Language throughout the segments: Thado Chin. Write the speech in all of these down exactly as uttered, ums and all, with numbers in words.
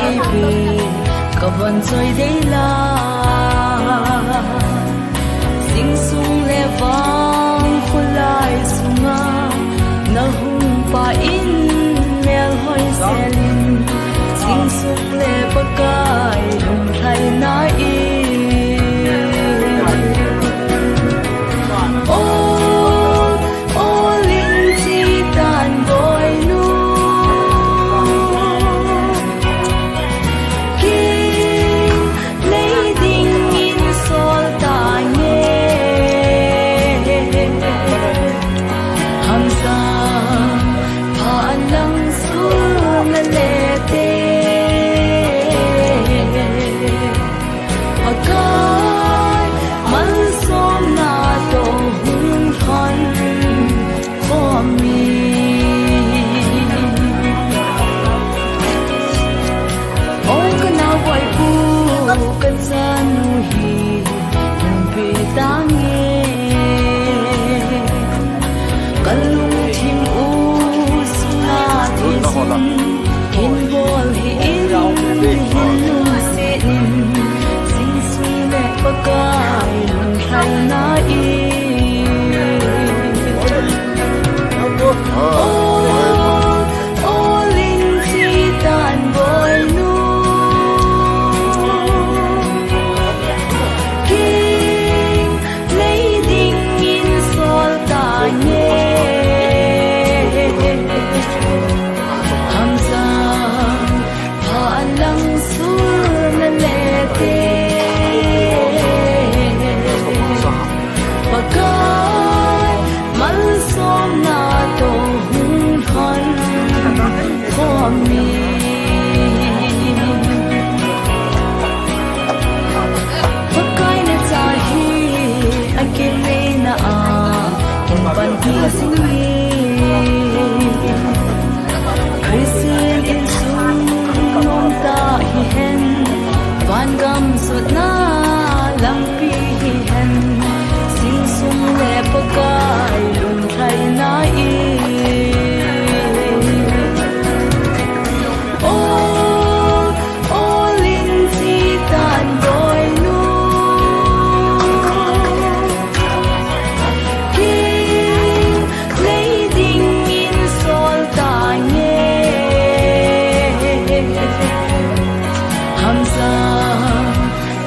Ipi ka von choi dei la, sing sung le vang khulai sunga na hung pa in mel hoi selin, sing sung le Pakai lunglhaina i. O, o, ling chi tan boinu. Ki nei ding in sol ta nge. Hamsa pha lang sun le te. Pakai malsomna toh hung lhon khom in. O ka naobu ka chanu hi hung pe ta nge. Ka lungthim u sunga thisen, hin bol hih in, hin lungset in, sing sung le Pakai lunglhaina i. O, o, ling chi tan boinu. Ki nei ding in sol ta nge. Hamsa pha lang sun le te. Pakai malsomna toh hung lhon khom in. Pakai na cha hi a kinei na a, hung panpi sing in. Christian insung nom ta hihen, van gam sutna lampi hihen, sing sung le Pakai lunglhaina i. O, o, ling chi tan boinu. Ki nei ding in sol ta nge. Hamsa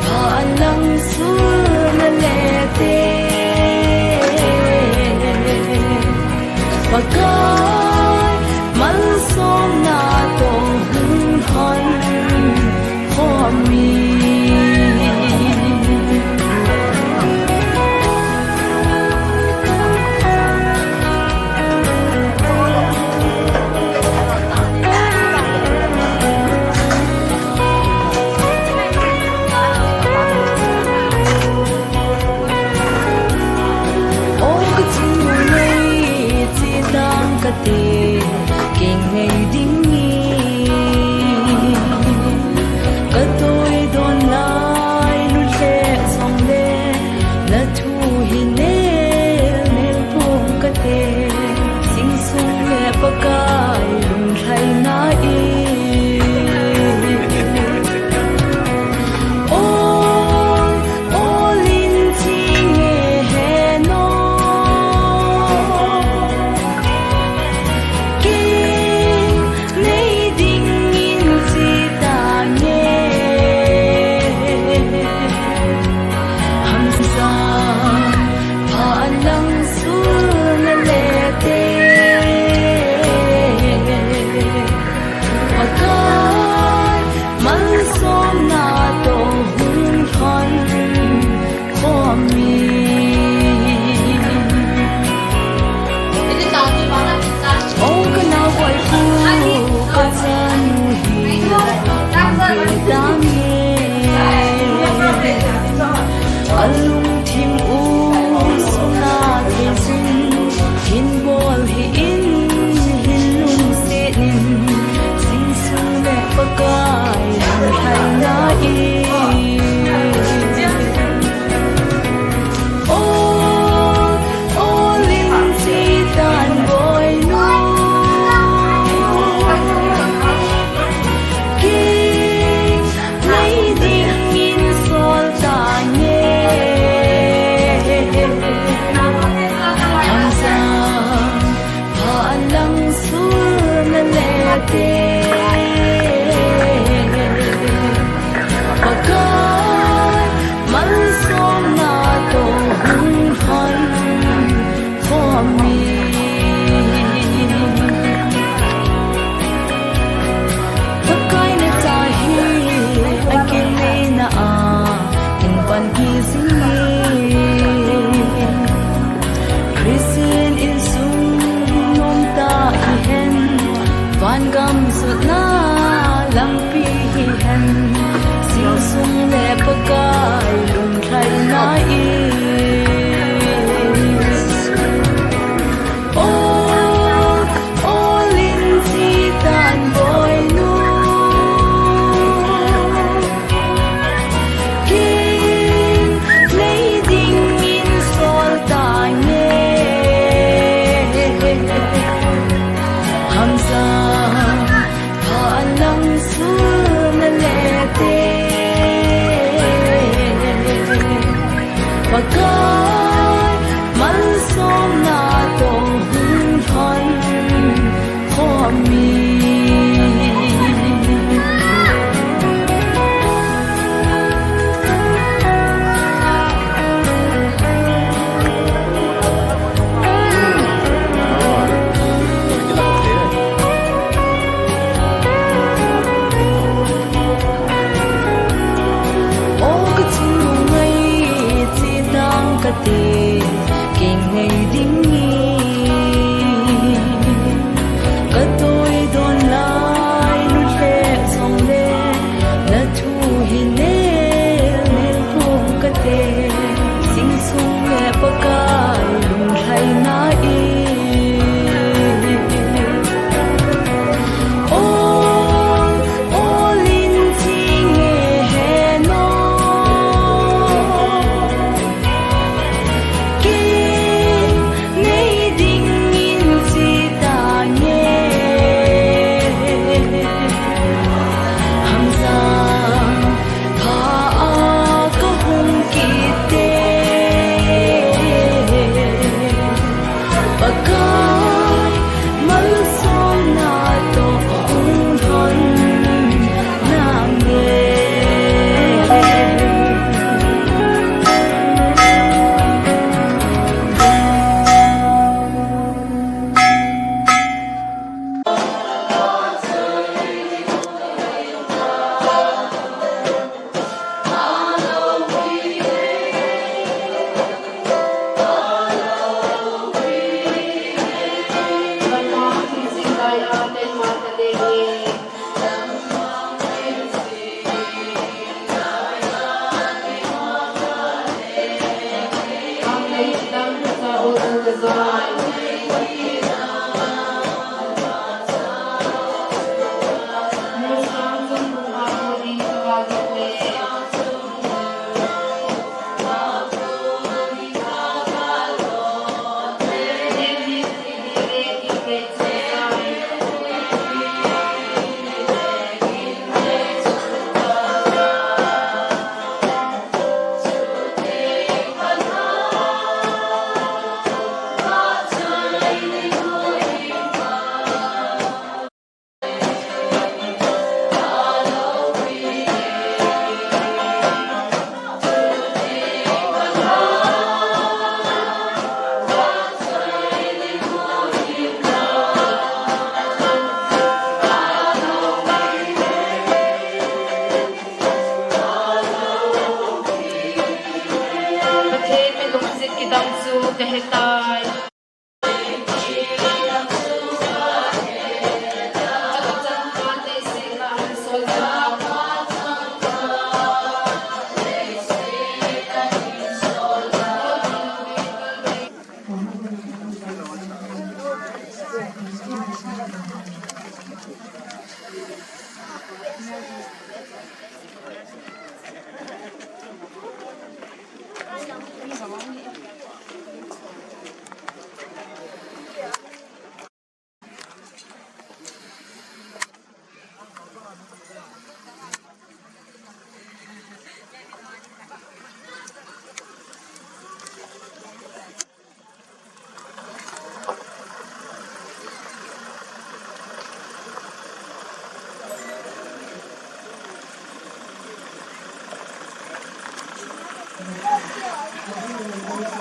pha lang sun le te. Pakai malsomna toh hung lhon khom in. O ka chanu nei, chi tang kate, kei ngei ding in. Ka toi don lai lheh jongle, na thu hi nel nel pong kate, sing sung le Pakai lunglhaina i. O, o, ling chi nge he no.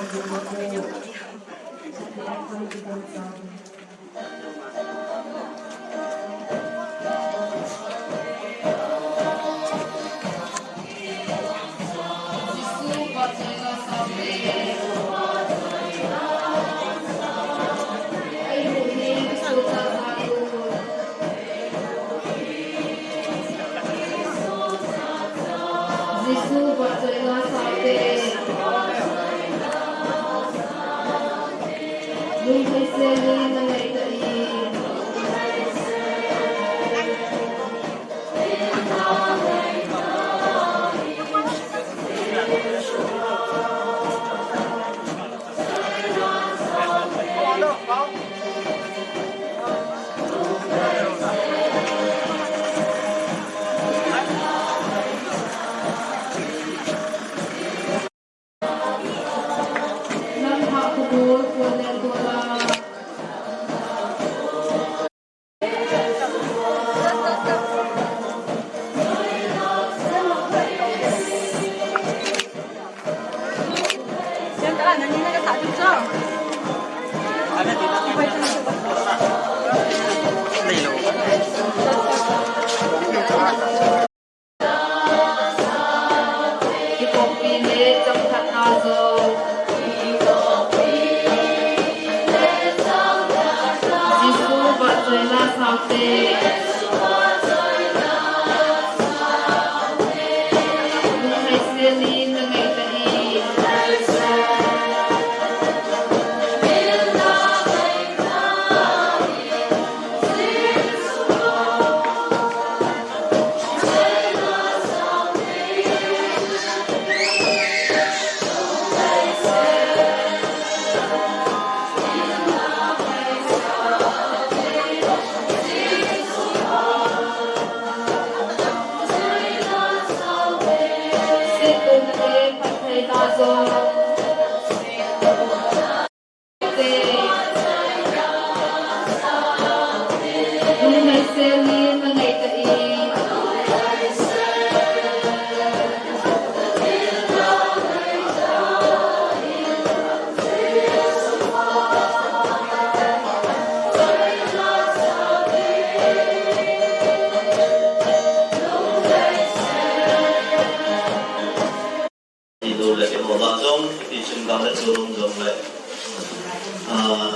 Jesu vahchoina saute. Lunglhaisel in na ngai ta in. Jesu vahchoina saute. Lunglhaisel in na ngai ta in. Ilu le ihola jong, ichun dang le tulung jong le. Ah,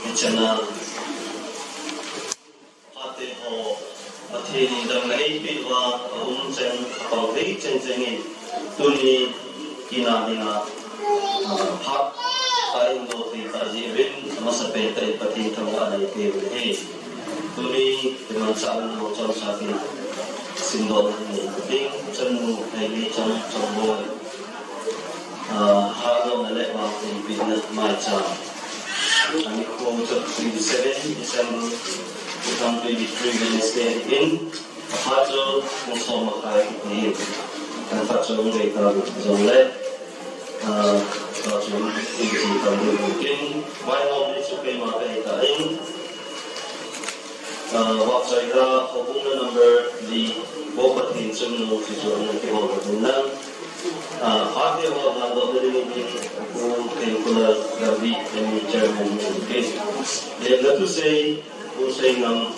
ichana. Pate ho, Pathen in damna eipeh uva, aum cheng, apang thei cheng cheng in, tuni ina dinga, ah, phat, ka in do thei ta jeh uvin, amasapen tah in Pathen thangvahna eipeh u ahi. Tuni, imanchah in ho chomcha in, simdoh in, ding, chanu, Haimeicham, Chongboi. Ah, hatdohna le vangphatna maicham. Anikho chu twenty-seven December two thousand twenty-three Wednesday in, aphat chu pung som makhai in, kan phat chu hung dei ta jongle, ah, ta chu hung dei ta in, vainom ni chu keima kahi ta in, ah, Vahchoila houbung number li, Bo Pathen Chungnung chu chu hung kibol ta in lang. Ah, phat hi ho, ah, dohna ding in, Pu Thengkulal Gambih, M E Chairman, in tin. Lemna thusei, Pu Seingam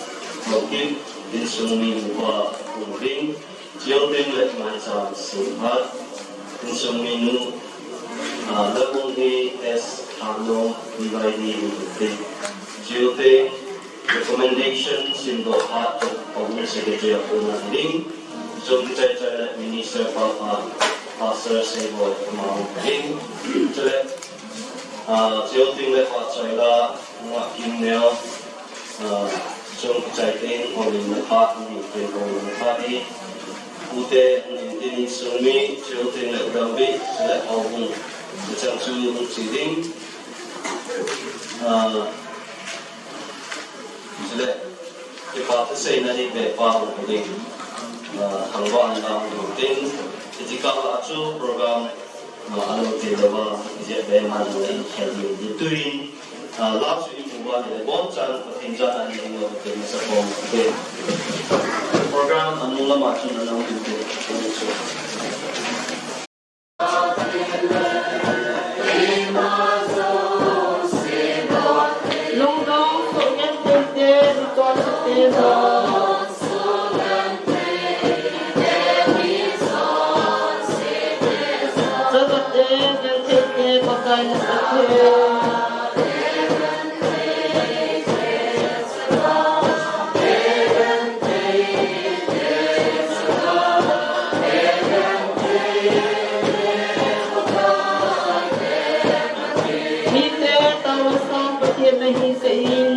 Haokip, insung mi upa, Pu Ring, Chioteng le Maicham Singhat, insung minu, ah, Lalmunghi S Thangnom, V Y D, in tin. Chioteng, Recommendation simdoh phat chu, Houbung Secretary a kona ding, Chungkichai chai le Minister pa, pa, Pastor Seiboi amau ding, chule, ah, Chioteng le Vahchoila, Ngah Kimneo, ah, Chungkichai teng, houlimna phat, mi teng houlimna phat hi, Pute, Nintin, Sungmi, Chioteng le U Gambih, chule Houbung, chang chu hung che ding, ah, Chule, kipa thuseina hi pepa hung ding, ah, thangvahna hung ding tin, hiche kah a chu program, ah, alo te louva, ijeh be man le khel ding hi tuin, ah, la chu imu uva le, bonchan Pathen jana hi ding lou te masa pom te. Program anung lama chun ana um ding te, chu. Mite taona sang Pathen nahi kah in.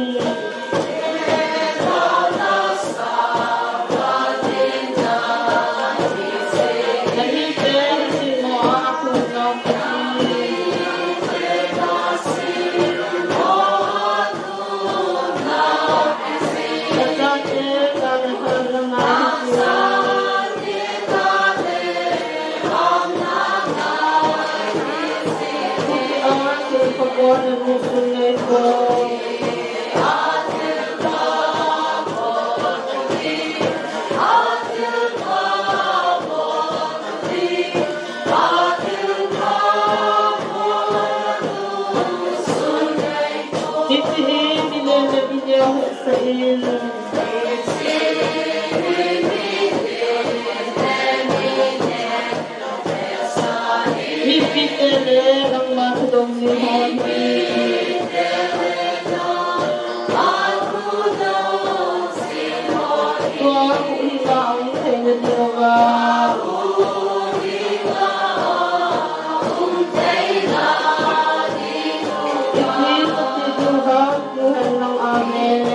Nahite hiche mo a akhum nau Pathen. Nachate tale hal langa hiche. Hiche hi mi lem le mi neo hetsah in. Mipite le nangma thudong ni hon hi. Tua huhhingna um theina diuva. Iti sati diu ham, diu hen lang. Amen.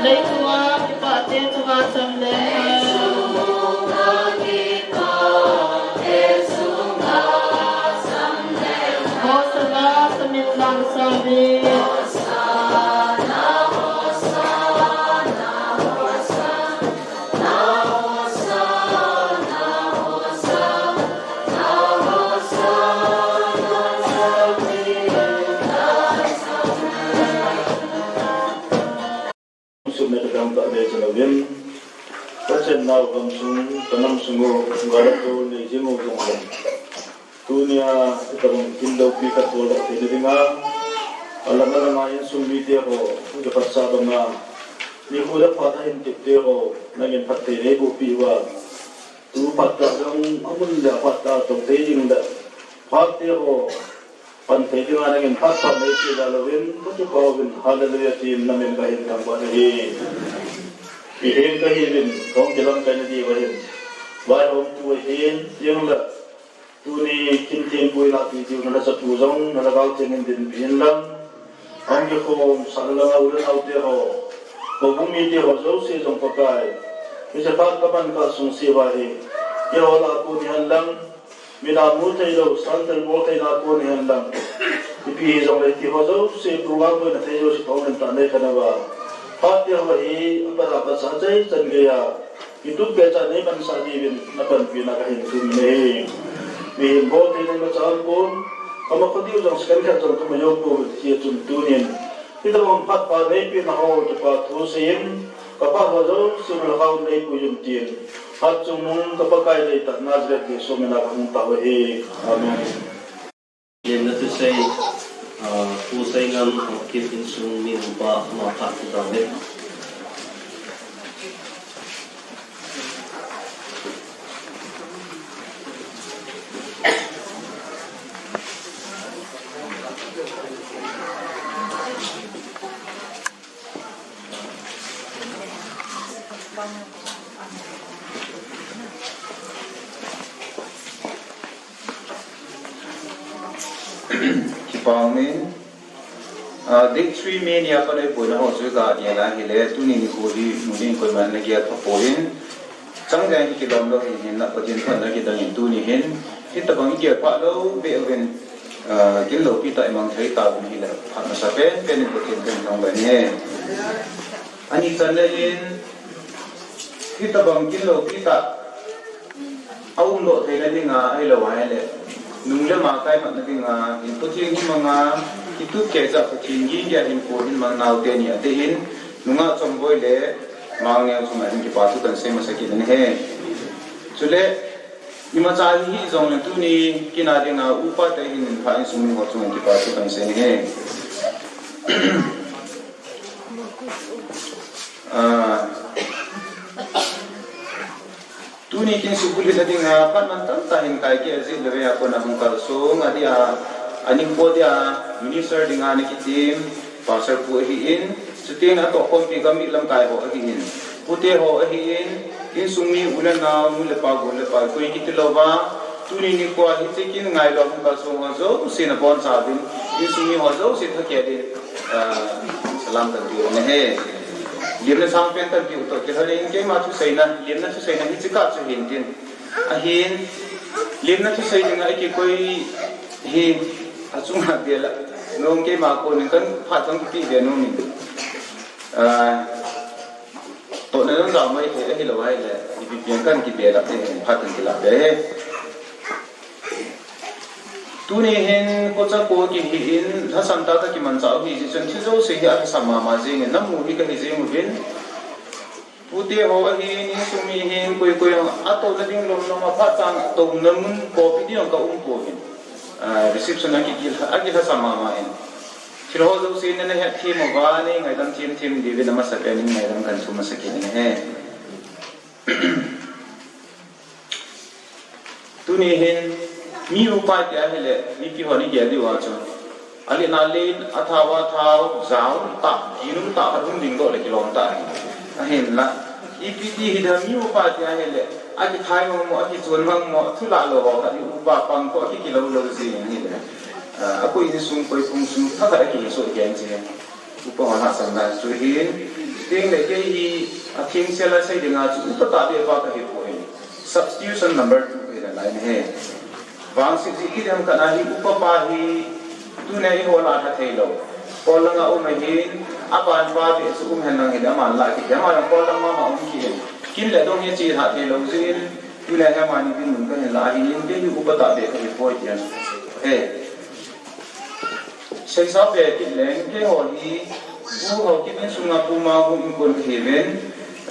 Leichunga kipahte chunga cham leng hen. Hosanna, samin lang save. Sum ne kadam ta le chalo vin. Ka chen nau gam sung, ka nam sung u, ka la tu ne jing u jong le. Tunia, ka bang kin do pi ka tu la ti ne dinga. Ala ala ma in sung mi te ho, ka pat sa ba ma. Ni hu da pat hin ti te ho, na ngin pat te ne bu pi wa. Tu pat ta dong, amun da pat ta tong te ding da. Pat te ho, Pan thei dinga nangin phat phat nei ti la louvin, ka kipa uvin, hallelujah, tin namin ka hin thangvah nahi. Ihin ka hi uvin, kong kilam kai na diu ahin. Vaihom tu ahin, tin la, tuni kin tin pui la ti diu na la sa tu jong, na la gal tin in din pin lang. Ang ki khom, sa la nga ulan au te ho. Ko bumi te ho, jo si jong Pakai. Ni sa phat ka man ka sung si va hi. Ki ho la ku ni han lang. Midang mu thei lou, san thei, bol thei na pon hihen lang. Ipi hijongle ti ho jouse program boina thei jouse pha um in ta nei kha na va. Phat te ho hi, apa da pa sa chai chan gei a. Kitup be cha nei man sa diuvin, na panpi na ka hin thum nei. Mihem bol thei nei ma cha um pon. Kama kho diu jong second khat jong kama jou pon ti hi chun tunin. Hitabang phat pha neipi na ho, kipa thu seiyin, ka phat ho jouse na lakha um nei pui un tin. Hatchungnung ka Pakai deitah Nazareth Jesu mina ka hung tao ahi. Amen. Lemna thusei, ah, Pu Seingam, Haokip insung mi upa, ama phat thu tao le. Kipah in, ah, date three May nia pat eiboina ho chu ga dia la hile, tuni nikho hi mun in koiman na gel pha poi. Chang jeng hi kilom lou hin hin na Pathen phatna kidang in tuni hin, hitabang i gel pha lou be uvin. Ah, kin loupi tah i mang thei tauvin ahile, phat masa penpen in Pathen kahin thangvah e. Ani channa in, hitobang kin loupi tah a umdoh theina dinga, ahilou ahile, nung le ma kaimatna dinga, hinkho theng hi manga, kitup keicha Pathen gingcha hinkho hin mang naote ni atin, nungah Chongboi le Mangneo chunga hin kipa thu kahin sei masa kit in ahi. Chule, imacha hi hijongle tuni kin a dinga upa te hin pha insung mi ho chunga kipa thu kahin sei in ahi. Ah, tuni kin subulhit na dinga, phat mantam tah hin kaikeh a jih le vei a kona hung kalsong, adia, aning po dia, minister dinga ana kitem, Pastor pu ahin, chuteng atohkhompi gam mi lamkai ho ahin, pute ho ahin, insung mi u le nao, nu le pa, gol le pai, koi kiti louva, tuni nikhoa hiche kin ngailua hung kalsong ho jouse nabonchauvin, insung mi ho jouse thakhel in, ah, salam kahin tiuvin ahi. Lemna sangpen kahin tiutoh kilhon in keima thuseina, lemna thuseina hiche kah chu hintin. Ahin, lemna thusei dinga ikikoi hi achunga bel a, nung keima konin kan phat kan kipe be nom in. Ah, tohna jong jao maithei ahilou ahile, ipi pen kan kibelap ding phat kan kilap be ahi. Tuni hin kocha ko kihin, lhasam tah kakimanchah u hijeh chun, thil jouse hi alhasam mama jengin, namu hi kahi jeng uvin. Pute ho ahin, insung mi hin, koi koi ho, atouna ding lom lom a phat chang, touna mun kopi ding ka um pouvin. Ah, reception a kikil, akilhasam mama in. Thil ho jouse nana hetthem uva, nei ngaidam them them diuvin amasapen in ngaidam kahin thu masa kit in ahi. Tuni hin, mi upa tia ahile, mipi hon igel diu a chu, alen alen, athao athao, jao tah, ginum tah, khat hung dingdoh le kilom tah ahi. Ahinla, ipi ti hidem mi upa tia ahile, akikhai mong mo, akichon mong mo, thulah lou ho khat hi upa pang toh akikilou lou jing ahile. Ah, akoi insung koi phung sung thakhat akihi soh kei jing. Upa ho lhahsamna chu hin, chuteng le kei hi athengsel a sei dinga chu upa tahbeh pa kahi poi. Substitution number two kahi nalai ahi. Vangset jeh kit ding ham khat a hi upa pa hi tuni a eiho lah a lha thei lou. Kol langa um ahin, aban pa beh chu um hen lang hile aman lah kit ding, ama jong kol lang mama um kit in. Kin le dong hi chelhah thei lou jeh in, tuni a hi amani dinmun kahin lah ahin, kei hi upa tahbeh kahi poi ti ahi. Seisao be kit leng, keiho hi, Pu Haokip insunga Pu Manghung inkon kahiuvin,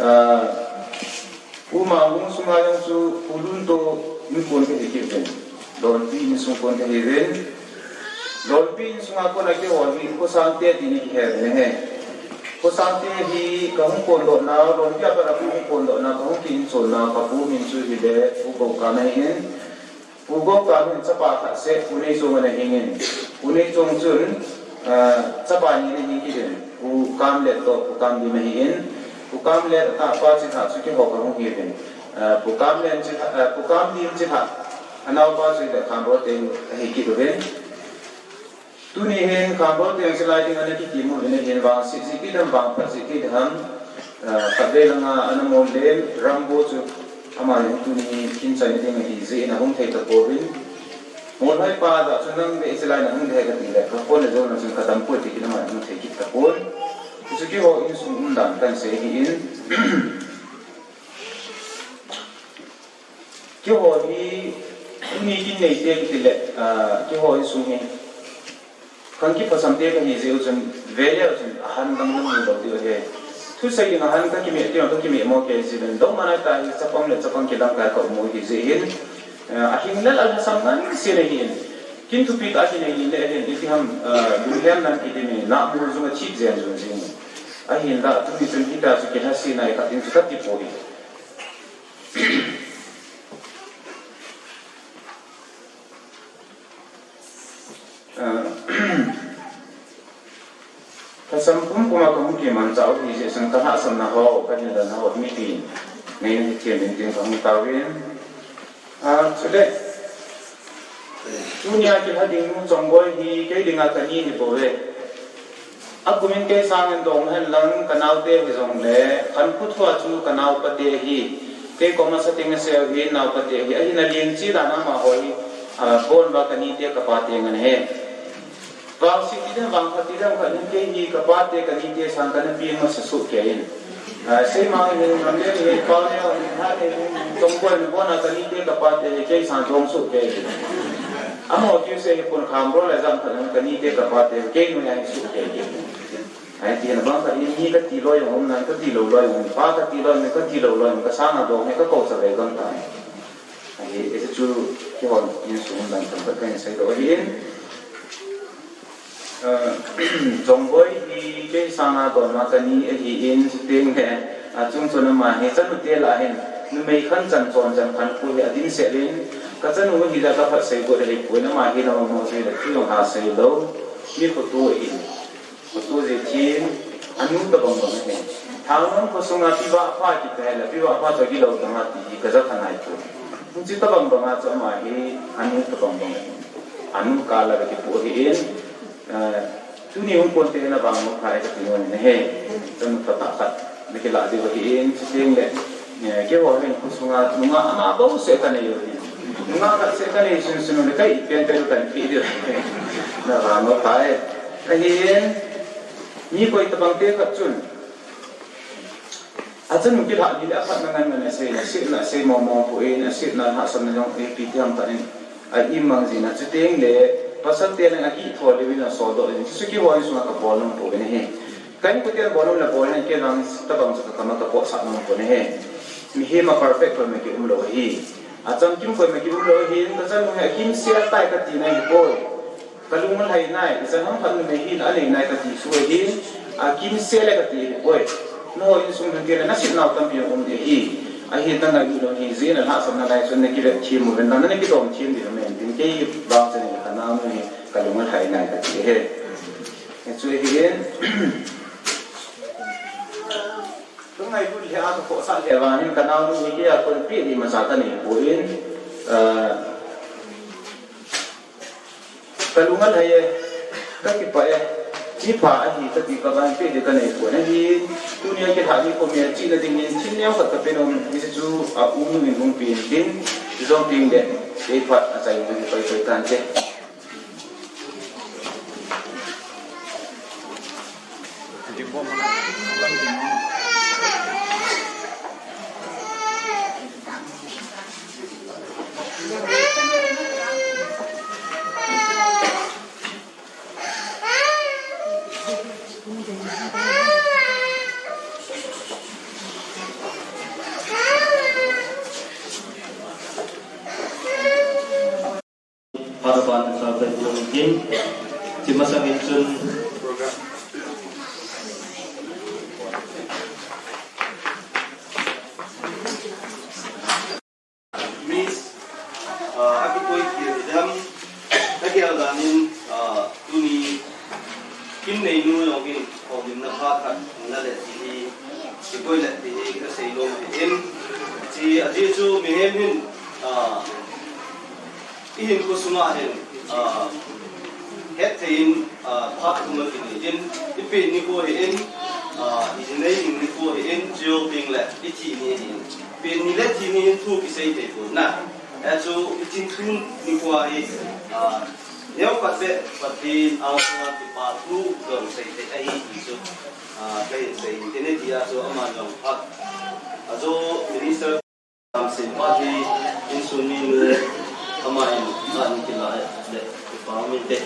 ah, Pu Manghung sunga jong chu Pu Lunto inkon kahi kit uvin, Lonpi insung kon kahiuvin, Lonpi insunga kona keiho hi Khosangte tin ikihe uvin ahi. Khosangte hi kahung kondoh nau, Lonpi a pat a kahung kondoh nau, kahung ki inchon nau, kapu min chu hile Pu Gokam ahin, Pu Gokam hin chapa khat seh, Pu Neichong ana hingin. Pu Neichong chun, ah, chapa ni ana hing kit in. Pu Kamlet toh, Pu Kamdim ahin. Pu Kamlet atahpa Chilhah chu keiho kahung hiuvin. Ah, Pu Kamlet Chilhah, ah, Pu Kamdim Chilhah anaopa chu hile Khamrol Teng ahi kit uvin. Tuni hin Khamrol Teng chu lai ding ana kitim uvin ahin, vangset jeh kit ham, vangphat jeh kit ham, ah, khatvei langa ana mol le Rambo chu ama hin tuni kin chaina ding ahi jeh in ahung thei tapouvin. Molhoi pa jeh chun nang ve hiche lai nahung ding ahi kati le, ka phone le jona chun kadam poi ti kin ama hin hung thei kit tapon. Hichu keiho insung umdan kahin sei ahin. Keiho hi, tuni kin neite kiti le, ah, keiho insung hi. Kan kiphasam te kahi jeh u chun, vele u chun, ahan dang namu lou diu ahi. Thusei ding ahan kakimeh teng, kakimeh mo kei jeh uvin, lou mana ta hi, chapang le chapang kilamkai ka um u ahi jeh hin, ah, ahing lal a lhasam ngan se le hin. Kin thupi tah a kinei le hin, iti ham, ah, lunghemna kiti mi, namu jong athip jen jong jing. Ahinla, tuni chun hita chu kilhasam na i khat in chu kati poi. Ah, lhasam pumpum a kahung kimanchah u hijeh chun kalhahsamna ho, kanilna ho, mipi neina hethem in tin kahung tauvin. Ah, chule, tunia kilha ding nu Chongboi hi kei dinga kani hibouve. Akumin kei sangin dong henlang kanaote hijongle, khankho thua chu kanaopate ahi. Kei koma sating asei u hi naopate ahi. Ahin aling chi dan amaho hi. Ah, bon ba ka nite ka pate ngen ahi. Vang si ti den, vang khat ti den, khat nin kei hi ka pate ka nite sang kana pi ma sa su kei in. Ah, sei ma hin ngam le ni pa ne, ha ne, tong koi ni bon a ka nite ka pate kei sang tong su kei in. Amo kiu se hi pun kham ro le jam khat nin ka nite ka pate kei nu ya hi su kei in. Ai ti na bang ka ni ka ti lo yong um nan ka ti lo lo yong um, pa ka ti lo yong ka ti lo lo yong ka sang a dong he ka ko sa ve gam ta. Ahi, ese chu kihon insung dan tam ka kan sei doh ahin. Ah, Jongboi hi kei sanga don ma ka ni ahin, chuteng le, ah, chung chun ama hi chanu te lah hin, numei khan chan chon chan khan pu hi adin se lin, ka chanu hi la ka phat sei got ahi pu in ama hi na mo sei la chu jong ha sei lo, mi khoto ahin. Khoto jeh thim, anu tabang bang ahi. Thangnom khosunga piva pha kiti le, piva pha chu kilou tang a ti hi ka ja khanai pu. Hung chi tabang bang a chu ama hi anu tabang bang ahi. Anu kala ka kipu ahin, eh, tuni hung kon te na vang mo phai ka ti mo ni he. Chanu pha ta khat. Na kila diu ahin, chuteng le, eh, keiho hin khosunga nungah ama bou seh ka nei u ahi. Nungah khat seh ka nei sun sun le kai pen pen kan pi diu ahi. Na vang mo phai. Ahin, mi koi tabang te khat chun. Achanu kilhah ni le aphatna ngan ngan asei, asetna asei mong mong poi, asetna lhahsamna jong ipi ti ham khat in, a imang jin a chuteng le, pasal te nang akitho le vin asol doh in, chu chu keiho insunga ka bol nom poi ahi. Ka inkote bol nom le bol in, kei vang tabang chu ka kama ka pot sah nom poi ahi. Mihem a perfect koima kium lou ahi. Achamkim koima kium lou ahi, ka chanu hi akimsel tai ka ti nai poi. Ka lung alhai nai, ichan ham khat numei hin anei nai ka ti su ahi, akimsel e ka ti ahi poi. Nangho insung hin ti le nasit nau tampi um ahi. Ahi ta ngai u lou hi jeh in alhahsamna lai chun na kivet thim uvin lang, na kidom thim diu ahi, tin kei vang chun ka nau nu hi ka lung alhai nai ka ti ahi. Hichu ahin. Ka ngailut le a ka khohsah le vang hin ka nau nu hi kei a kon pi di masa ka nei poi, ah, Ka lung alhai e, ka kipah e, mi pha ahi kati ka vang pe di ka nei pon ahi, tunia kilhah ni khom e, chihna dingin thil neokhat ka pe nom, hiche chu a u nu in hung pen tin, jong tin le, kei phat achai nung hi pai pai tan te. Phat aban sa tai jong tin, hiche masang in chun Miss, ah, akikoi kit dam, agel dan in, ah, tuni Kimneinu jong hin houlimna pha khat hung la le ti hi, kikoi le ti hi ka sei nom ahi in, hiche, ajeh chu mihem hin, ah, I hinkho sunga hin, ah, hetthei in, ah, phat thum a kinei in, i pet nikho hi in, ah, i jinei ding nikho hi in, chujou teng le i thi ni ahi in. Pet ni le thi ni in thu kisei thei pon na. Hichu i chin thu nikho hi, ah, neokhat beh Pathen angsunga kipa thu jong sei thei ahi ti chu, ah, kahin sei in, teni tia chu ama jong phat. Ajo minister Tamsei pa hi insung minu, ama hin ani kila le kipa min te.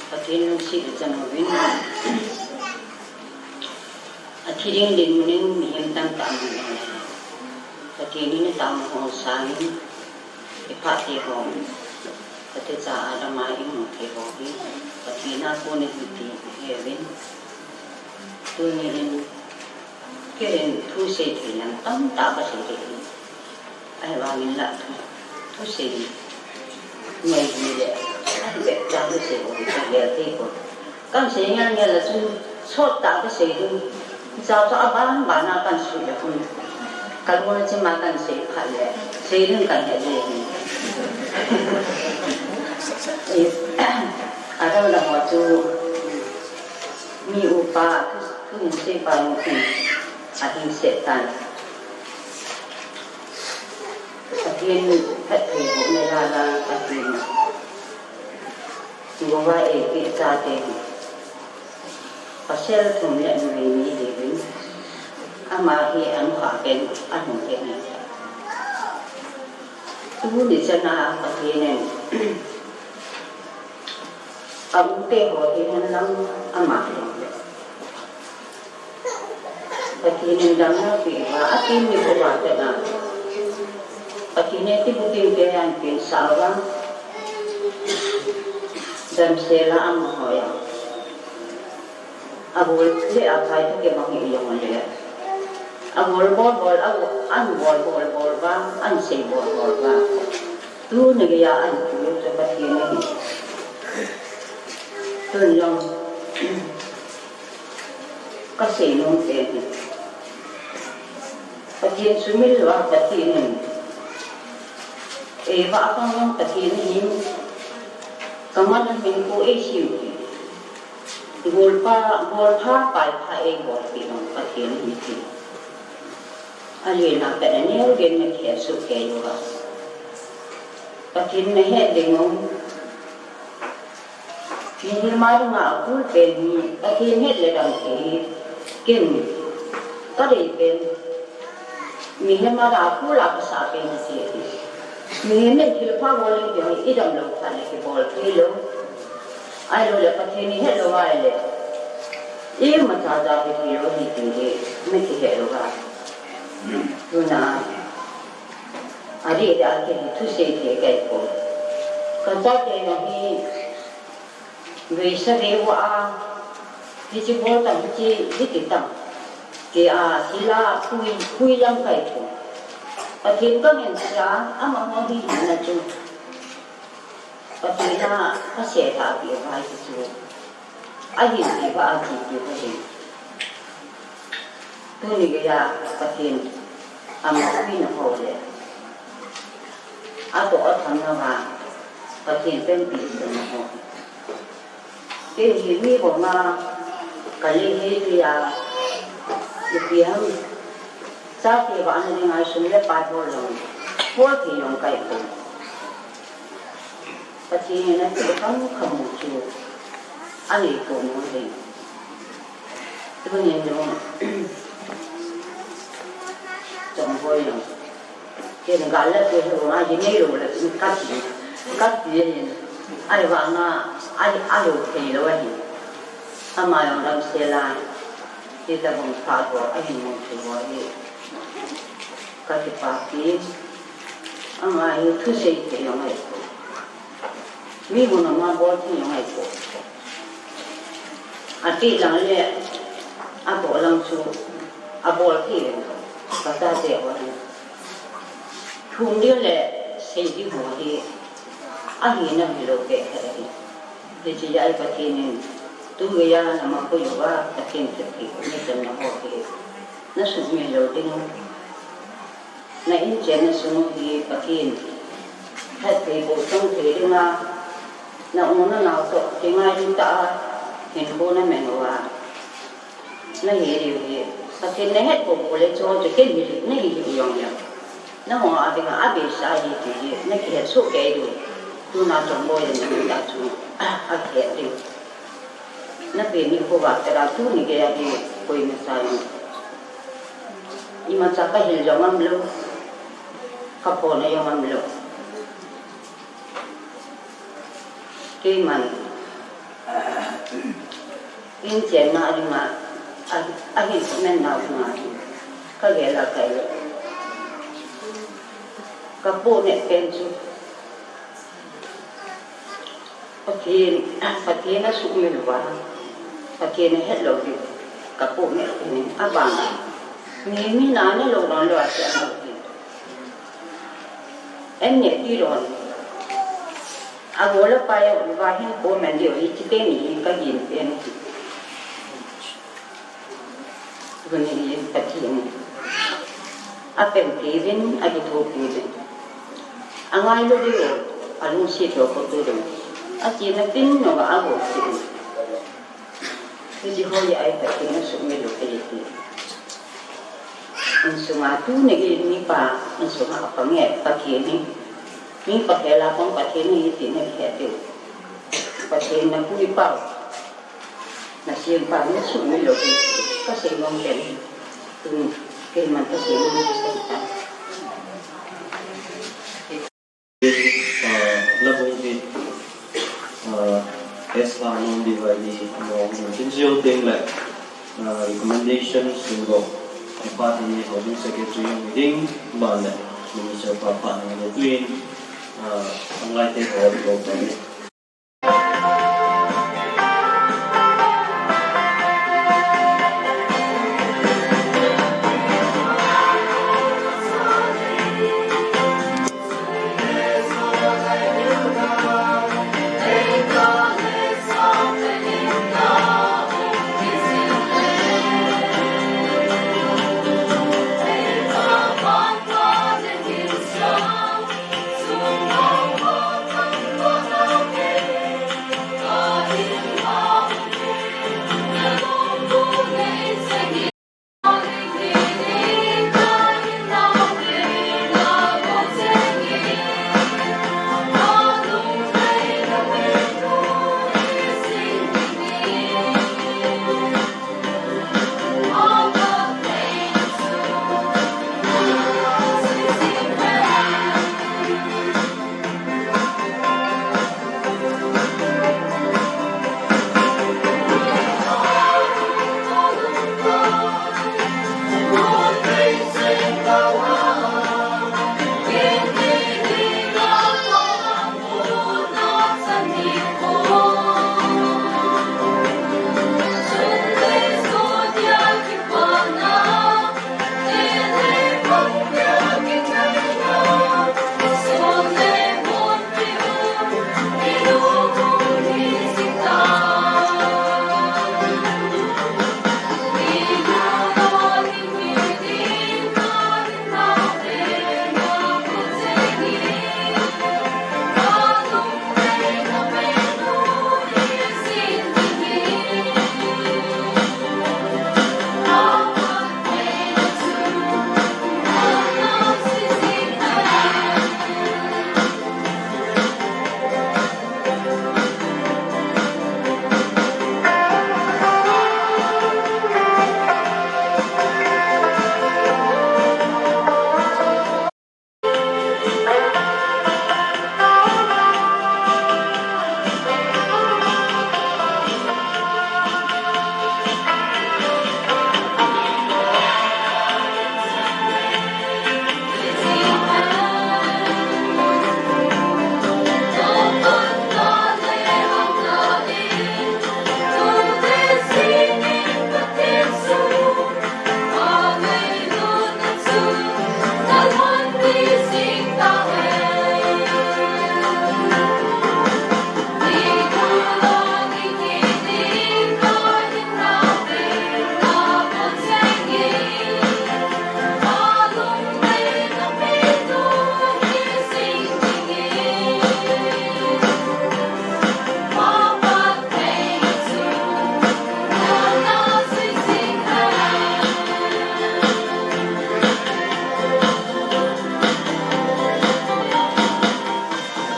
Pathen lungset le chang uvin. Athi ding dinmun in mihem tamtah aman jong le, Pathen in ataona ho sangin, i phat te ho, phatecha a lama i mu thei ho hi, Pathen a kon ahi ti i he uvin. Tuni in, kei in thusei thei lam tamtah kasei thei in. Ahivangin la thu, thusei ngai hi le, ahi bep cha thusei ho hi ka gel thei pon. Kan sei ngai ngai la chun sot tah kasei ding. Cha cha aban ban a kan sui le khun. Kalung chima kan sei phat le, sei ding kan he le. Adang dang ho chu, mi upa, thu, thu sei pa mo ki, ahi Satan. Pathen phattheibohna jal a Pathen Jehovah eipeh chate hi pasal thum le numei ni ahiuvin, ama hi anukha pen anung kei ahi. Tuni chana Pathen in a ute ho hi henlang ama hi. Pathen in damna peh uva, atin nikho uva tena. Pathen in ti bukim te an pin sa uva. Damsel a ama hoi a. Abol le aphai tah kibang hi jong le. Abol bol bol, a, an bol bol bol uva, an sei bol bol uva. Tuni geiya an tu chu Pathen in. Tun jong. Ka seinom pen hi. Pathen sumil uva Pathen in. Eva a kang jong Pathen in. Ka man a min ko eisem hi. Golpa, golpha, paipha eibolpeh jong Pathen in hi. Alena pen aneo gen na kihe soh kei uva. Pathen na het ding um. Mihem a dinga akul pen hi, Pathen het le dam thei hi, ken, ka dei pen, mihem a dinga akul a kasa pen hi ti. Mihem in thilpha bol le hi, i damlou phat le kibol thei lou. Ahilou le Pathen i het lou ahile, imacha cha hi thei lou hi ti hi, mi kihet lou a. Tuna, adeh a kei hi thusei thei kahi poi. Ka chate jong hi, Veisa ve uva, hiche bol tang, hiche, hiti tang. Tia, sila, pui, pui lam kahi poi. Pathen ka ngen tia, amaho hi hina chu. Pathen a, ka seidoh peh uva hichu. Ahin peh uva, ahin peh uva hi. Tuni geiya Pathen ama pina ho le. Atoh atham nauva Pathen panpi sena ho. Kei hi mi banga ka lei hi tia. Ipi ham. Chate vahna dinga sum le pai bol lou. Bol thei jong kahi poi. Pathen in athil kham kham u chu anei pon u ahi. Tunin jong Chongboi jong ken gal le tu hi vang a hi nei lou le chun kati, kati ahin. Ahivanga a, alo thei lou ahi. Ama jong damsel a hitabang phat ho ahin mu thei ho hi. Ka kipah pin. Ama hi thusei thei jong ahi. Mi mun a ma bol thei jong ahi poi. Ateh lang le, atoh lang chu, abol thei le, ka chate ho hi. Thum ding le, sei ding ho hi, ahina hilou beh ahi. Hiche jeh a Pathen in, tu geiya nama koi uva, Pathen thupeh, na channa ho hi, na sumil lou ding. Na inchenna sung u hi Pathen phattheiboh chang thei dinga, na u na nao toh kingailu tah a hinkho na man uva. Na hi diu hi, Pathen na het bou bou le chu chu ken hi, na hi hi jong jong. Nangho a dinga abeisa ahi ti hi, na kihet soh kei diu. Tuna Chongboi in na ta chu, akihet diu. Na pen nikho uva tera tuni geiya hi koima cha jong. Imacha ka hil jong ngam lou. Ka phona jong ngam lou. Keiman. Inchenna dinga. A, ahin comment nau dinga. Ka gel a kai lou. Ka pohnat pen chu. Pathen, Pathen a sumil uva, Pathen a het lou diu, ka pohnat pen in, abang a. Mi, mi na ne lou lon lou a se a lou diu. An ne ti lon. Agol a pai a uva hin comment diu, hiche teni hi ka gin pen hi. Tuni hi Pathen in. Apen piuvin, akithopi uvin. Angailou diu, alungset lou kho tu diu. Achena pin nunga ago ti. Hiche ho hi Pathen in asuhmil lou ahi ti. Insunga tuni hi mipa, insunga apang e Pathen hi. Mi pakhel a pang Pathen hi ti nahet diu. Pathen napu ipau. Nasem pa nasuhmil lou ahi. Kasei nom pen. Tun, keiman kasei nom pen. Ah, labung hi, ah, S R non divided mo, individual thing le, ah, recommendation sung lo. Apa ni ho ding secretary ding, ban le, minister pa pa ni ding, ah, anglai te ho lo pa ni.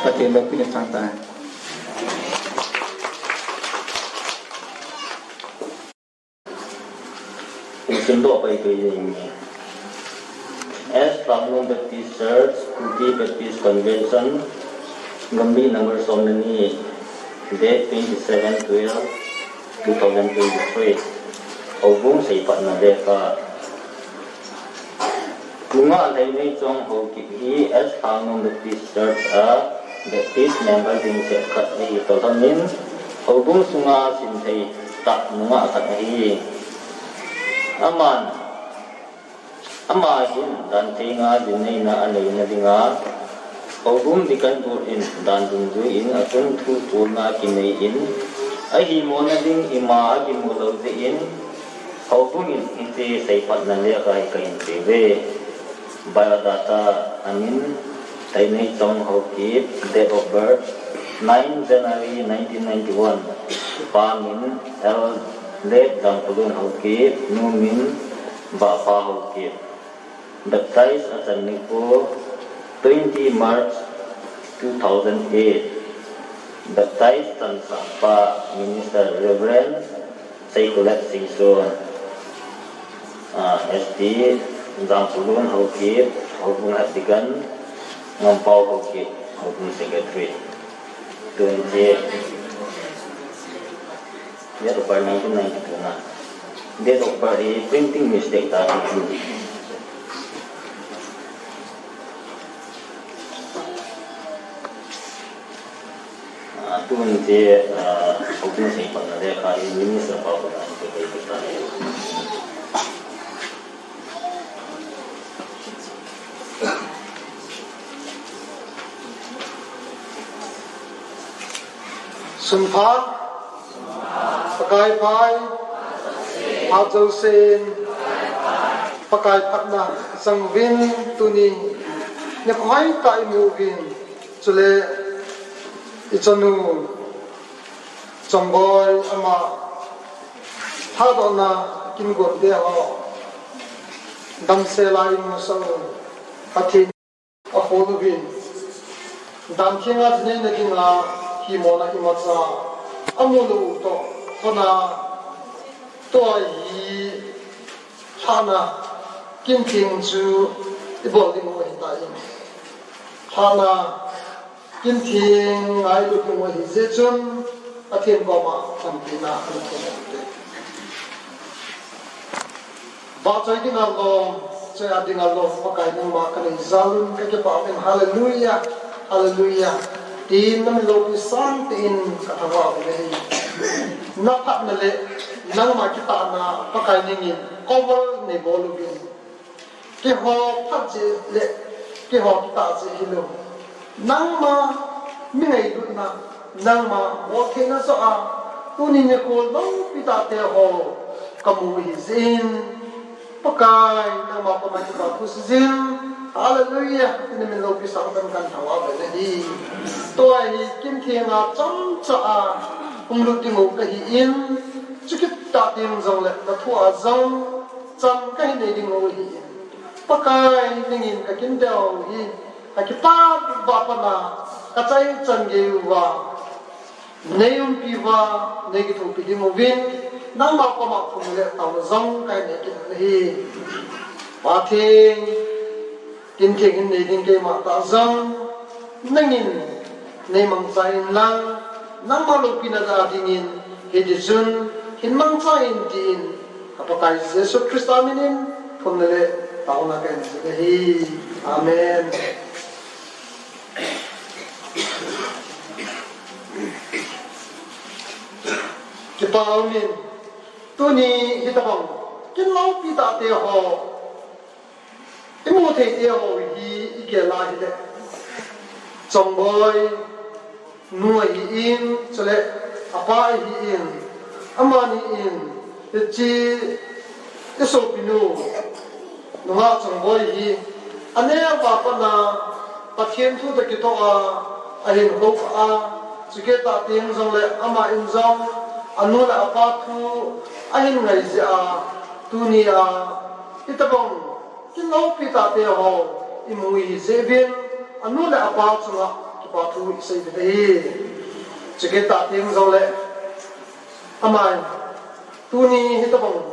Pathen loupi na chang tai. Insundoh pai pai jeng e. S Lhanglun Baptist Church, Kuki Baptist Convention, Gambih number som le ni, date twenty seven twelve two thousand twenty three. Houbung seiphatna lekha. Nungah Lheineichong Haokip hi S Lhanglun Baptist Church a Baptist member ding set khat ahi toh lhonin, houbung sunga simthei tah nungah khat ahi. Aman, ama hin dan thei nga dinneina aneina dinga, houbung deacon board in dan dungjuiyin achun thupuina kineiyin, ahimona ding ima akimu lou jeh in, houbung in hiche seiphatna lekha hi kahin peuve. Biodata: amin Tainei Chong Haokip, date of birth nine January nineteen ninety-one, pa min L Late Dampalun Haokip, nu min Bapa Haokip. Baptize achan nikho twenty March two thousand eight. Baptize chansah pa Minister Reverend Seikholet Singson, ah, S T, Jangpulun Haokip, Houbung Head Deacon, Ngampao Haokip, Houbung Secretary. Tun che, date of birth nineteen ninety-two na. Date of birth hi printing mistake ta. Ah, tun che, ah, Houbung Seikholet na le kha hi Minister pa ko na te ko ta. Sunpha, Pakai phai, phat jousen, Pakai phatna chang uvin tuni nikho hoitah imu uvin, chule ichanu Chongboi ama thadohna kin gon te ho damsel a imusah u, Pathen akhol uvin, dan thenga chinei na dinga himona imacha amu lou u toh, kona tua hi lhahna kin theng chu ibol ding u ahitai. Lhahna kin theng ngailut ding u ahi jeh chun Pathen koma panpina kan thum u te. Vahchoi dinga lom, choi a dinga lom, Pakai nangma kanei jal un kakipah uvin, Hallelujah, Hallelujah. Tin na min loupi sangtah in kathangvah uvin ahi. Na phatna le nangma kitahna Pakai nangin cover nei bol uvin. Keiho phat jeh le keiho kitah jeh hilou, nangma mi ngailutna, nangma boltheina joh a tuni nikho loupi tah te ho kamu u ahi jeh in, Pakai, nangma koma kipa thu seijin, Hallelujah, tin na min loupi sangtah in kathangvah uvin ahi. Tua hi kin thenga chomcha a hung lut ding u kahi in, chukit tah teng jongle na thu a jong chan kahin nei ding u ahi in, Pakai, nangin kakin deu hi, kakipah vah pan a kachai chan gei uva, nei umpi uva, nei kithopi ding uvin, nangma koma phung le taona jong kahin nei kit u ahi. Pathen, kin theng hin nei ding keima tah jong, nangin nei mangcha in lang, nangma loupina a dingin, hiti chun hin mangcha in tin, ka Pakai Jesu Christa minin, thumna le taona kahin nei ahi. Amen. Kipa umin, tuni hitabang kin loupi tah te ho, imu thei te ho hi igel a hile, Chongboi nu ahin, chule apa ahin, amani in, hiche isopinu nungah Chongboi hi, aneo a pat a Pathen thu toh kitoh a ahin houkhah a, chukit tah teng jongle ama in jong anu le apa thu ahin ngai jeh a, tuni a hitabang kin loupi tah te ho imu u ahi jeh uvin, anu le apa chunga kipa thu isei uvin ahi. Chukit tah teng jongle, ama in tuni hitabang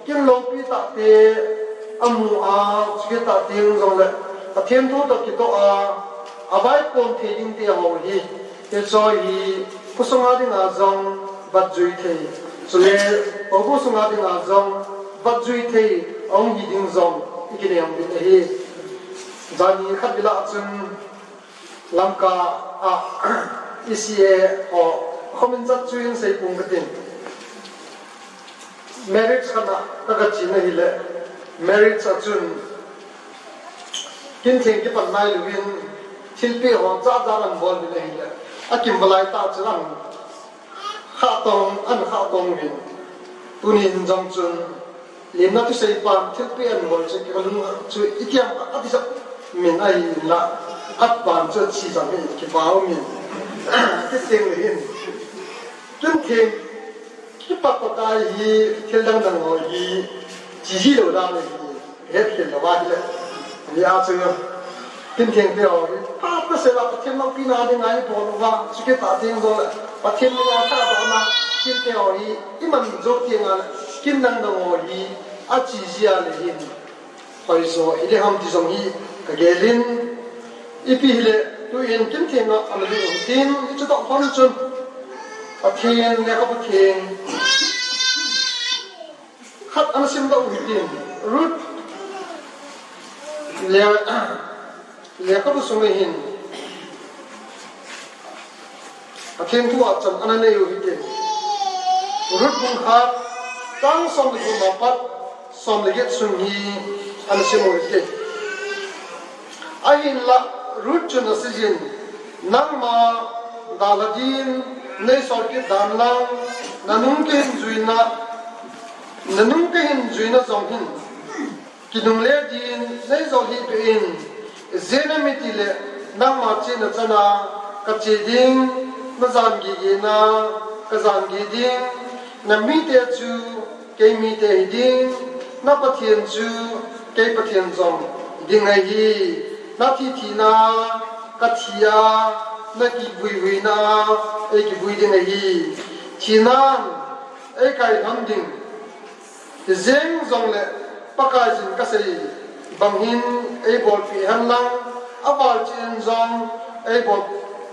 kin loupi tah te amu a, chukit tah teng jongle Pathen thu toh kitoh a, avaikhom thei ding te ho hi, hiche hi khosunga dinga jong vatjui thei, chule houbung sunga dinga jong vatjui thei ahung hi ding jong ikinei uvin ahi. Jani khat bila chun Lamka a E C A ho khomin chat chu hin sei pung katin. Marriage khat a ka, ka chena hile, marriage a chun kin theng kipan nailouvin thilpeh ho jat jat an bol uvin ahile, akimvalai tah chun an khahtong, an khahtong uvin. Tuni hin jong chun Lemna thusei pan thilpeh an bol chu kalung chu itiam a, ati sah min ahi inla, khat pan chu chi jam hi kipah um in. Ti teng le hin. Kin theng kipat pat a hi thil dang dang ho hi chi ji lou dan hi het khel lou va hi le. Ni a chu kin theng te ho hi pa pa se la Pathen loupi na ding a i bol uva, chu kit a teng jong le Pathen min a tha ba na kin te ho hi i man jou teng a le kin dang dang ho hi a chi ji a le hin hoi jo hi le ham ti jong hi ka gel in, ipi hi le tu in kin theng a ana lut u hitin, i chu toh hon chun Pathen le ka Pathen khat ana sim doh u hitin, Ruth le, lekhabu sung a hin Pathen thu a chan ana nei u hitin. Ruth bung khat, chang som le gup a pat som le get sung hi ana sim u hitin. Ahinla Ruth chun asei jin, nangma dalha din nei sol kit dan lang, nanung kahin juina, nanung kahin juina jong hin kinungle din nei jol hih beh in, ijeh inem itile nangma chena chana ka che ding, na jan gigena ka jan gi ding, na mite chu kei mite hi ding, na Pathen chu kei Pathen jong hi ding ahi. Na thi thina ka thi a, na kivui vuina ei kivui ding ahi. Thinan ei kai lhon ding. Hijeng jongle Pakaiyin kasei bang hin eibolpeh hen lang, aval cheh in jong eibol,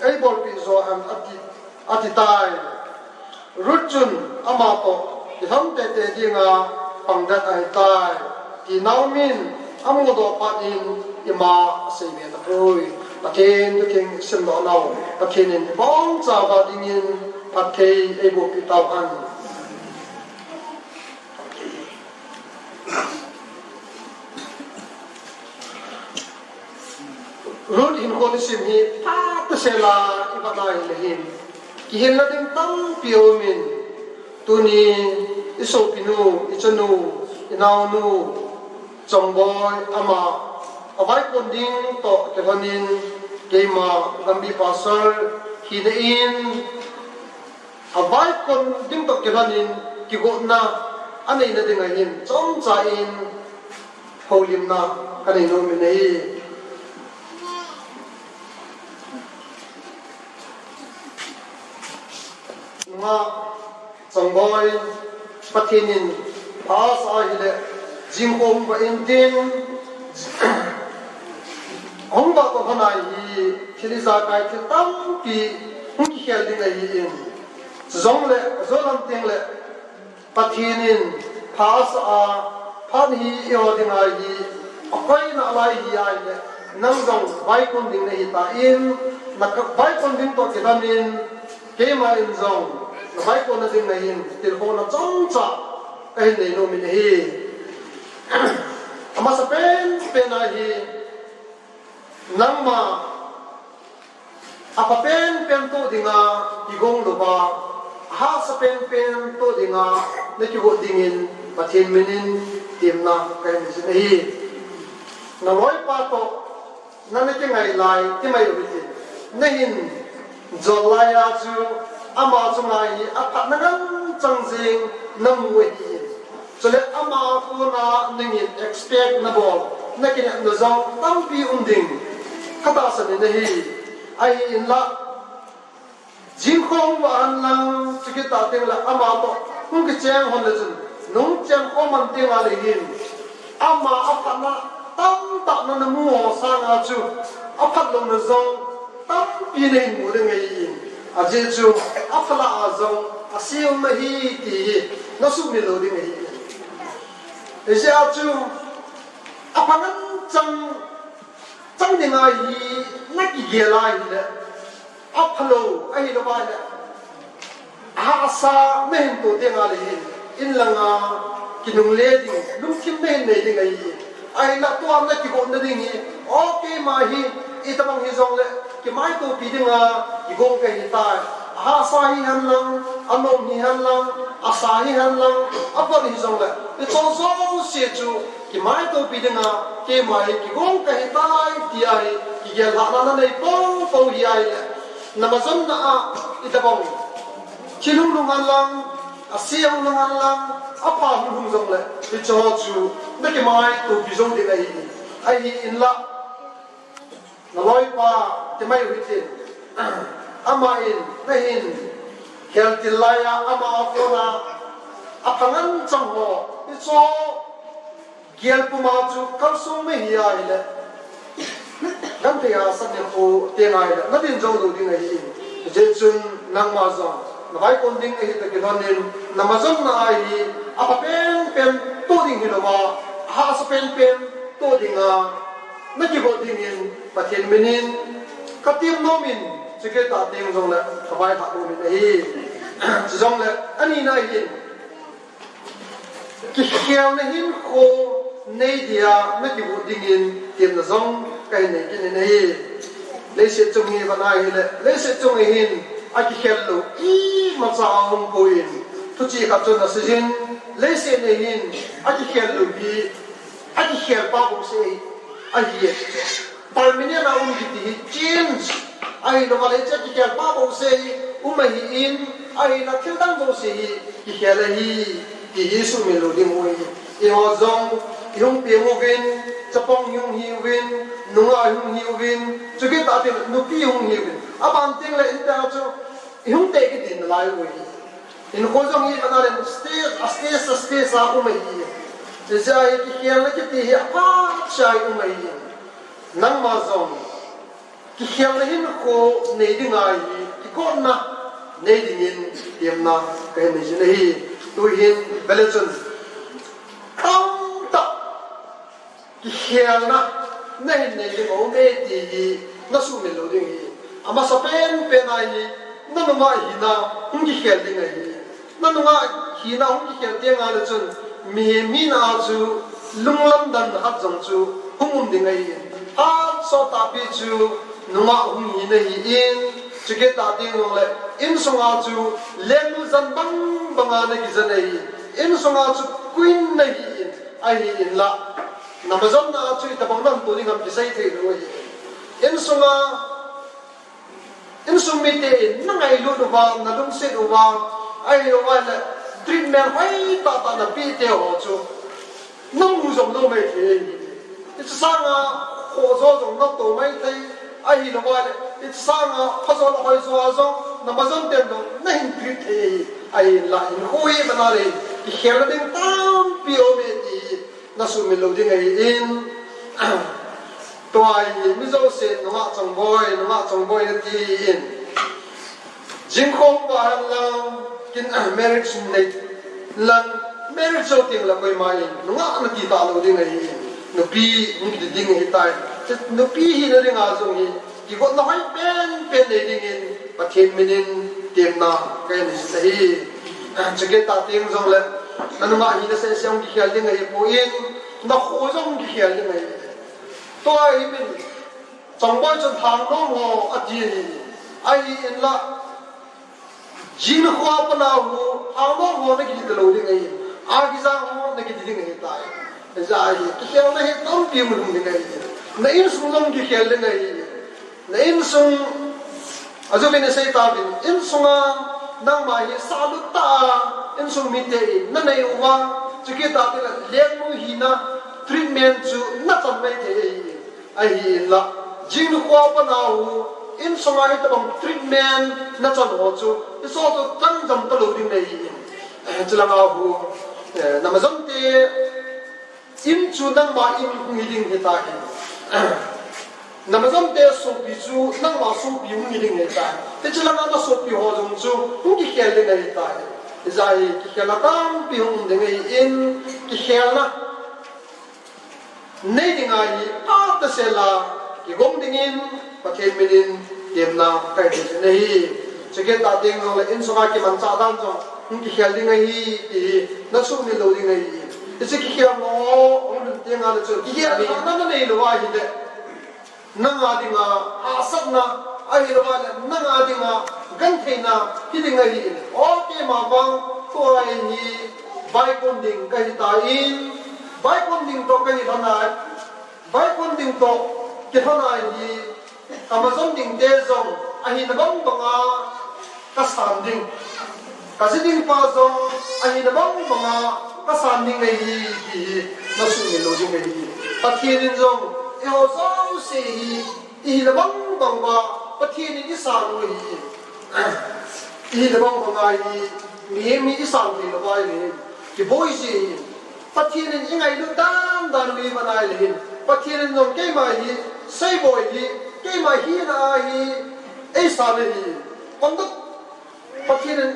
eibolpeh jo hen ati, ati tai. Ruth chun ama toh kilhon teitei dinga pang det ahi tai. Ti Naomin amudoh phat in ima asei be tapoi. Pathen thu theng simdoh nau Pathen in ibonchauva dingin phatthei eibohpeh tauhen. Ruth hinkho isim hi phat sela ivet a ahile hin kihilna ding tampi aumin, tuni isopinu, ichanu, inaonu, Chongboi ama avaikon ding toh kilhonin keima Gambih Pastor hina in avaikon ding toh kilhonin kigotna aneina dinga hin chomcha in houlimna kanei nom in ahi. Nunga Chongboi, Pathen in phasah ahile jingkho hung vah intin, hung vah toh lhon a hi thil ijakai thil tampi hung kikhel ding ahin. Chujongle, ajo lam tengle Pathen in phasah a, phat hi eiho dinga hi akoina lai hi ahile, nang jong vaikon ding nahitan, navaikon ding toh kilhonin, keima in jong navaikonna ding nahin tilkhouna chomcha kahin nei nom in ahi. Amasa penpen a hi nangma apha penpen toh dinga kigong louva, ahahsa penpen toh dinga nakigot dingin Pathen minin temna kahin neijin ahi. Naloipa toh nana kingai lai timai u hitin, nahin jol laiya chu ama chunga hi aphatna ngen chang jeng namu ahin. Chule ama kona nangin expect nabol, nakinepna jong tampi um ding katahsan in ahi. Ahinla jingkho hung vah hen lang, chukit a tengle ama toh hung kicheng lhon le chun, nung chengkhom man tengle hin ama aphatna tamtah nanamu ho sanga chu aphatlouna jong tampi nahin mu ding ahin, ajeh chu aphalah a jong ase um ahi ti hi nasuhmil lou ding ahi. Hijeh a chu apha ngen chang, chang dinga hi nakigel ahile, aphalou ahilouva ahile, ahahsa nahin toh tengle hin, inlanga kinungle ding, lungthim nahin nei ding ahi. Ahinla tua nakigotna ding hi, o keima hi itobang hijongle kimaitopi dinga kigong kahitai. Ahahsa hihen lang, anom hihen lang, asa hihen lang, avot hijongle Hiche jouse chu kimaitopi dinga, keima hi kigong kahitai tia hi kigel lhahna nanei poupou hi ahile, namajonna a itobang thil hung lhung hen lang, ase hung lhung hen lang, apha hung lhung jongle, hicheho chu nakimaitopi jou ding ahi. Ahinla, naloipa timai u hitin, aman nahin khel til laiya, ama a kona apha ngen chang ho, hiche gel puma chu kalsong nahi ahile, genthei hahsatna nikho teng ahile nadin jou lou ding ahi. Hijeh chun nangma jong navaikon ding ahi toh kilhonin, namajonna a hi apha penpen toh ding hilouva, ahahsa penpen toh dinga nakigot dingin Pathen minin katem nomin, chukit tah teng jongle kavailhah nomin ahi. Chujongle anina hin, kikhelna hinkho nei dia nakigot dingin temna jong kahin nei kit in ahi. Leiset chung hi vana hile, leiset chung a hin akikhel lou imacha aumpoi. Thuchih khat chun aseijin, leiset a hin akikhel lou hi, akikhel pa bouseh ahi. Permanent a um kiti hi change ahilouleh, hiche kikhel pa bouseh hi um ahin, ahinla thil dang jouse hi kikhel ahi, ti hi sumil lou ding ahi. Eiho jong ihung peng uvin, chapang ihung hiuvin, nungah ihung hiuvin, chukit tah teng nupi ihung hiuvin, aban tengle inte a chu ihung teh kit ding nalai u ahi. Hinkho jong hi vana le stage, a stage, a stage a um ahi. Hijeh a hi kikhelna kiti hi aphat cha hi um ahi. Nangma jong kikhelna hinkho nei dinga hi kigotna nei dingin temna kahin nei jin ahi. Tuhin vele chun tamtah kikhelna nahin nei ding aume ti hi nasumil lou ding ahi. Amasa penpen a hi nanungah hina hung kikhel ding ahi. Nanungah hina hung kikhel teng ahile chun mihem hina a chu lunglamdanna khat jong chu hung um ding ahi. Phat sot tahpi chu nungah hung hina ahin, chukit tah teng jongle insunga chu lengnu jan bang banga nakijan ahi. Insunga chu queen nahin, ahinla namajonna a chu itobang nato ding ham kisei thei lou ahi. Insunga, insung miten nangailut uva, nalungset uva, ahilouleh treatment hoitah tah napeh teho chu namu jom lou maithei. Hiche sanga khohjo jong nato maithei, ahilouleh hiche sanga phajo le hoijo a jong namajon ten jong nahin treat thei ahi. Ahinla hinkho hi vana le kikhelna ding tampi aume ti hi nasumil lou ding ahin, tua hi mi jousen nungah Chongboi, nungah Chongboi nati in. Jingkho pa hen lang, kin, marriage nei lang, marriage jou teng le koima in nungah nati talou ding ahin. Nupi hung kiti ding ahitai. Nupi hina dinga jong hi kigotna hoi penpen nei dingin Pathen minin temna kahin nei jin ahi. Chukit tah teng jongle nanungah hina sese hung kikhel ding ahipoi, nakho jong hung kikhel ding ahi. Tua hi min Chongboi chun thangnom ho ati ahi. Ahinla jing nikho a pat a hu thangnom ho nakiti talou ding ahi. Akijang ho nakiti ding ahitai. Hijeh a hi kikhelna hi tampi um ding ahi. Na insung jong kikhel ding ahi. Na insung, ajeh uvin isei tauvin, insunga nangma hi salut tah a insung miten nanei uva, chukit tah teng le lengnu hina treatment chu nachan maithei ahi. Ahinla jing nikho a pat a hu insunga hitobang treatment nachan ho chu, hicheho chu chan jam talou ding ahi. Chulanga hu, eh, namajonte in chu nangma in hung hi ding ahitai. Namajonte sopi chu nangma sopi hung hi ding ahitai. Hiche langa nasopi ho jong chu hung kikhel ding ahitai. Hijeh a hi kikhelna tampi hung um ding ahin, kikhelna nei dinga hi atahsela kigong dingin Pathen minin temna kahin nei jin ahi. Chukit tah teng jongle insunga kimanchah dan jong hung kikhel ding ahi ti hi nasumil lou ding ahi. Hiche kikhelna ho hung lhun teng le chun kikhelna nanei lou ahile, nanga dinga hahsatna ahilouleh nanga dinga gentheina hi ding ahi. O keima vang tua hi Vaikon ding kahi tan, vaikon ding toh kahi lhon a, vaikon ding toh kilhon a hi, ka majon ding te jong ahina bang banga kasan ding. Kaji ding pa jong ahina bang banga kasan ding ahi, ti hi nasuhmil lou ding ahi. Pathen in jong eiho jouse hi ihina bang bang uva Pathen in eisan u ahi. Ihina bang banga hi, mi, mi isan thei lou uva ahi. Kiboi ji ahi. Pathen in eingailut dan dan u ahi, banai le hin. Pathen in jong keima hi, Seiboi hi, keima hina a hi, eisan ahi. Conduct, Pathen in,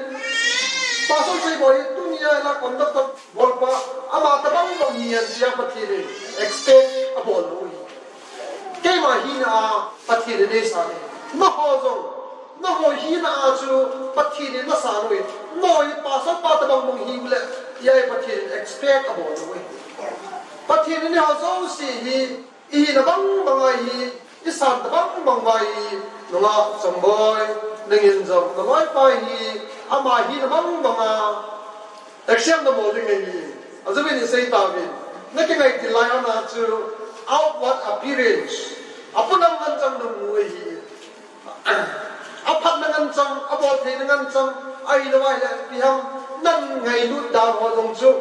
Pastor Seiboi hi, tunia la conduct bolpa, ama tabang bang hi, an tia Pathen in expect abol lou ahi. Keima hina a Pathen in eisan ahi. Nangho jong, nangho hina a chu Pathen in nasan u ahi. Nangho hi pastor pa tabang bang hiu le, tia hi Pathen in expect abol lou ahi. Pathen in eiho jouse hi, ihina bang banga hi, eisan tabang bang uva hi, nungah Changboi, nangin jong naloipa hi, ama hina bang banga, accept nabol ding ahi. Ajouvin isei tauvin. Nakingai til lai ana chu outward appearance. Apolam ngen chang namu ahi. Aphatna ngen chang, abol theina ngen chang, ahilou ahile ipi ham, nangailut dan ho jong chu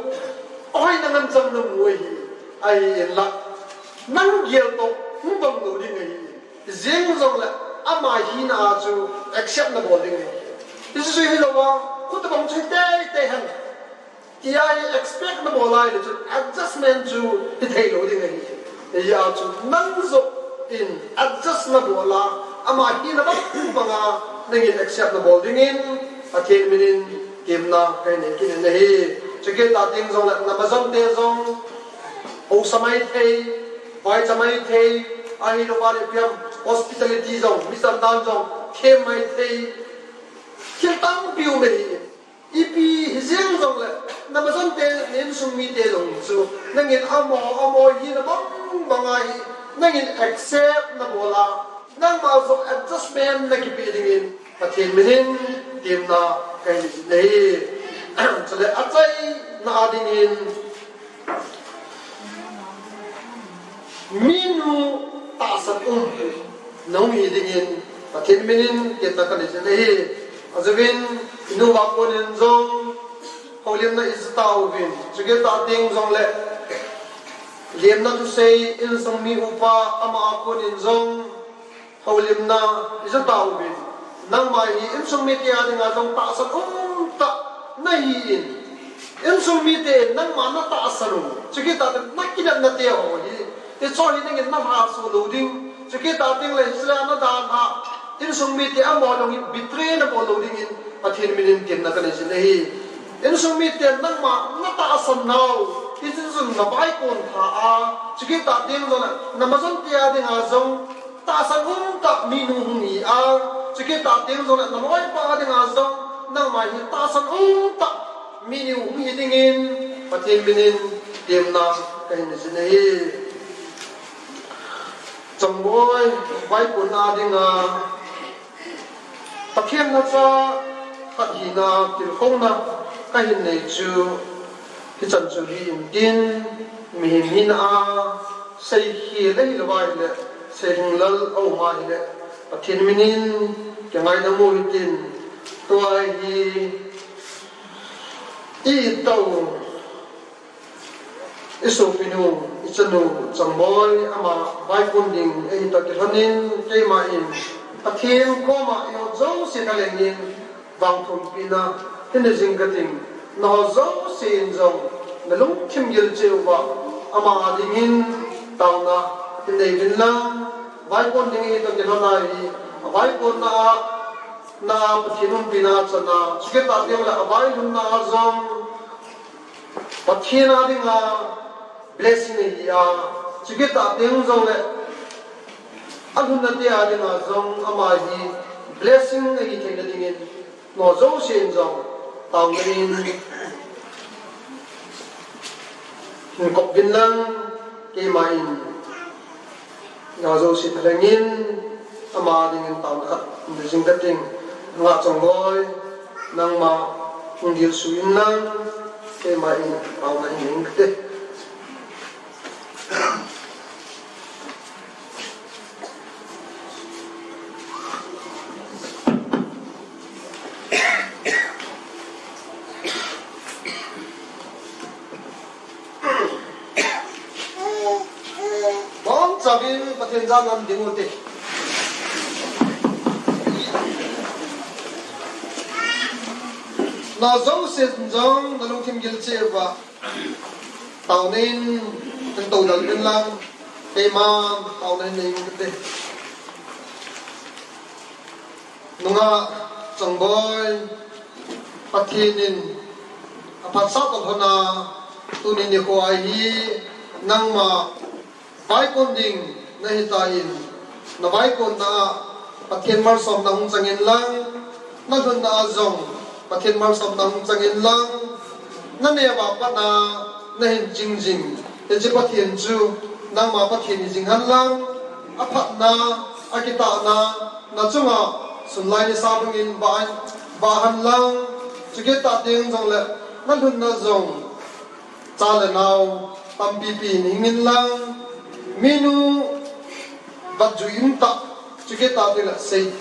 ahoina ngen chang namu ahi. Ahinla, nang gel toh hung bang lou ding ahi. Jeng jongle ama hina a chu accept nabol ding ahi. Hichu hilou a, khutabang chu tei tei hen. Tia hi expect nabol a ahile chun adjustment chu hithei lou ding ahi. Hijeh a chu nang joh in adjust nabol a, ama hina bang banga nangin accept nabol dingin Pathen minin temna kahin nei kit in ahi. Chukit a teng jongle namajon te jong haosa maithei, vaicha maithei, ahilou vale ipi ham, hospitality jong, mi cham dan jong them maithei, thil tampi um ahi. Ipi hijeng jongle, namajon te, na insung mite jong chu nangin amaho, amaho hina bang banga hi nangin accept nabol a, nangma joh adjustment nakipeh dingin Pathen minin temna kahin nei ahi. Chule achaina a dingin, minu tahsan um nahung hi dingin Pathen minin temna kahin nei ahi. Ajouvin, inu uva konin jong houlimna ija tauvin, chukit a teng jongle lemna thusei, insung mi upa ama a konin jong houlimna ija tauvin. Nangma hi insung mite a dinga jong tahsan umtah nahin, insung mite nangma natahsan u, chukit a teng nakinepna te ho hi, hicheho hi nangin nalhaso lou ding. Chukit a teng le hiche le nadalha, insung mite amaho jong hi betray nabol lou dingin Pathen minin temna kahin nei ahi. Insung miten nangma natahsan nau, hiche chun navaikon tha a, chukit a teng jongle namajon te a dinga jong tahsan umtah minu hung hi a, chukit a teng jongle naloipa dinga jong nangma hi tahsan umtah minu hung hi dingin Pathen minin temna kahin nei ahi. Changboi, vaikon a dinga Pathen nacha khat hina tilkhouna kahin nei chu, hichan chu hi intin, mihem hina a seikhel ahilou ahile, seilhinglel aum ahile, Pathen minin kingaidam u hitin, tua hi i tao, i sopinu, i chanu Changboi, ama vaikon ding eita kilhonin, keiman Pathen koma eiho jouse thalhengin vangthumpina hin nei jing kating, nangho jousen jong nalungthim gilcheh uva ama dingin taona hin nei uvin lang, vaikon ding eita kilhon ahi, vaikonna a, na Pathen umpina chana, chukit a teng le availhunna a jong Pathen a dinga blessing ahi a, chukit a teng jongle alhunna te a dinga jong ama hi blessing ahi theina dingin nangho jousen jong taona in hin kop uvin lang, keiman nangho jouse thalhengin ama dingin taona khat nei jing kating, nungah Changboi, nangma hung dilsu in lang, Keima in, taona hin ning kate. Bongchan Pathen jal a ding ute. Na jouse jong na lungthim gilcheh uva taona in, in to dal in lang, keiman taona in nei ute. Nungah Chongboi, Pathen in aphatsah tah lhon a, tuni nikho a hi nangma vaikon ding nahi tan, na vaikon na a Pathen malsomna hung chang in lang, na lhunna a jong Pathen malsomna hung chang in lang, na neo a pat na, na hin ching jing. Hiche Pathen chu nangma Pathen hi jing hen lang, aphatna, akitahna, na chunga sun lai nisa bangin vah, vah hen lang, chukit tah teng jongle, na lhunna jong, cha le nao tampi pi in hing in lang, minu vatjui um tah, chukit tah teng le sei,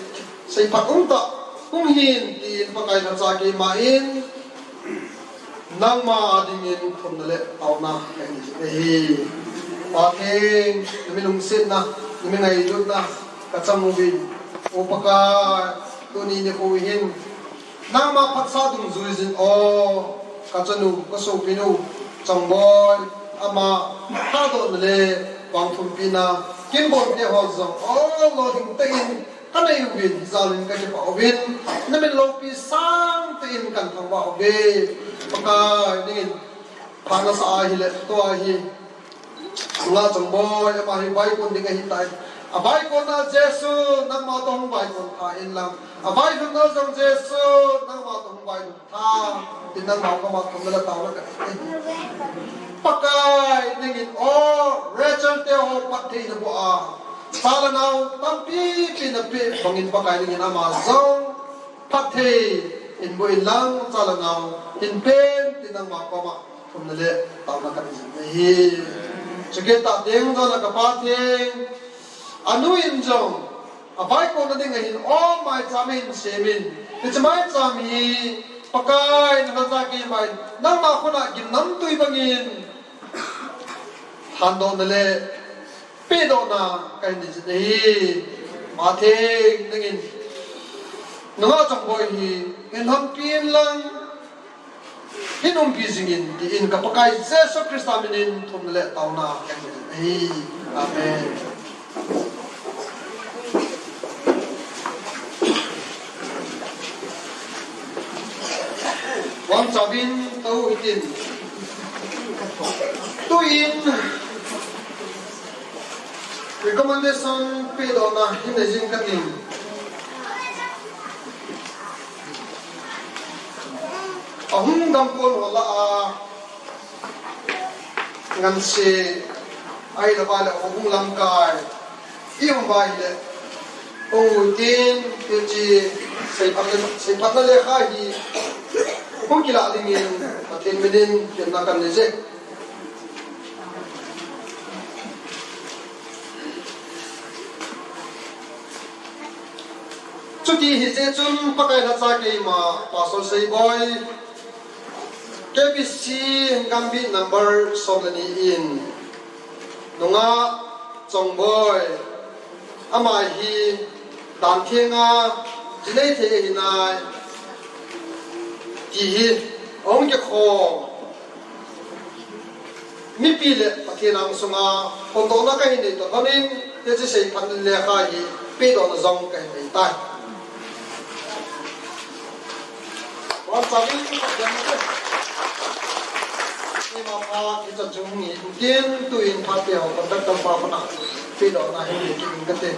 seiphat um tah hung hen tin Pakai lhacha keima in nangma a dingin thumna le taona kahin nei ahi. Pathen, na mi lungsetna, na mi ngailutna kachang uvin, O Pakai, tuni nikho hin nangma phatsah dungjui jin, O kachanu, kasopinu Chongboi, ama thahdohna le vangthumpina, kin bonte ho jong, O lolhing tah in kanei uvin, hijal in kakipah uvin, na min loupi sangtah in kahin thangvah uve. Pakai, nangin phat nasa ahile, tua hi Nungah Chongboi, ama hi vaikon ding ahi tai. Avaikon a Jesu, nangma toh hung vaikon tha in lang. Availhunna jong Jesu, nangma toh hung vailhun tha in, nangma koma thumna le taona kanei. Pakai, nangin, O Rachel te ho phatthei naboh a, cha le nao tampi pi napeh bangin Pakai, nangin ama jong phatthei in boh in lang, cha le nao hinpen tin nangma koma thumna le taona kanei jing ahi. Chukit tah teng jongle ka Pathen, anu in jong avaikonna ding ahin, O maicham ahin semin, hiche maicham hi Pakai, na lhacha keima in nangma khut a gimnamtui bangin lhandohna le pehdohna kahin nei jing ahi. Pathen, nangin Nungah Chongboi hi hin lhonpi in lang, hin umpi jingin, tin ka Pakai Jesu Christa minin thumna le taona kahin nei jing ahi. Amen. Vangchan tou hitin. Tuin recommendation pehdohna hin nei jing kating. Ahung dam kon ho lah a, ngansi, ahilou le hung lamkai i um uva ahile, hung utin, hiche seiphatna, seiphatna lekha hi hung kilah dingin Pathen minin temna kanei e. Chuti hijeh chun Pakai lhacha keima Pastor Seiboi, K B C Gambih number som le ni in, Nungah Chongboi, ama hi dan thenga jinei thei ahi nai, ti hi ahung kikhom. Mipi le Pathen angsunga phondohna kahin nei toh lhonin, hiche seiphatna lekha hi pehdohna jong kahin nei tai. Vangchan in Pathen, ima phat hichan chung hi tin, tuin phat peh ho conductor pa khut a pehdohna hin nei kit inge kati.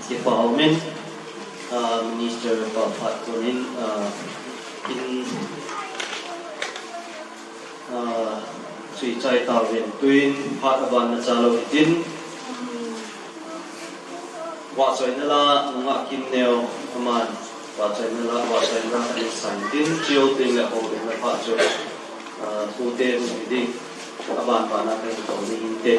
Kipa umin, ah, Minister pa phat konin, ah, in, ah, Sui chai tauvin, tuin phat aban na cha lou hitin. Vahchoina la nungah Kimneo aman vahchoina la, vahchoina la ahin san tin, cheu tin le ho tin le phat chu, ah, thu te hung hi ding, aban ban a kahin tou ni hinte.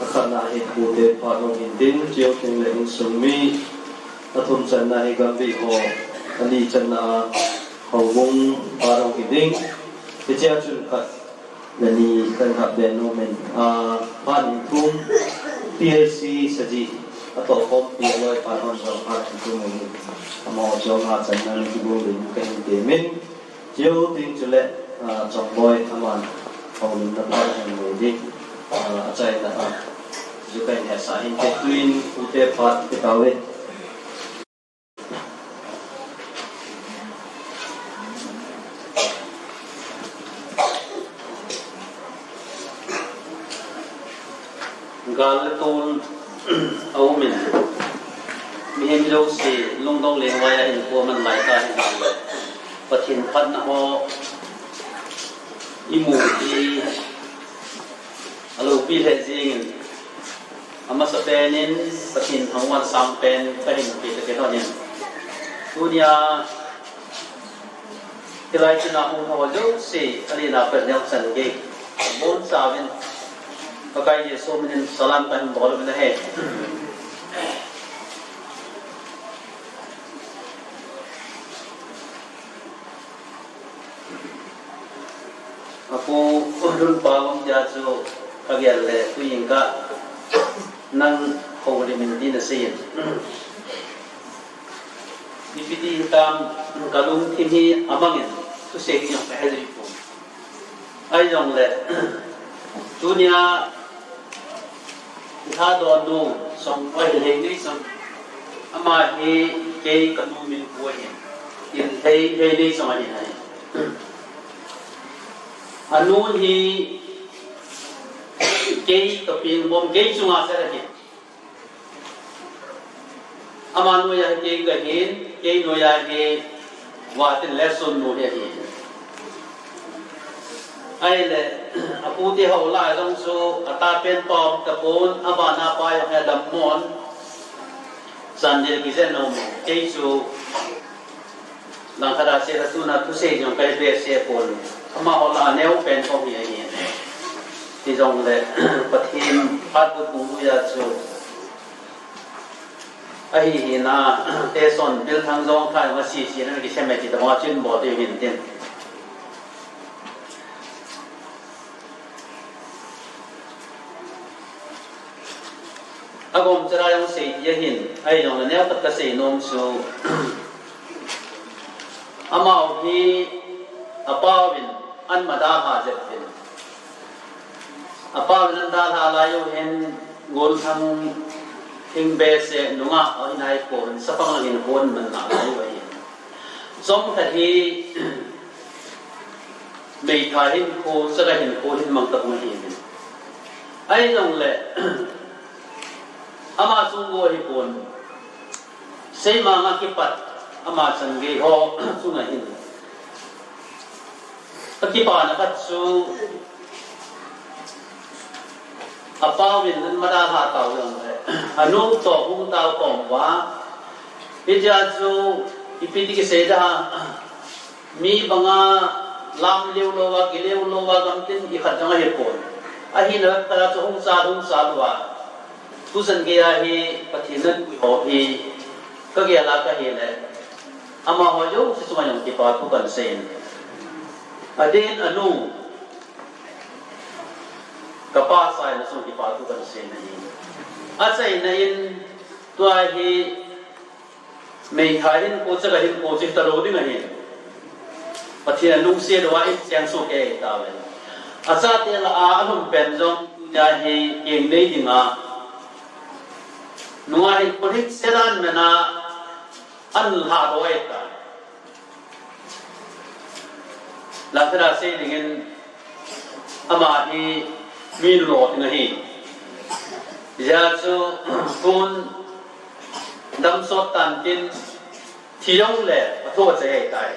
Akhatna hi pute phat hung hin tin, cheu tin le insung mi, athum channa hi gambih ho, ani channa a houbung phat hung hi ding. Hichea chun khat Nani kan kha ben nomin, ah, phat ni thum, P L C saji, atoh khompi aloi pan hon jong phat ni thum umin, amaho jong hachanna nakibol ding kahin temin, chuteng chule, ah, Chongboi aman houlimna phat ahin nei ding, ah, achaina a, chu kahin hetsah inte, tuin pute phat kitauvin. Gal le tol aumin, mihem jouse lungdong lengvai a hinkho aman lai tahin, Pathen phatna ho imu hi aloupi lheh jengin, amasapen in Pathen thangvahna sangpen kahin pe tauvin. Tunia hilai chunga hung ho jouse, alena pet neochangei, bonchauvin Pakai Jesu minin salam kahin bol uvin ahi. Apu Lunpa um tia chu kagel le tuin ka nang houlimin tin aseiyin. Ipi ti hitam, kalungthim hi amangin thusei jong kahejui pon. Ahijongle, tunia Lhadonnu Chongboi Lheinei jong, ama hi kei kanu min pu ahin, in Lhei, Lheinei jong ahin ahi. Anu hi kei kapeng bom, kei chunga set ahin. Ama noiya hi kei kahin, kei noiya hi Vatin le Sunnu hi ahin. Ahile, apute ho lah a jong chu atapen pa um tapon, abana pa jong hi adammo in, Chandel kijen nom, kei chu Langkhat a seh a tuna thusei jong kahin behseh pon, amaho lah a neopen kong hi ahin. Hijongle, Pathen phat bupung luia chu ahi hina, Teson Bilthang jong kha jong asisi na kisem e ti tama chin bol diu hin tin. Agom chara jong sei ti ahin, ahijongle neokhat kasei nom chu, amaho hi apauvin ana dalha jep uvin. Apauvin ana dalha lai uhin, Golthang thing behseh nungah ahin ahipon, chapang lang hinkho aman nalai u ahin. Chomkhat hi meithai hinkho, chaga hinkho hin mang tapon ahi. Ahijongle, ama chung go ahipon, seimang a kipat, ama changei ho chunga hin akipana khat chu, apauvin ana dalha tau jongle, anu toh hung tau khom uva. Hitia chu ipi ti kisei da, mi banga lam leu louva, kileu louva, gamtin ikhat jong ahipon. Ahina khat a chu hung chal, hung chal uva. Tuchan geiya hi Pathen in apui ho hi kagel a kahile, amaho jouse chunga jong kipa thu kahin seiyin. Adeh in anu, kapa chaina chunga kipa thu kahin seiyin ahi. Achaina in, tua hi meithai hinkho, chaga hinkho chu hitalou ding ahi. Pathen alungset uva in chengsoh kei tauvin. Achate lah a alhumpen jong tunia hi keng nei dinga, nunga hin police sedan mena ana lhadoh ahitai. Langkhat a sei dingin, ama hi mi nunung ding ahi. Hijeh chun tun damsot tan tin, thi jongle athu achai ahitai.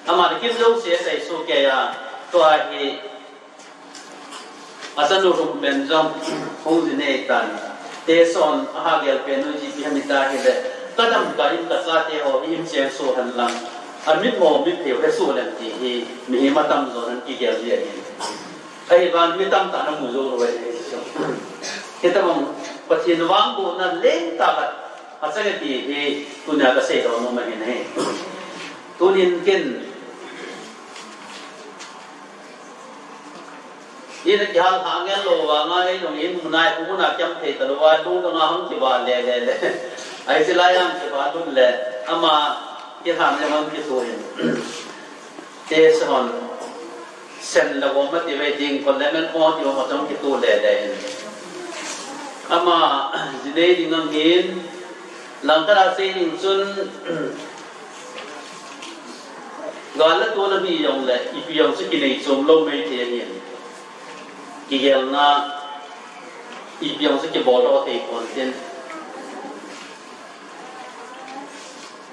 Aman akim jouse asei soh keiya, tua hi achanu lhumpen jong hung ji nei tan. Teson ahagel pen u ji ipi ham ita hile, kadam ka in kachate ho hi in chengsoh henlang, amitmo mitphei u hesoh leng ti hi mihem atamjon in kigel ji ahi. Ahivang mi tamtah in amu jou lou ahi. Hitabang Pathen vangbohna lentah khat achang e ti hi tunia kaseidoh nom ahi. Tunin ken Hina kihal ha ngel lou vanga, ei nung in munai, ku muna kiam thei talou va, lu dong a hung kiva le, le, le. Ai si lai ang kiva lun le, ama kihal le hung kitu in. Te se hon, sen la gom ma ti ve ding, kon le men ko ti ma chong kitu le, le in. Ama, jinei ding ang in, lang ka la sei ding chun, gal la tu na bi yong le, ipi yong se kinei chom lou mei te in. Kigelna, ipi jong chu kibol doh thei pon tin.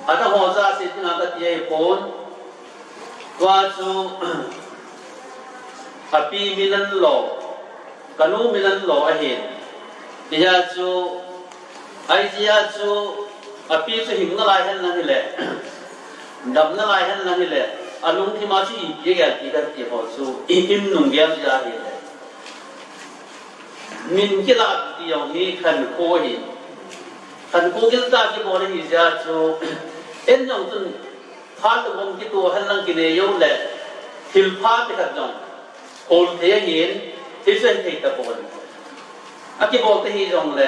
Ata ho ja se tina kati ahipon. Tua chu, api min an lo, kanu min an lo ahin. Hijeh chun, Ahi jeh chun, api chu hing nalai hen lang hile, dam nalai hen lang hile, alungthim a chu ipi agel ti kati ho chu, i in nung gel jeh ahile. Min kilah ti jong hi khankho ahi. Khankho giltah kibol ahi jeh chun, en jong chun, Phat gom kitoh hen lang kinei jou le, thil pha khat jong, hol thei ahin, hiche chu hithei tapon. Akibol te hijongle,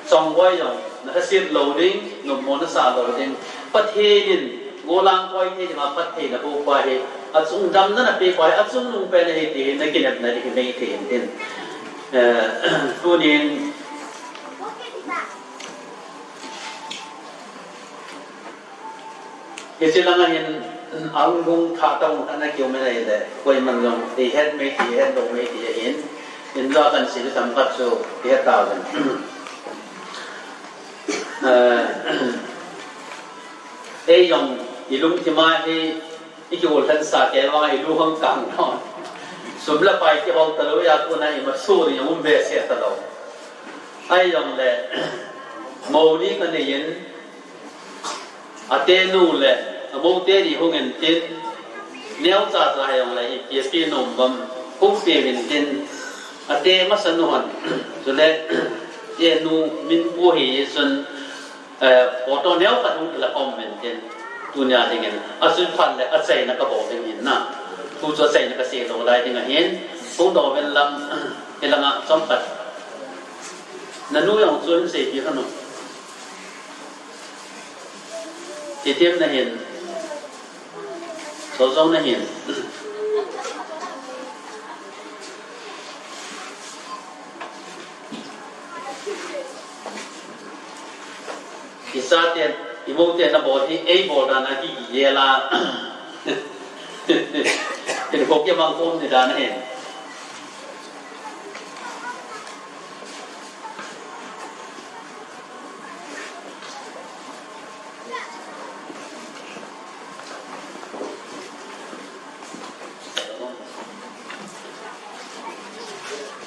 Chongboi jong, na lhaset lou ding, nommo nasah lou ding. Pathen in, gollhang koi thei dinga phattheina boh pa hi, achung damna napeh pa hi, achungnung pen ahi ti hi, nakinepna ding hi mei thei in tin. Eh, tunin, Hiche langa hin, ahung lhung thah tah un ana kium in ahile, koiman jong, eihet mei ti, eihet lou mei ti ahin, indoh a kan sei themkhat chu, ihet tauvin. Eh, ei jong, ilungthim a hi, ikihol lhensah kei vang, ilu hung kang lhon. Sum le pai kihol talou, a kona ima soh ding jong um behseh talou. Ahijongle, mou ni kanei in, Atenu le, amou teni hung intin, neocha cha hijongle, ipi ipi nom ham, hung pe intin, ate masa nu hon, chule, enu min pu hi chun, eh, photo neokhat hung kila khom intin, tunia dingin, achun phat le, achaina kabol ding ahin na, tu chu achaina kasei lou lai ding ahin, hung doh uvin lang, hilanga chomkhat. Nanu jong chu hin seipeh khat nu. Titim nahin. Sojong nahin. Ichaten, imou ten nabol hi, eibol dan a kigel a. Tin ko kemang kom ni dan ahin.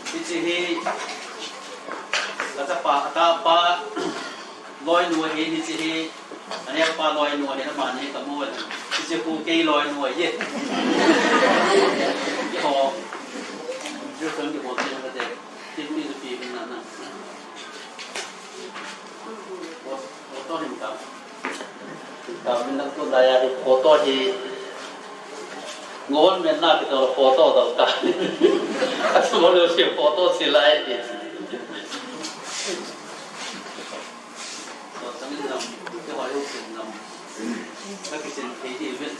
Hiche hi, kachapa, atapa, loinu ahin, hiche hi, aneopa loinu ahin, amani kamu ahin. Hiche khu kei loinu ahi. Iho, jurson kiho chen kate. Tin pi su pi bin na na. Photo hin ka. Ka min lang tu daya hi photo hi. Ngol men na kito photo dal ka. Asu mo lo si photo si lai hi. So, sangin lam, ke hoi ho sin lam. Ka kisin thei ti vet.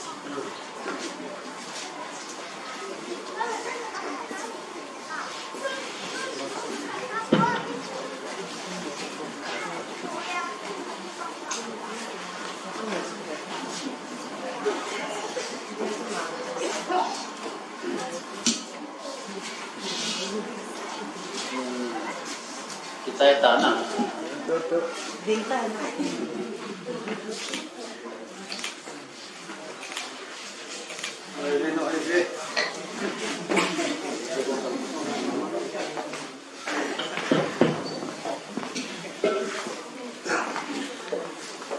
Kichai ta na. Ding ta na.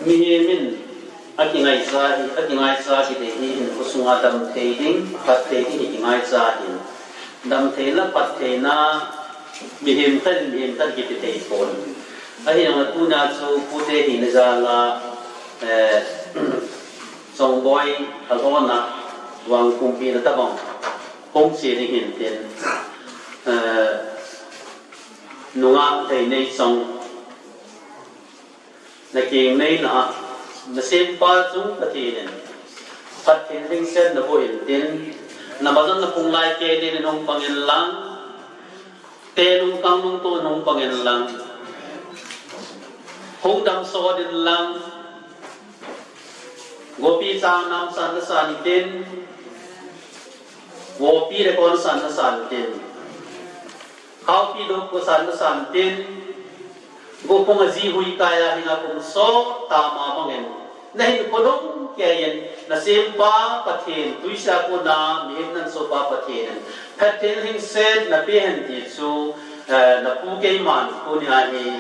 Mihem in akingaichat hi, akingaichat kiti hi hinkho sunga damthei ding, phatthei ding hi kingaichat ahin. Damtheina, phattheina, mihem khat in mihem khat kipe thei pon. Ahinla tunia chu pute hina jal a, eh, Chongboi, Halhona, vangpumpi na tabang. Hung che ding hin tin, eh, nungah thei nei chong, na keng nei na, na sempa chung Pathen in, Pathen lhingset na bu in tin, na majon na phung lai ke din in hung pang in lang, te lungtang lungto in hung pang in lang, hung damsot in lang, gopi chang nam san na san tin, gopi le kon san na san tin, khaopi do ko san na san tin, gophung a ji hui kaya hinga kum so tama bangin, na hin khonung keiyin, na sempa Pathen, tuisia kona mihem nan sopa Pathen in, Pathen lhingset na pe hen ti chu, eh, na pu keiman tunia hi,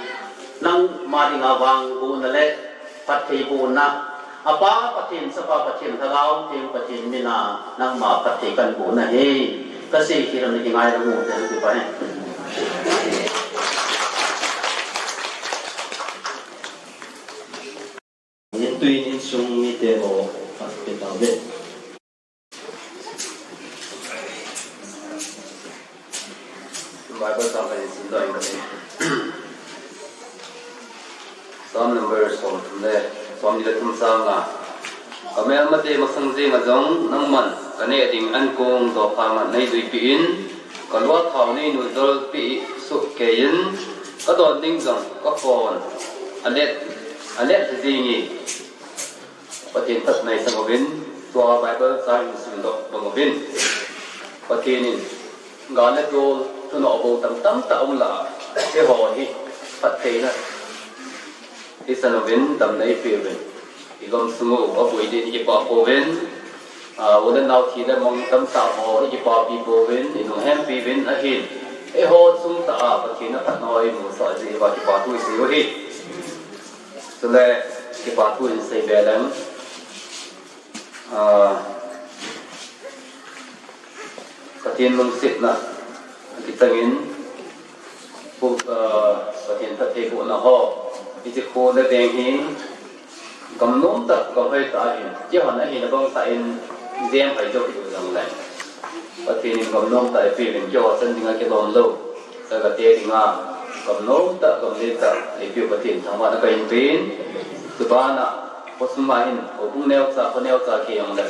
nangma dinga vangbohna le phattheibohna, a Pa Pathen, Chapa Pathen, Lhagao Theng Pathen mina, nangma phatthei kan boh nahi. Ka sei thei lam na kingai lam u te ti pa he. Nin tui nin sung mite ho, phat pe tau ve. Bible chang kan sim doh inge. Psalm number som thum le, som ni le thum chang a. Ka melmate masang jeng a jong nangman ka neh ding an kong dokhang a nei juipeh in, ka lu a thao nei nujol peh soh keiyin, ka don ding jong ka khon a let, a let jing e. Pathen phatna i sang uvin, tua Bible chang i sim doh bang uvin. Pathen in, gal le tol, thunoh bou tam tam tah um lah a, eiho hi, phattheina i san uvin, damna i pe uvin. I gamsung u, aboi din i kipah pouvin. A, u le nao thi le mang tam tah ho, i kipahpi pouvin, i lunghempi uvin, ahin. Eiho chung tah a, Pathen a phatna i musah jeh uva kipathu i sei u ahi. Chule, kipathu in sei be leng, ah, Pathen lungsetna, akichangin, pu-, ah, Pathen phattheibohna ho, hiche kho le veng hi, gam nom tah, gam hoi tah ahin, kihon ahin abang tah in, jem hoi jo kit u jong le. Pathen in gam nom tah eipeh uvin, keiho chan dinga kilom lou, sagate dinga gam nom tah, gam len tah eipeh u Pathen thangvahna kahin pen. Chubana, khosung a hin, houbung neocha, kho neocha kei jong le,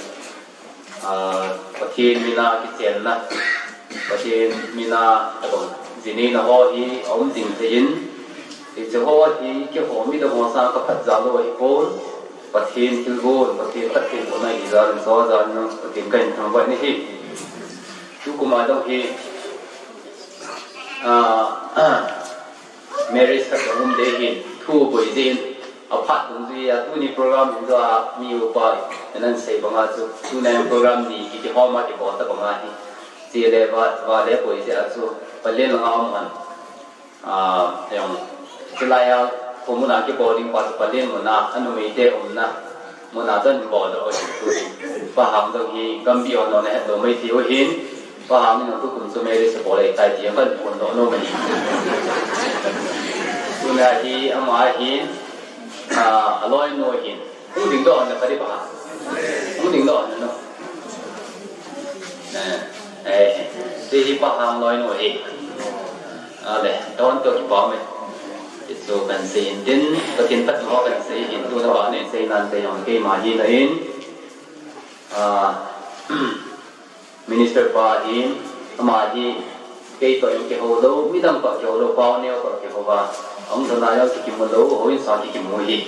ah, Pathen mina kichenna, Pathen mina tabang, ji neina ho hi aum jing thei in, hiche ho hi keiho midang ho sang ka phat jal lou ahipon, Pathen thilgon, Pathen phattheibohna hi jal in, so jal in, Pathen kahin thangvah in ahi. Tukum a dong hi, ah, marriage khat jong um ding ahin, thu boi jeh in, aphat dungjui a, tuni program in jong a, mi upa in ahin sei banga chu, tuni program ni kiti hom a kibol ta banga hi, che le va, va le boi jeh a chu, palen langa um han. Ah, jong, chulai a, kho muna kibol ding pa chu palen muna, anumeite umna muna chun bol doh u ahi. Pa Hang jong hi, gambih hon lou na het lou mai thei u ahin, Pa Hang in tukum chu marriage abol ahitai ti jong kahin phon doh nom ahi. Tuna hi, ama hin, ah, aloinu ahin. Hung ding doh na padi pa. Hung ding doh na no. Eh, eh, ti hi Pa Hang loinu hi. Ale, don to kipa me. Itu kan sei in tin, Pathen phatna kan sei in, tuna bana sei nan te jong keima hi na in. Ah, Minister pa hi, ama hi, kei toh jong kihou lou, midang toh kihou lou, pao neo toh kihou va. Ahung lhun a jong kikimu lou, houin sang kikimu hi.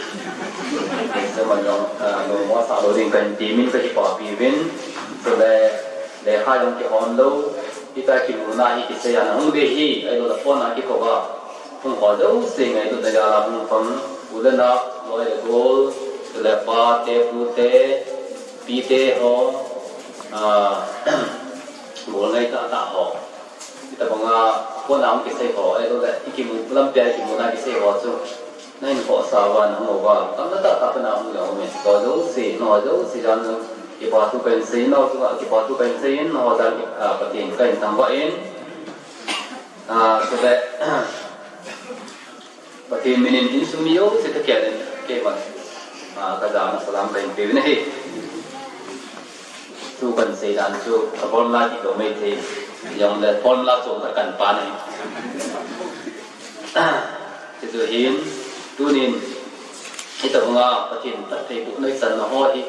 Seman jong, ah, lungmong asah lou ding kahin ti min kakipapi uvin. Chule, lekha jong kihon lou, hitia kimuna hi kisei a nahung ding hi, ahilou le phone a kikou va. Hung ho jouse ngailutna jal a hung pang, u le nao, loi le gol, chule pate, pute, pite ho, ah, gol ngai tahtah ho. Hitabanga, phone a hung kisei ho, ahilou le, i kimu, lampi a i kimuna kisei ho chu. Na hinkho sa uva, na hung uva, tamna tahtah pen a hung le hung in, ho jouse, nao jouse jal a, kipathu kahin sei, nao chunga kipathu kahin sei in, nao jal, ah, Pathen kahin thangvah in, ah, chule, Pathen min in insung mi jouse thakhel in, keiman, ah, kajana salam kahin pe uvin ahi. Tu kan sei dan chu ka formula ti lo mai thei. Jong le formula chu ka kan pa nei. Ti chu hin tunin ita hunga Pathen phattheibohna i channa ho hi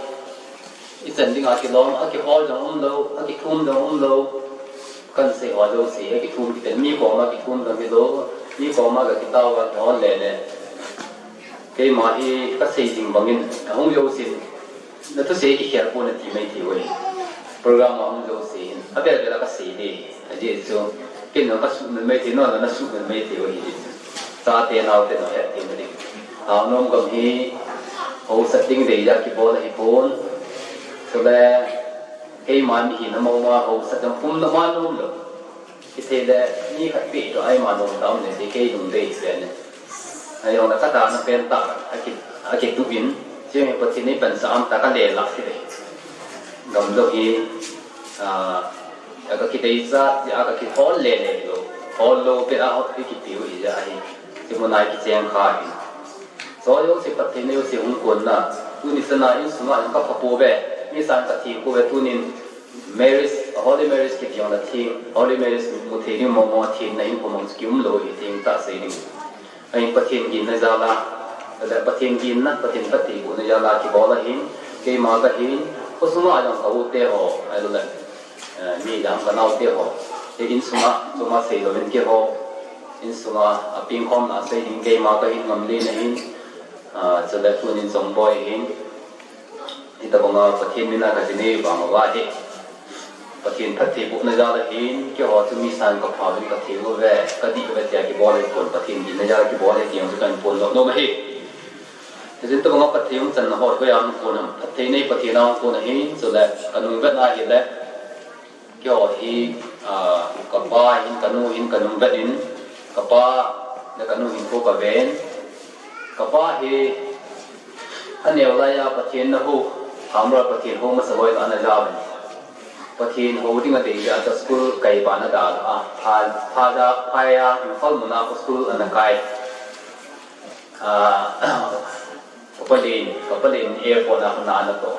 i chan dinga kilom, a kihol dang um lo, a kithum dang um lo. Kan sei ho lo sei, a kithum kiten mi koma kithum dang hi lo, mi koma ka kitao a kihol le le. Keima hi ka sei ding bangin, a hung jo sin, na thusei kikhel pon nati mai thei uve. Program a hung jo sin, a bel bel a ka sei de, a ji chu, ken na ka su na mai thei, no na su na mai thei uve ji chu. Chate naote na het thei na ding. A nom gam hi, ho sa ding de ja kibol hi pon. Chule, keima mi hi na mo ma ho sa dang pum na ma nom lo. Kithei le mi khat pi to ai ma dong tam ne ti kei dung dei se ne. Ai yong la ka ta na pen ta a ki a ki tu in, che mi Pathen ni pen sa am ta ka le la ki dei. Gam lo hi a a ka ki dei sa ti a ka ki hol le le lo. Hol lo pe a hot pi ki piu i ja hi. Ti mo nai ki cheng kha hi. So yo si Pathen yo si hung kon na. Tu ni sa na in suma in ka pha po ve. Mi san ka thi ko ve tu nin Marys, Holy Marys kiti jong la thing, Holy Marys mu thei ding mo mo thing na in pumang chu ki um lo hi thing ta sei ding. Ahin Pathen ginna jal a, le Pathen ginna, Pathen phattheibohna jal a kibol ahin, keima ka hin, khosunga jong ka u te ho, ahilou le, eh, mi jong ka nao te ho, te insunga, chuma sei louvin keiho, insunga, a pengkhomna sei ding keima ka hin ngam le na hin, ah, chule tunin Chongboi hin, Hitabanga Pathen mina ka ti nei vang uva hi. Pathen phattheibohna jal a hin, keiho chu mi sang ka pha uvin ka thei uve, ka dih uve tia kibol ahi pon, Pathen ginna jal a kibol ahi ti jong chu ka hin pon lou nom ahi. Hitabanga phatthei hung channa ho, koi a hung kon ham, phatthei nei Pathen a hung kon ahin, chule ka nung vet na hile, Keiho hi, ah, ka pa hin, ka nu hin, ka nung vet in, ka pa le ka nu hin kho ka ven. Ka pa hi, a neo lai a Pathen na hou, Hamra Pathen hou masa loi la na ja ven. Pathen hou ding a dei a ta school kai pa na da a, pha, pha ja, pha ya, Imphal muna ko school ana kai. Ah, ka pa len, ka pa len airport a ko na na to.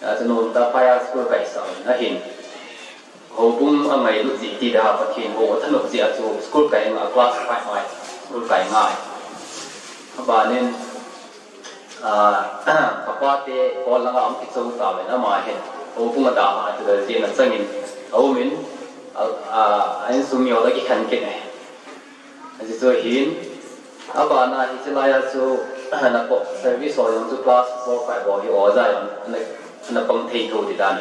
A, chu nom ta phai a school kai sa na hin. Houbung a ngailut ji ti da Pathen hou thanop ji a chu school kai nga class five mai school kai ngai. A banin, a, ka pa te ko langa am ki chou ta ve na ma hin. Houbung a da ha ti da ji na changin. Houmin, a, a, a insung mi ho da ki khan ke ne. Aji chu hin, abana hi chilai a chu, na ko service ho jong chu class four, five ho hi oja jong na, na pang thei tho ti dan.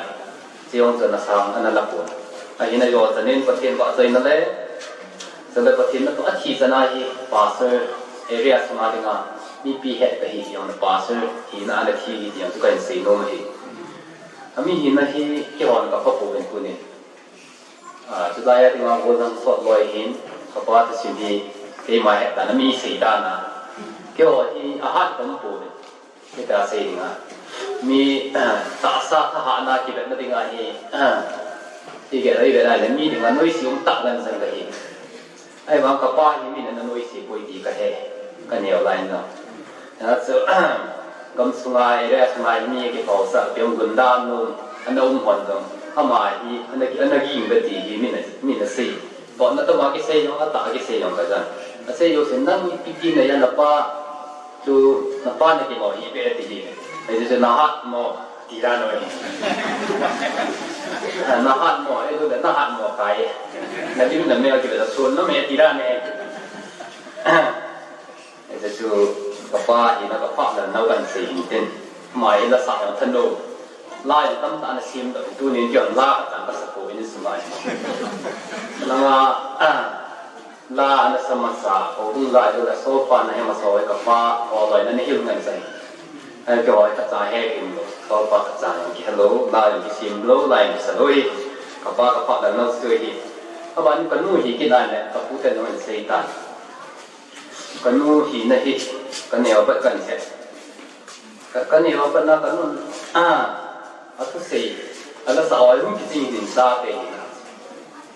Chi jong chu na sang, na la pon. Ahin a jo chanin Pathen vahchoina le, chule Pathen na to a thi chana hi pastor area sunga dinga, mipi het ka hi jong na pastor, hina a na thi hi jong chu ka hin sei nom ahi. Ami hina hi kihon ka pha po ven kuni. Ah, chulai a dinga gollhang sot loi hin, ka pa thusim hi, keima het dan a mi sei dan a. Keiho hi, a hat ka um poi. Hita sei dinga. Mi, tahsa thahatna kivetna dinga hi, i vet, i vet a le mi dinga noise um tah dan jeng ka hi. Ahivang ka pa hi min ana noise poi ti ka he, ka neo lai na. Hia chu, gam sunga area sunga hi mi kiphal sa, piang gunda nu, ana um hon dong. Ama hi, ana, ana ging ve ti hi min a, min a sei. Bol na tama kisei jong, atah kisei jong ka jan. A sei jo sen nang ipi ti na ya na pa, chu na pa na kimo hi ve ti hi. Ai chu na hat mo. Ti dan noi. Na hat mo, eh, tu na hat mo kai. Na lim na me ki da sun na me ti dan ne. Eh, chu ka pa hi na ka pa la nau kan sei hin tin. Mai la sa yang than lo. La yang tam ta na sim da tu ni jong la ka tan ka sa ko ni sum ai. Na ma, ah, La ana sa masa, houbung la jo la solfa na he masa hoi ka pa, ho loi na ni hil ngai sai. Ai ke hoi ka cha he kin lo, solfa ka cha yang ki hello, la yang ki sim lo, la yang ki sa lo hi. Ka pa ka pa da no su hi. Ka ba ni ka nu hi ki na ne, ka pu te no ni sei ta. Ka nu hi na hi, ka neo ba kan he. Ka, ka neo ba na ka nu. Ah, a tu sei. Ala sa hoi hung ki ting din sa te hi na.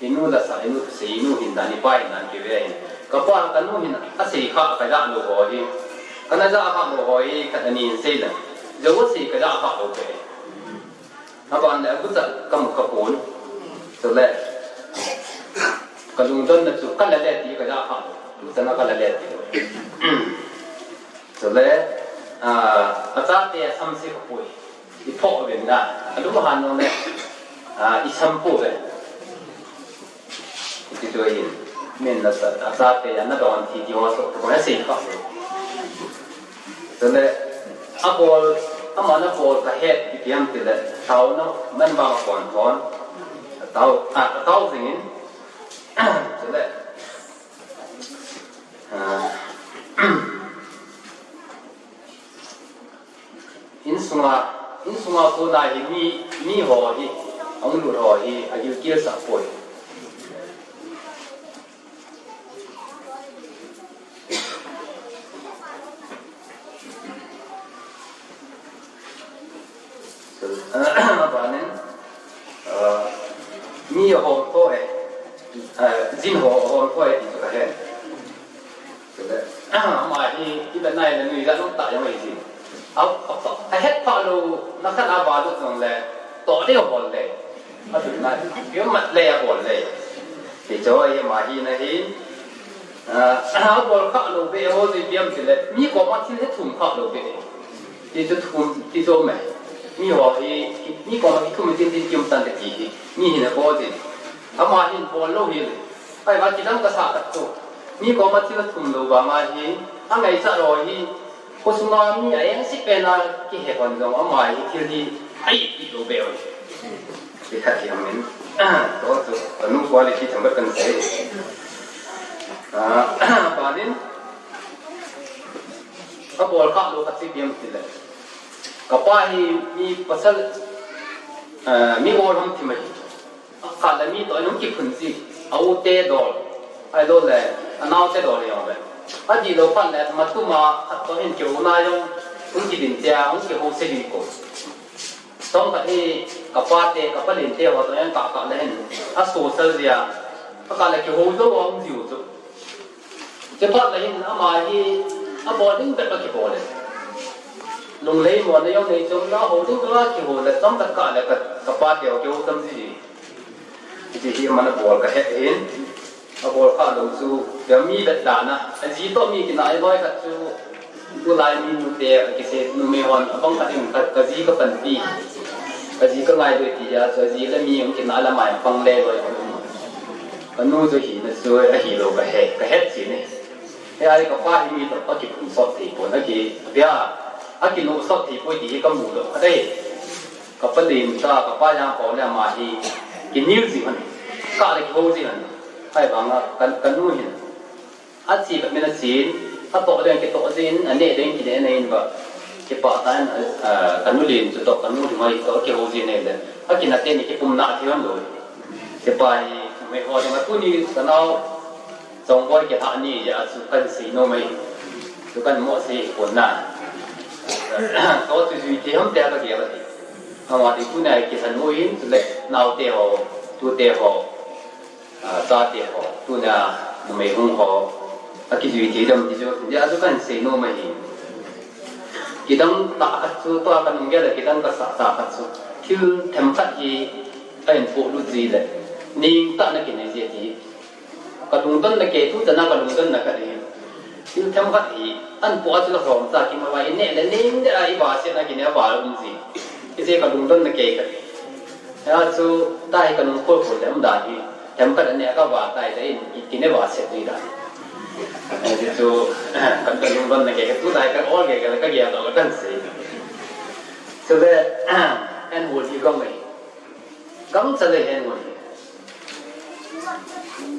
Inu la sa, inu thusei, inu hin dan, ipa hin dan kive hin. Ka pa, ka nu hin, asei kha, ka ja lo ho hi. Kana ja kha lo ho hi, khat ani hin sei dan. Jo asei ka ja kha lo pe. Aban le agucha kamu kapon. Chule kalungdonna chu kala le ti kaja kha. Gucha na kala le ti. Chule, ah, achate samse kapoi. Iphoh uvin na. Alung han nung le, ah, isampo ve. Iti chu hin, min na sa, achate, ana don thi ti ho so, ko na sei kha. Chule, abol, ama na bol kahet, ipi ham tile, tao na, man vang kon kon. Tao, ah, tao jingin. Chule, ah, Insunga, insunga kona hi mi, miho hi, ahung lut ho hi, agilkel sah poi. Abanin, ah, mi ahom tho e, ah, jin ho ahom tho e, ti chu kahe. Chule, ama hi, iba nai le nuijat um tah jong ahi ji. A, a, ahet pha lou, na khan ava lut jong le, toh ding abol le. Atu nai, imat le abol le. Ti chu ama hi na hi, ah, abol kha lou be ho ji biam chule, mi koma thil he thum kha lou be. Ti chu thum, ti chu me. Miho hi, mi koma kithum tin tin kium tan te ti hi. Mi hi na ko ji. Ama hin bol lou hi le. Ahivang kidang kasah khat chu, mi koma thil athum lou vanga hi, angaichat ho hi, khosunga mi a engse pen a kihe hon jong ama hi thil hi aipeh lou be uvin. Ti khat hi amin. Toh chu, kanu quality themkhat kan sei. Ah, abanin, abol kha lou khat chu ipi ham tile. Kapa hi mi pasal, ah, mi ol ham ti mai. Akhat le mi toh in hung kiphun ji, a u te dol, ahilou le, a nao te dol jong le. Adih lou phat le, matum a khat toh hin kihou na jong, hung kidin te a, hung kihou se ji ko. Chomkhat hi, kapa te, kapa len te ho toh jong kah kah le hin, a social jia, akah le kihou jou a um jiu chu. Chuphat le hin ama hi abol ding bep a kibol e. Lunglhaimona jong nei chom na, hou ding bep a kihou le, chomkhat kah le ka, kapa teu kihou tam ji. Hiche hi aman abol kahe hin. Abol kha lou chu, tia mi vet dan a. Aji toh mi kinai loi khat chu, tulai mi nute, akisei numei hon, abang khat in ka, kaji kapanpi. Kaji kangai doi ti a, chu aji le mi hung kinai le amai pang le loi. Kanu chu hina chu ahilou kahe, kahet jin e. Hiche a hi kapa hi mi toh akiphung sot thei pon, aki, abia, akinuh sot thei poi ti hi kamu lou. Adei, kapa len ta, kapa jang pau le ama hi, kinil jing hon, kah le kihou jing hon. Ahivang a, ka, kanu hin. Achi khat min achin, atoh ding kitoh jin, aneh ding kineh nei in ba. Kipah tah in, ah, kanu len chu toh, kanu lhingoi toh, kihou jin nei le. Akinah teni kipumna thei hon lou. Hichepa hi, numei ho dinga tuni kanao, Chongboi kilhah ni jeh a chu kahin sei nom ahi. Chu kahin mo sei pon na. Toh chu jui thei ham tia kagel ahi. Ama ding tunia kilhen mu in, chule naote ho, tute ho, ah, chate ho, tunia numei hung ho, akijui thei dem ti chu, hijeh a chu kahin sei nom ahi. Kidang tah khat chu, tua kanung gel a kidang kasah tah khat chu, thil themkhat hi ahin polut ji le, ningtah na kinei ji ati. Kalungdonna kei, tuchan a kalungdonna khat hi. Thil themkhat hi, ahin po a chu la hom cha kimu a, ineh le ning le a, ivahset na kineh a val um ji. Hiche kalungdonna kei khat. Hia chu, tahi kanung khol khol le um dan hi. Themkhat aneh a kavah tai le in, kineh vahset ji dan. Hiche chu, ka, kalungdonna kei khat, tutai ka ol kei khat le kagel doh kahin sei. Chule, ahin hol hi gam ahi. Gangcha le ahin hol hi.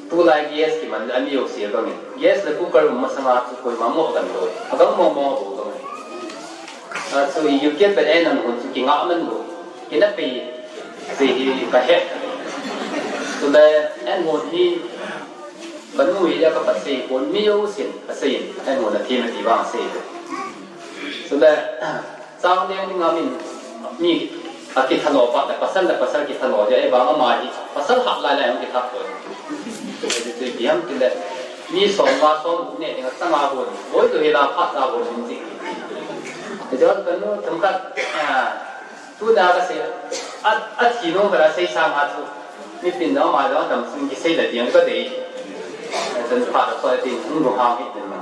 Tulai gas kiman le ami jouse gam in. Gas le cooker um masanga chu koima mo gam lou. Agam mo mo bou gam in. A chu i U K pet ahin hon chu kingah man lou. Kina pei. Sei hi kahe. Chule ahin hon hi. Kanu hi a kapasei pon mi jousen. Asei in. Ahin hon athem ati vang asei. Chule Chang ding ding a min, mi akithalou phat le, pasal le pasal kithalou jeh, ahivang ama hi, pasal hat lai lai hung kithat poi. Hiche chu ipi ham tile, mi som nga som gup neh ding a changa hon, boi lou hila phat cha hon ding ji. Hiche chu kanu themkhat, ah, tuna kasei, A, a thi nung kara sei sang a chu. Mi pin dang ma dang dam sung ki sei la tiang ka dei. Atan pha da pa tin hung ro ha ki tin na.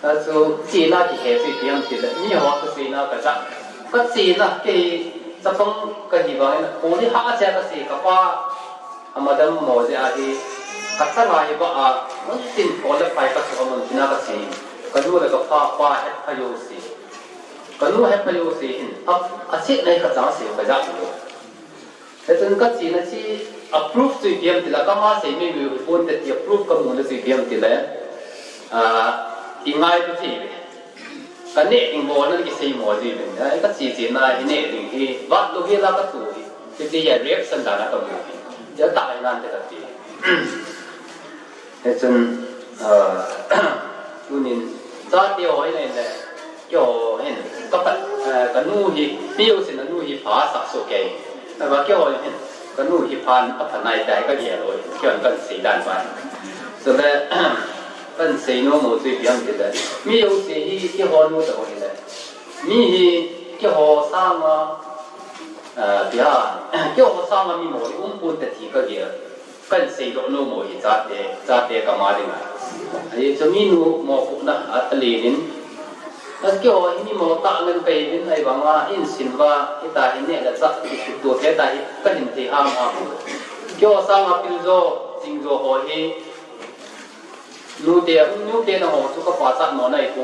A chu chena kihe chu ipi ham tile, mi ho chu chena ka cha. Ka chena kei chapang ka hi vangin, koi ni ha cha ka che ka pa, a madam mo je a hi, ka changa hi ba a, mun tin ko le pai ka chu a mun tina ka che. Ka nu le ka pa, pa het pha jo si. Ka nu het pha jo si hin, a, a che nei ka cha se ka ja lo. Hichun ka chena chu approve chu ipi ham tile, ka ma sei mi mi pon te ti approve ka mu na chu ipi ham tile. Ah, i ngai tu ti ve. Ka neh ding bol na ki sei mo ji ve. Ai ka che chena hi neh ding hi, vat lo hi la ka tu hi. Ti ti ya reaction da na ka mu hi. Ja ta ai nan te ka ti. Hichun, ah, tunin, chate ho hi nei le, keiho hin, ka pa, eh, ka nu hi, mi jousen a nu hi pha sa so kei. Na ba keiho hin, ka nu hi pha a pha nai tai ka gel lou, keiho kan sei dan ba. So le, kan sei nom mo chu ipi ham tile. Mi jouse hi keiho nu ta ho hi le. Mi hi keiho sanga, ah, pia, keiho sanga mi mo hi um pon te ti ka gel. Kan sei doh nom mo hi chate, chate ka ma ding a. Ahi chu mi nu mo pu na a, a lenin. As keiho hi mi mo ta ngan kai vin ai vang a in sin va, hi ta hi ne la cha, hi tu te ta hi ka hin thei ham ham. Keiho sanga pil jo, ching jo ho hi. Nu te, nu te na ho chu ka pa cha mo nai ko.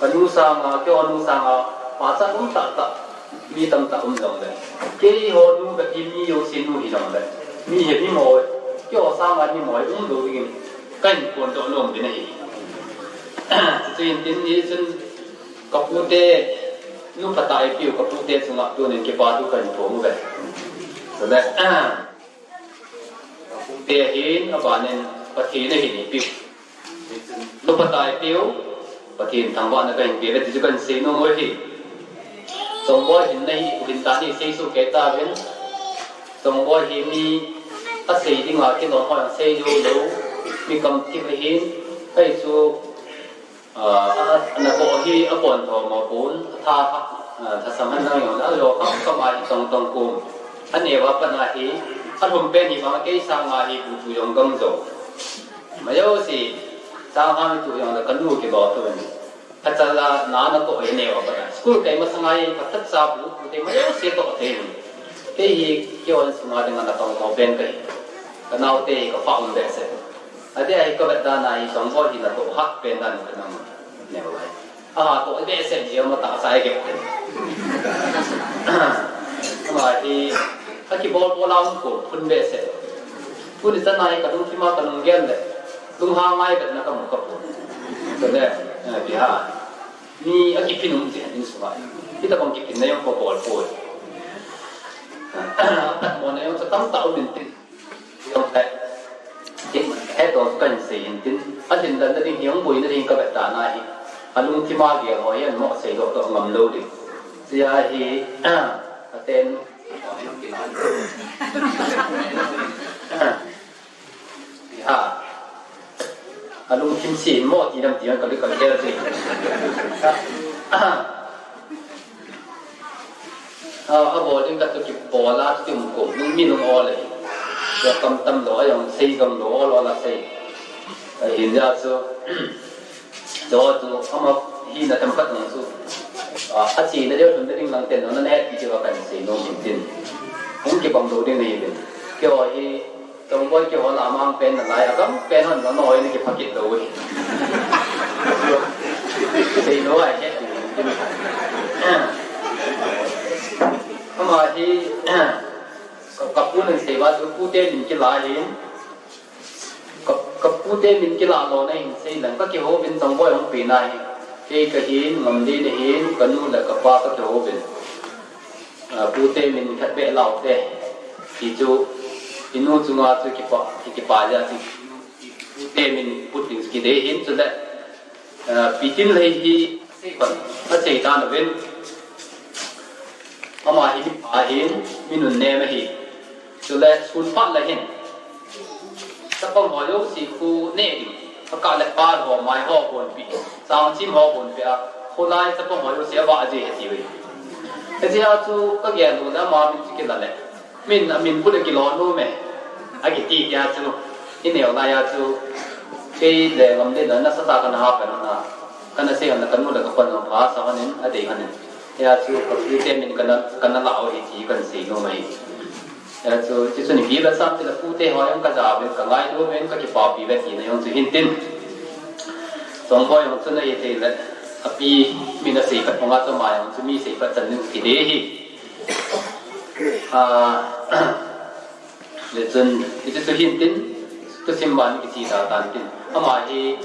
Ka nu sanga, keiho nu sanga, pa cha um ta ta. Mi tam ta um jong le. Keiho nu ka ti mi jouse nu hi jong le. Mi hi mi mo, keiho sanga mi mo um lo ding. Kan kon doh nom ding ahi. Chu in tin ni chun ka pu te nu pha ta ipiu ka pu te chunga tunin kipa thu kan phong u ve. Chu le, ka pu te hin a banin Pathen ahin ipiu. Nu pha ta ipiu, Pathen thangvahna ka hin pe ve ti chu kan sei nom u ahi. Chongboi hin na hi, hin ta ni sei su kei ta vin. Chongboi hi mi a sei ding a kilom ho sei lou lou. Mi kam ti ve hin, kai chu, ah, a, na ko hi a pon tho mo pon, a tha, ah, tha sam han nang yong, a lo kam kam a hi tong tong kum. A ne va pa na hi, a lum pen hi vang kei sanga hi bu tu yong gam jo. Ma jouse, sanga mi tu yong la ka nu ki lo tu ni. Ka cha la na na to e ne wa ba. School kai masanga i ka that cha bu, bu te ma jouse to te ni. Te hi keiho sunga ding a na tong tong pen kai. Ka nao te hi ka fa um behseh. A te hi ka vet dan a hi Chongboi hi na to ha pen dan ka nam ne wa. A ha to behseh ni ma ta sa e ke. Ma hi a ki bol bol a um ko phun behseh. Phun ni sa na hi ka lungthim a ka lung gen le. Lung ha ngai ka na ka mu ka pu. So le, eh, bi ha. Mi a kiphin um ti in sunga. Kita bang kiphin na yong ko bol ko. Pat mo na yong sa tam ta um in tin. Yong le. He to kan sei in tin. A din dan da ding yong boi na ding ka bet da na hi. A lungthim a gel ho yan mo sei do do ngam lo ding. Sia hi, a ten. Ha. A lungthim si mo ti dam ti dam ka lu ka lu si. A, a bol ding ka tu kibol a tu um ko, lung mi lung o le. Ya kam tam lo, a yong sei kam lo, o lo la sei. A hin ya chu. Chu chu ama hi na tam khat nung chu. A, a chi na deu lhun na ding lang ten nung na het ti chu kan sei nom hin tin. Hung kibang lo ding nei bin. Keiho hi Chongboi keiho la mang pen na lai a kam pen hon na noi ni ki phakit lo wi. Sei lo ai het ti hin tin. Ama hi ka, ka pu nan sei ba chu pu te din kila hin. Ka, ka pu te min kila lo na hin sei lang ka kihou vin Chongboi hung pi na hi. Kei ka hin, Ngamli na hin, ka nu le ka pa ka kihou vin. A, pu te min khat be lau te. Ti chu, i nu chunga chu kipa, ki, kipa ja chu. Pu te min put ding chu ki dei hin chu le. A, Pi Tin Lei hi, sei pan, a sei ta na vin. Ama hi mi pha hin, mi nun nem ahi. Chule sun phat le hin. Chapang ho jouse khu ne ding. Aka le pa ho mai ho hon pi. Sang chim ho hon pi a. Khulai chapang ho jouse avah ji ahi atiuve. Hijeh a chu kagel u le ama min chu kila le. Min, amin bul a kilo nom e. Akiti tia chu. Ineo lai a chu. Kei le ngam le na nasatah a kana ha pen na. Kana sei hon na kanu le kapan jong pha sa hon in, adei hon in. Hijeh a chu kapute min kana, kana la u ahi ti kana sei nom ahi. Hijeh a chu, chuche chu nipi le sam tile pute ho jong kaja uvin, kangailu uvin, kakipapi uve tina jong chu hintin. Chongboi jong chu nahi thei le, api min asei phat banga chu ama jong chu mi sei phat chan ding kidei ahi. Ah, le chun, hiche chu hintin, thusim ban kiche da tan tin. Ama hi,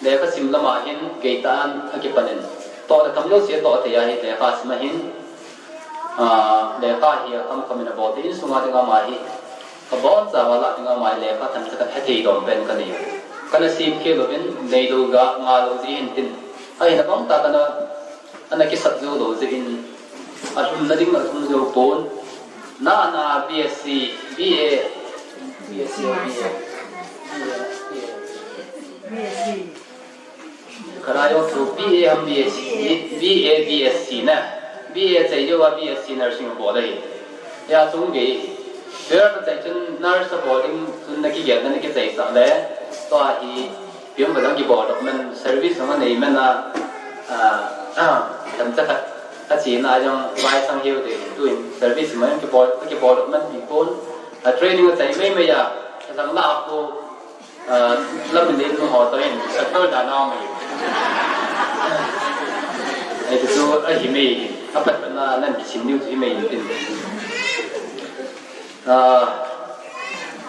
lekha sim lama hin, geitan akipan in. Toh le tham jouse toh thei ahi, lekha sim a hin. Ah, lekha hi akham kham in abol te, insunga dinga ama hi. Aboncha vala dinga ama hi lekha themcha khat hethei dom pen kanei. Kana sip khel uvin, neilou ga, ngalou jeh hintin. Ahina bang tah kana, ana kisat jou lou jeh in, alhumna ding alhum jou pon. Na, na, B S C, B A. B S C, B A. Kana jong chu B A ham B S C, B A B S C na. B A chai jou a B S C nursing abol ahi. Hijeh chun gei. Twelve achai chun nurse abol ding chun nakigelna nakichaisah le. Tua hi Pium ba dang kibol doh man, service ma nei man a, ah, ah, themcha khat. Achena jong vai sang hiu te, tuin service ma kibol, kibol doh man pi pon. A training achai mai mai a, a dang la ko, ah, lam le nu ho to in, sector da na mai. Ai tu ahi mai, apat na nan kisim diu hi mai tin. Ah,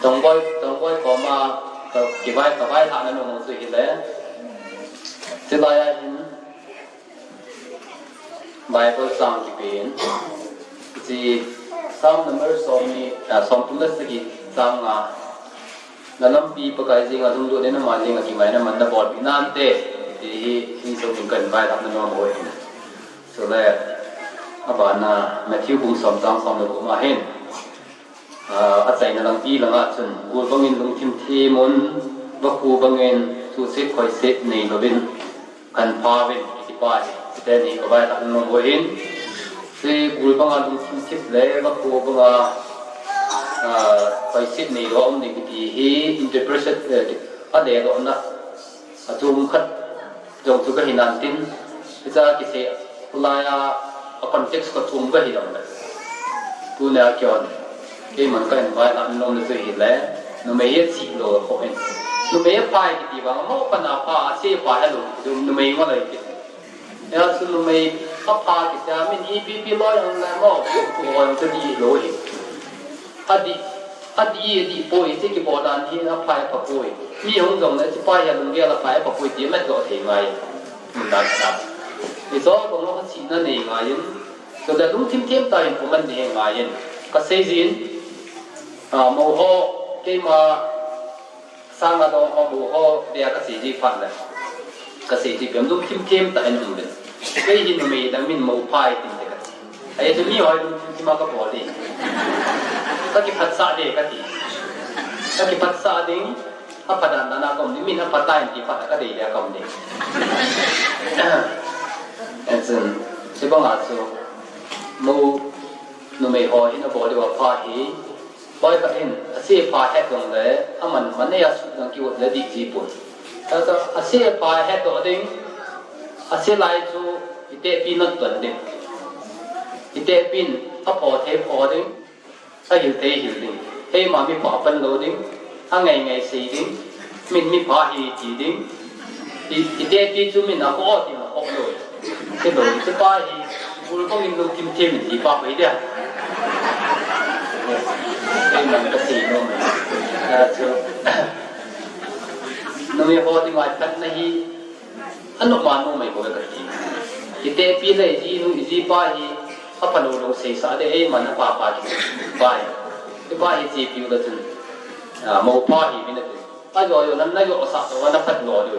Chongboi, Chongboi koma, ka, kivai, kavailhahna nom chu hile. Chulai a hin, Bible chang kipen. Chi Psalm number som ni, ah, som thum le sagi chang nga. Na lampi Pakai jenga lhunglut in ama jenga kingaina man nabolpi nante. Ti hi, insung in kavailhahna nom u ahi. Chule, abana Matthew bung som chang som le gup ma hin. Ah, achaina lang pi langa chun, gul bangin lungthim thim un, vakhu bangin suhset khoiset nei louvin, khanpha uvin, kiti pa hi, chuteni kavailhahna nom u ahin. Chu gul banga lungthim thim le, vakhu banga, ah, khoiset nei lou um ding kiti hi, interpretation, eh, aledohna, achom khat, Jong chu kahi nan tin, hicha kisei, khulai a, a context khat um kahi lou le. Tunia keiman, keiman kahin vailhah nom le chu hile, numei hi achih lou kho in. Numei apha e kiti vang, mo pana pha, ase pha helou, numei ngol ahi kit. Hijeh chun numei apha kiti a, min ipi ipi loi hung le mo, ko hung chu dih lou hi. Adih, adih, adih poi, hiche kibol dan hi apha apha poi. Mi hung jong le, hiche pa hi alunggel apha apha poi, ti amat doh thei ngai. Mun dan sa. Hiche bang lou kha chihna nei ngai in. Chule lungthim them tah in aman nei ngai in. Kasei jin, ah, mo ho, keima, Sanga dong ho, mo ho, dia kasei ji phat le. Kasei ji pem lungthim them tah in um le. Kei hi numei dang min mo pha e tin te kati. Ahi chu mi hoi lungthim thim a kabol e. Kakiphatsah e kati. Kakiphatsah ding, apha dan dan a kaum ding, min apha tai ti phat a kadei le kaum ding. Ahi chun, chubang a chu, mo numei ho hin abol diu apha hi, Boy khat in, ase pha het jong le, aman, man nei a sut jong kiut le dih ji pon. Tata, ase pha het doh ding, ase lai chu, itehpi not ton ding. Itehpi in, apho thei pho ding, ahil thei hil ding. Keima mi pha pan lou ding, angai ngai sei ding, min mi pha hi ti ding. I, itehpi chu min akhoh ti akhoh lou. Ti lou, ti pa hi, bul bang in lungthim them in ti pa hoi dia. Keiman kasei nom e. Achu, numei ho ti ngai phat na hi, anom a nom e ko kati. Itehpi le iji nu, iji pa hi, apha lou lou seisah de, eiman apha pha ti pa hi. Ti pa hi chepi u la chun, ah, mo pha hi min ati. Ajo jo nan na jo sa to na phat lo jo.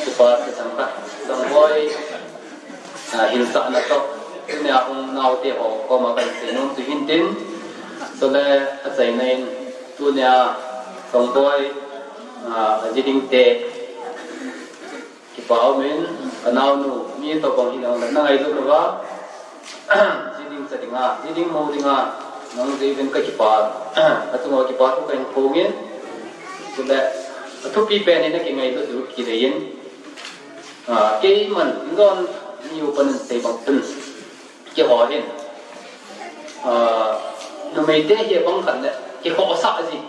Tupa se sam ka. Sam boy. Ah, hilchahna toh. Tunia hung naote ho koma kasei nom chu hintin. Chule achaina in tunia Chongboi, ah, aji ding te. Pau min, ka naunu, mi tobang hi nang, nang ai lu va. Jiding sa dinga, jiding mo dinga, nang jiding ka kipa, atung ka kipa tu ka in pungin. Kule, athupi pen ni na ki ngai lu du ki le yin. Ah, keiman, ngon, mi u panin sei bang tun. Keiho hin, ah, numeite hi bang khat le, keiho sa ji.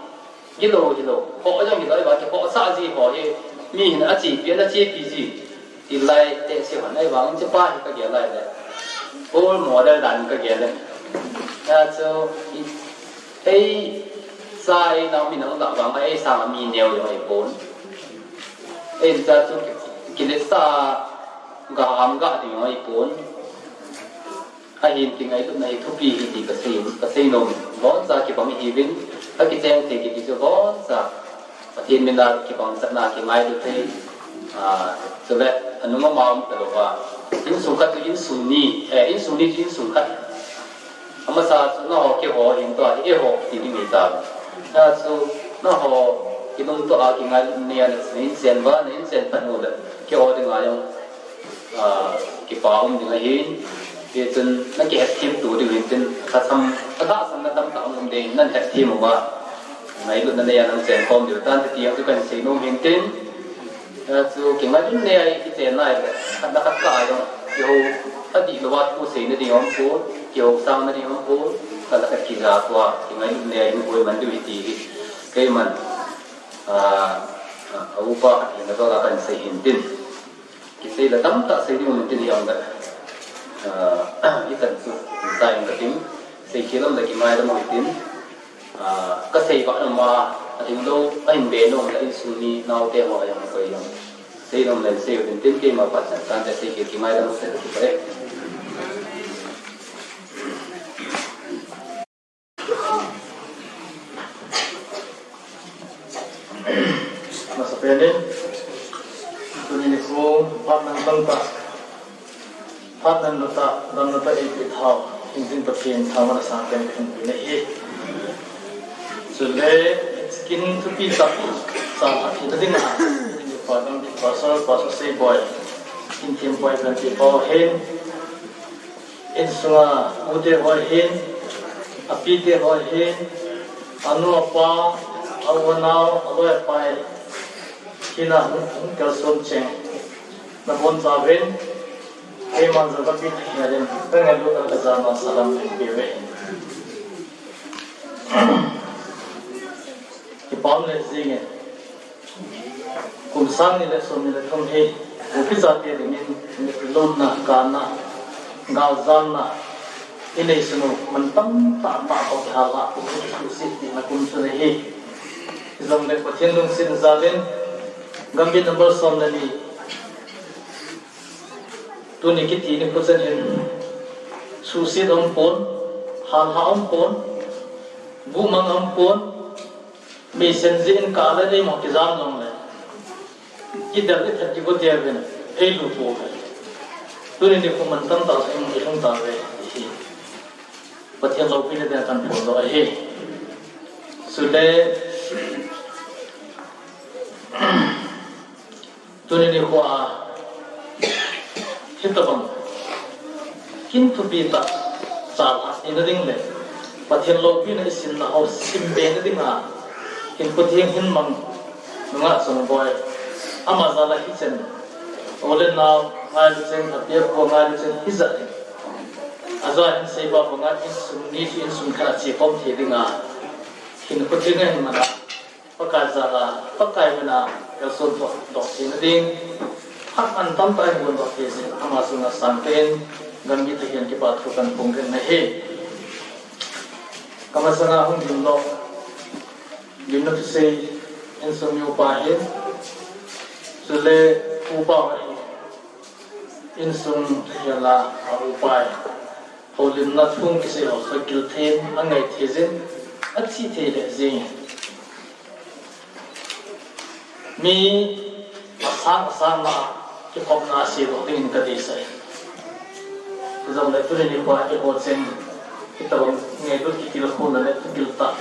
Hilou, hilou. Ho jong hilou, ba keiho sa ji ho hi. Mi hin a chepi, a chepi ji. Ti lai te si hon ai vang che pa hi ka gel lai le. Role model dan ka gel le. Ya chu, i, ei, sa ei nau mi nau la vang ei sa mi neo jong ei pon. Ei cha chu ki, ki le sa ga ham ga ding ei pon. Ahin kingailutna hi thupi hi ti ka sei, ka sei nom. Boncha kibang ihiuvin, ka kicheng thei kiti chu boncha. Pathen mina kibang chatna kingailu thei. Ah, chule, anung amau um talou va. Insung khat chu insung ni, eh, insung ni chu insung khat. Amasa chu nangho keiho hin tua, eiho ti ding hi ta. Tua chu nangho kilungtoh a kingailu nei a na inchen va, na inchen phat u le. Keiho dinga jong ah, kipa um ding ahin, hichun na kihetthem tu ding hin tin, lhasam, lhasam na tamtah um ding, nan hetthem uva. Ngailutna nei a nang chen khom diu tan, ti ang chu kan sei nom hin tin. Ah, chu kingailutna nei a i chen nai le, khat le khat ka ai dong, kihou, adih louva thu seina ding um pon, kihou sangna ding um pon, khat le khat kija tua, kingailutna nei a hin hoi man diu hi ti hi. Keiman, ah, ah, a upa khat hin na ka kan sei hin tin. Kisei la tamtah sei ding um tin hi ang le. Ah, hitan chu, sai ang ka ting. Sei khel um le kingaidam u hitin. Ah, ka sei va nom a, ading lou, ahin be nom le insung ni naote ho a jong koi jong. Sei nom le sei u tin tin keima pa chan chan te sei khel kingaidam u te tu pare. Masapen in, tuni nikho, phat nang tamtah, phat nang lutah, dam lutah eipeh thau, Pathen thangvahna sangpen kahin pe nahi. Chule, kin thupi tah, sa phat hina dinga, tuni nikho, Pastor, Pastor Seiboi, kin thempui kahin pe pau hen, Insunga ute ho hin, apite ho hin, anu apa, a u anao, aloi apai, hina hung, hung kalson cheng. Nabonchauvin, keiman jong kapi thei hel in, kangailut a kajana salam kahin peuve. Kipa um le jingin. Kum sang ni le som ni le thum hi, Kuki chate dingin, mitlhi lomna, kana, galjamna, inei sunu, mantam tah tah toh kihala, Kuki suhset tina kum chu ahi. Hijongle Pathen lungset jal in, Gambih number som le ni, tuni kiti nikho chan hin, suhset aumpon, halha aumpon, buhmang aumpon, Meisenji in kale nei mo kijam jongle. Kidel ithet kigo teuvin, eilu pouve. Tuni nikho mantam tah in ilhung tauve, ti hi. Pathen loupina dia kahin phondoh ahi. Chule, tuni nikho a, hitobang, kin thupi tah, chalhah ina ding le, Pathen loupina isimna ho simbe na dinga, hinkho theng hin mang, nungah Chongboi, ama jal a hichen, u le nao, ngailu cheng, api apu ngailu cheng, hijat in. Ajeh hin seipa banga insung ni chu insung khat a chekhom thei dinga, hinkho theng ahin man a, Pakai jal a, Pakai min a, kalson doh, doh theina ding. Phat mantam tah in gon doh thei jin, ama chunga sangpen, Gambih Pathen kipa thu kahin phong kit nahi. Kamasanga hung gimdoh, gimna thusei, insung mi upa hin, chule upa ahi, insung thahel a, a upa ahi. Houlimna thu kisei ho kha gil thei in, angai thei jin, athi thei le jing. Mi asang asang na kikhopna seidoh dingin kadeisah e. Hijongle tuni nikho a eiho cheng, hitobang ngailut kitilkhouna le thugil tah,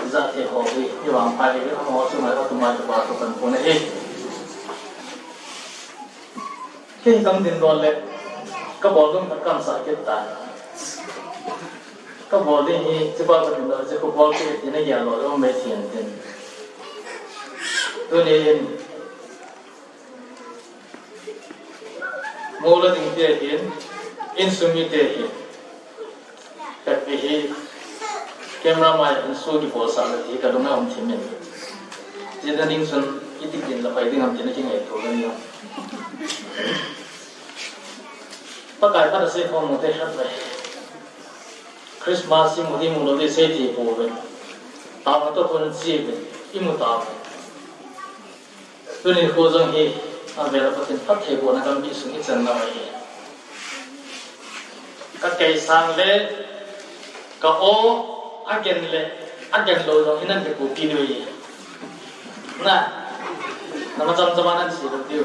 ijat thei ho hi, hivang phat hi, amaho chunga, atumai tupa thu kahin phong ahi. Kei kam din dol le, ka bol ding khat kam sa kit ta. Ka bol ding hi, chipa ka din dol, chi ko bol ke, ti na ya lo, lo me thian tin. Tunin, Moula ding te hin, insung mi te hin. Ka pi hi, camera mai insung ki bol sa le ti ka lung a um thim in. Ti da ding sun, i tik din la pai ding am ti na ki ngai to la ni. Pakai pa da se ko mo te khat le. Christmas i mu di mu lo di se ti po ve. Ta ma to ko na chi ve. I mu ta ve. Tuni khu jong hi, a vela Pathen phattheibohna gambih sung i chan nau ahi. Ka kei sang le, ka aw, a gen le, a gen lo jong hi nan kipuipi diu ahi. Na, na ma cham cham a nan sei lou diu.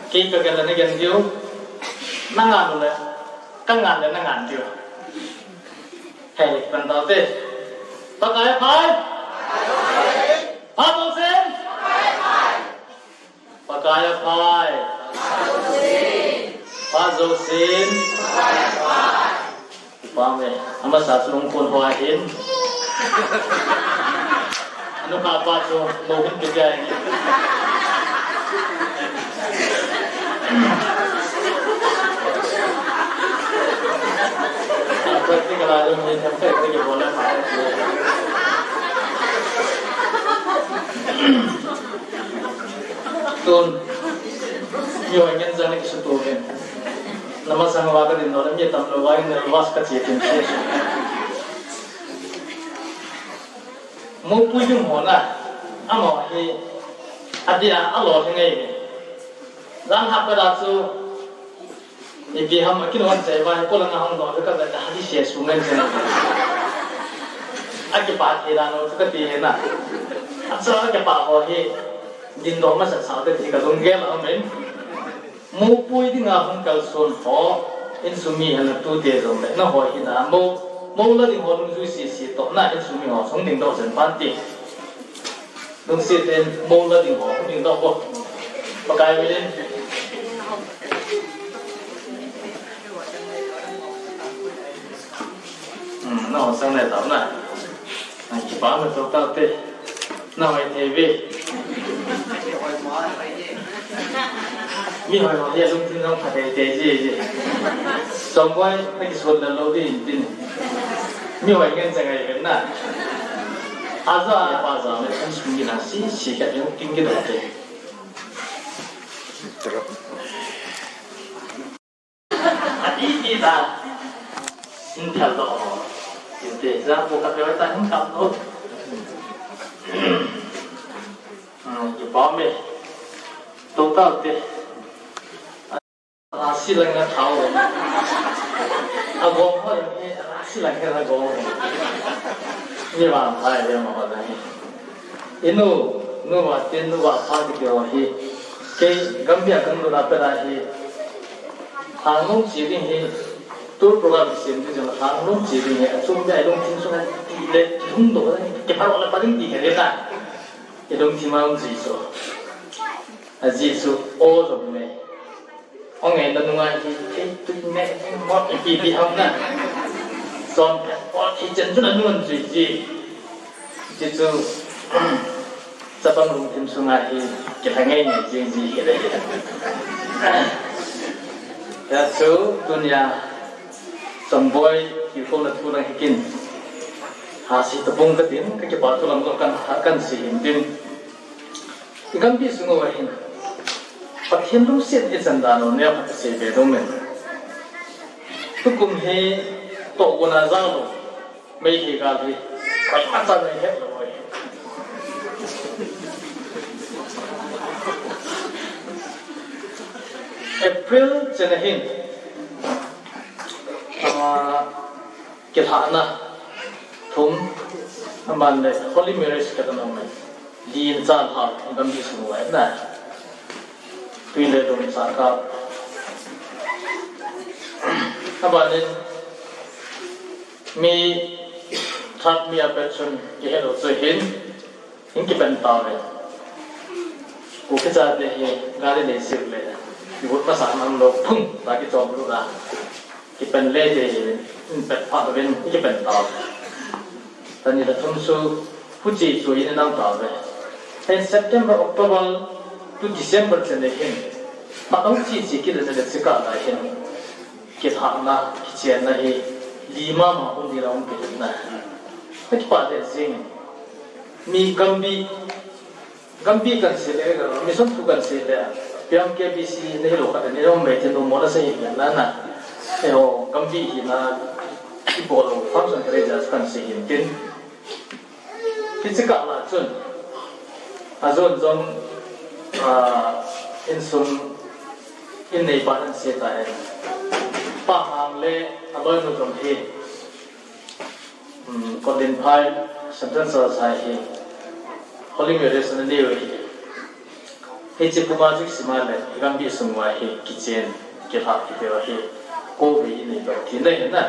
Kei ka gen le na gen diu. Na ngan le, ka ngan le na ngan diu. Hei, pan tau te. Pakai a phai. Phat jousen. Pakai a phai. Phat jousen. Pame, amasa chu lungpon hoa hin. Anu ka pa chu mo hin pe jai ni. Practical a jong ni tham kai ke bola ma. Tun, mi hoi ngen jang ni kisu tu ngen. Nama sang wa ka din no, mi tam lo wa ngen lo was ka chi tin chi. Mopui ding ho na, ama hi, adia, alo hi ngai ni. Lang hap ka da chu, ipi ham a kilhon chai vai, ko langa hung doh ka ve ta, hadi se su ngen chen. A kipa thei dan u chu kati na. Acha a kipa ho hi, din doh masa sa te ti ka lunggel a um in. Mopui dinga hung kalson ho, insung mi hana tute jong le, na ho hi na, mo, mo la ding ho lungjui sisi toh na, insung mi ho, hung ding doh chen pan ti. Lungset in mo la ding ho, ding doh ko. Pakai min in. Hmm, na ho sang le tau na. Ai, kipa me to tau te. Na hoi thei ve. Mi hoi ho hi lungthim jong pha tei tei ji ji. Chongboi, na kison le lou ding tin. Mi hoi ngen cha ngai ven na. Aja pa ja me kan sung gi na si si ka jong king gi da te. Ati ti ta. Hin thal doh. Tin te ja ko ka pe ta hin kam doh. Hmm, kipa me. To tau te. A, silang na thau. A gom ho ni, a silang na gom. Ni vang thai le ma ba ni. Inu, nu va tin, nu va pha kiti ho hi. Kei Gambia kang lu na pe na hi. Hang nung chi ding hi. Tour program sem ding jong hang nung chi ding hi. Achung ding ai lungthim sunga ti le, ti hung doh le, kei pha lo le pa ding ti kei le na. I lungthim a um ji chu. A ji chu o jong me. Ong e na nunga hi thei tui me, mo ipi ti ham na. Som phet po thei chen chu na nun chu ji. Ji chu, chapang lungthim sunga hi, kilha ngai ngai ji ji hi le. Ya chu, tunia, Chongboi, kikhom na thu lang hi kin. Ha si tapung ka tin, ka kipa thu lang jong kan, kan sei hin tin. I gambih sung uva hin. Pathen lungset i chan dan u neo khat ka sei ve ding in. Tukum hi toh guna jal u. Meitei gal hi. Koima chan nei het lou hi. April chen a hin. Ah, Kilhahna thum, aban le Holy Marriage kati nom e. Li in chan hal, in gambih sung uva na. Tui le lung sa ka. Aban in mi that mi a pet chun kihe lou chu hin. Hin kipan tau ve. Kuki chate hi gari nei sik le. Kivut masa nam lo, phung, ta kichom lut a. Kipan le te, in pet phat uvin, kipan tau. Tani la thum chu, huchi chu in nang tau ve. In September, October to December chen le hin. Phat ong chi chi kile le chika la hin. Kilhahna, kichenna hi, lima ma um di la um kilna. Ka kipa le jing. Mi gambi, gambi kan sei le, mission thu kan sei le, P M K B C nei lo khat nei lo mai tin mo na sei hin la na. Eiho, gambi hi na, i bol lo, function ka le jas kan sei hin tin. Hichi kah la chun, a jon jong, ah, insung, in neipa nan sei ta hen. Pa Hang le, a loinu jong hi, um, Kondinphai, Central Church hai hi, Holy Mary Seminary hi. Hichi puma chu kisima le, gambi sung uva hi, kichen, kilhah kiti uva hi, ko ve i nei lo, ti nei na.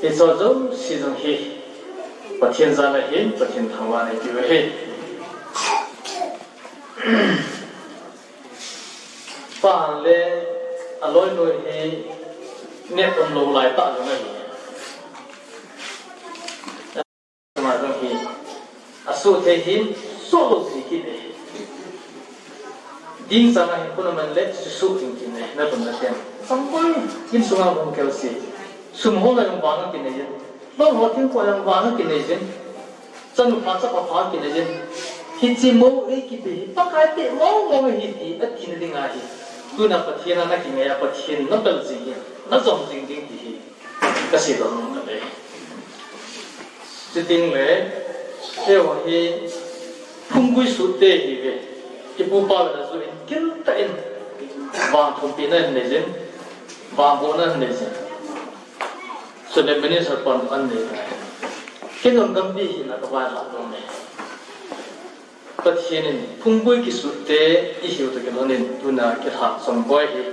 Hicho jouse jong hi, Pathen jal a hin, Pathen thangvah in ei tiu ahi. Pa Hang le, a loinu hi, neh um lou lai tah jong ahi. Ama jong hi, asuh thei hin, suh lou thei kit e. Ding chang a hin kun aman le, suh suh ding kit e, na kun na tiang. Sangkoi, insung a hung kel si. Sum ho la jong vang a kinei jin. Lou ho thingkoi jong vang a kinei jin. Chanu pha chapa pha kinei jin. Hichi mo ei kipe hi, Pakai pe mo mo hi ti, ati na ding ahi. Tuna Pathen a na kingai a Pathen na bel jing hi, na jom jing ding ti hi. Ka sei doh nom ka ve. Chuting le, eiho hi phunggui sut te hi ve. Ipu ipa le na ju in kil tah in. Vangthumpi na in nei jin. Vangboh na in nei jin. Chule minister pon an nei. Kei jong gambi hi na ka vai la nom e. Pathen in phunggui kisut te i hiu toh kilhon in tuna kilhah chongboi hi.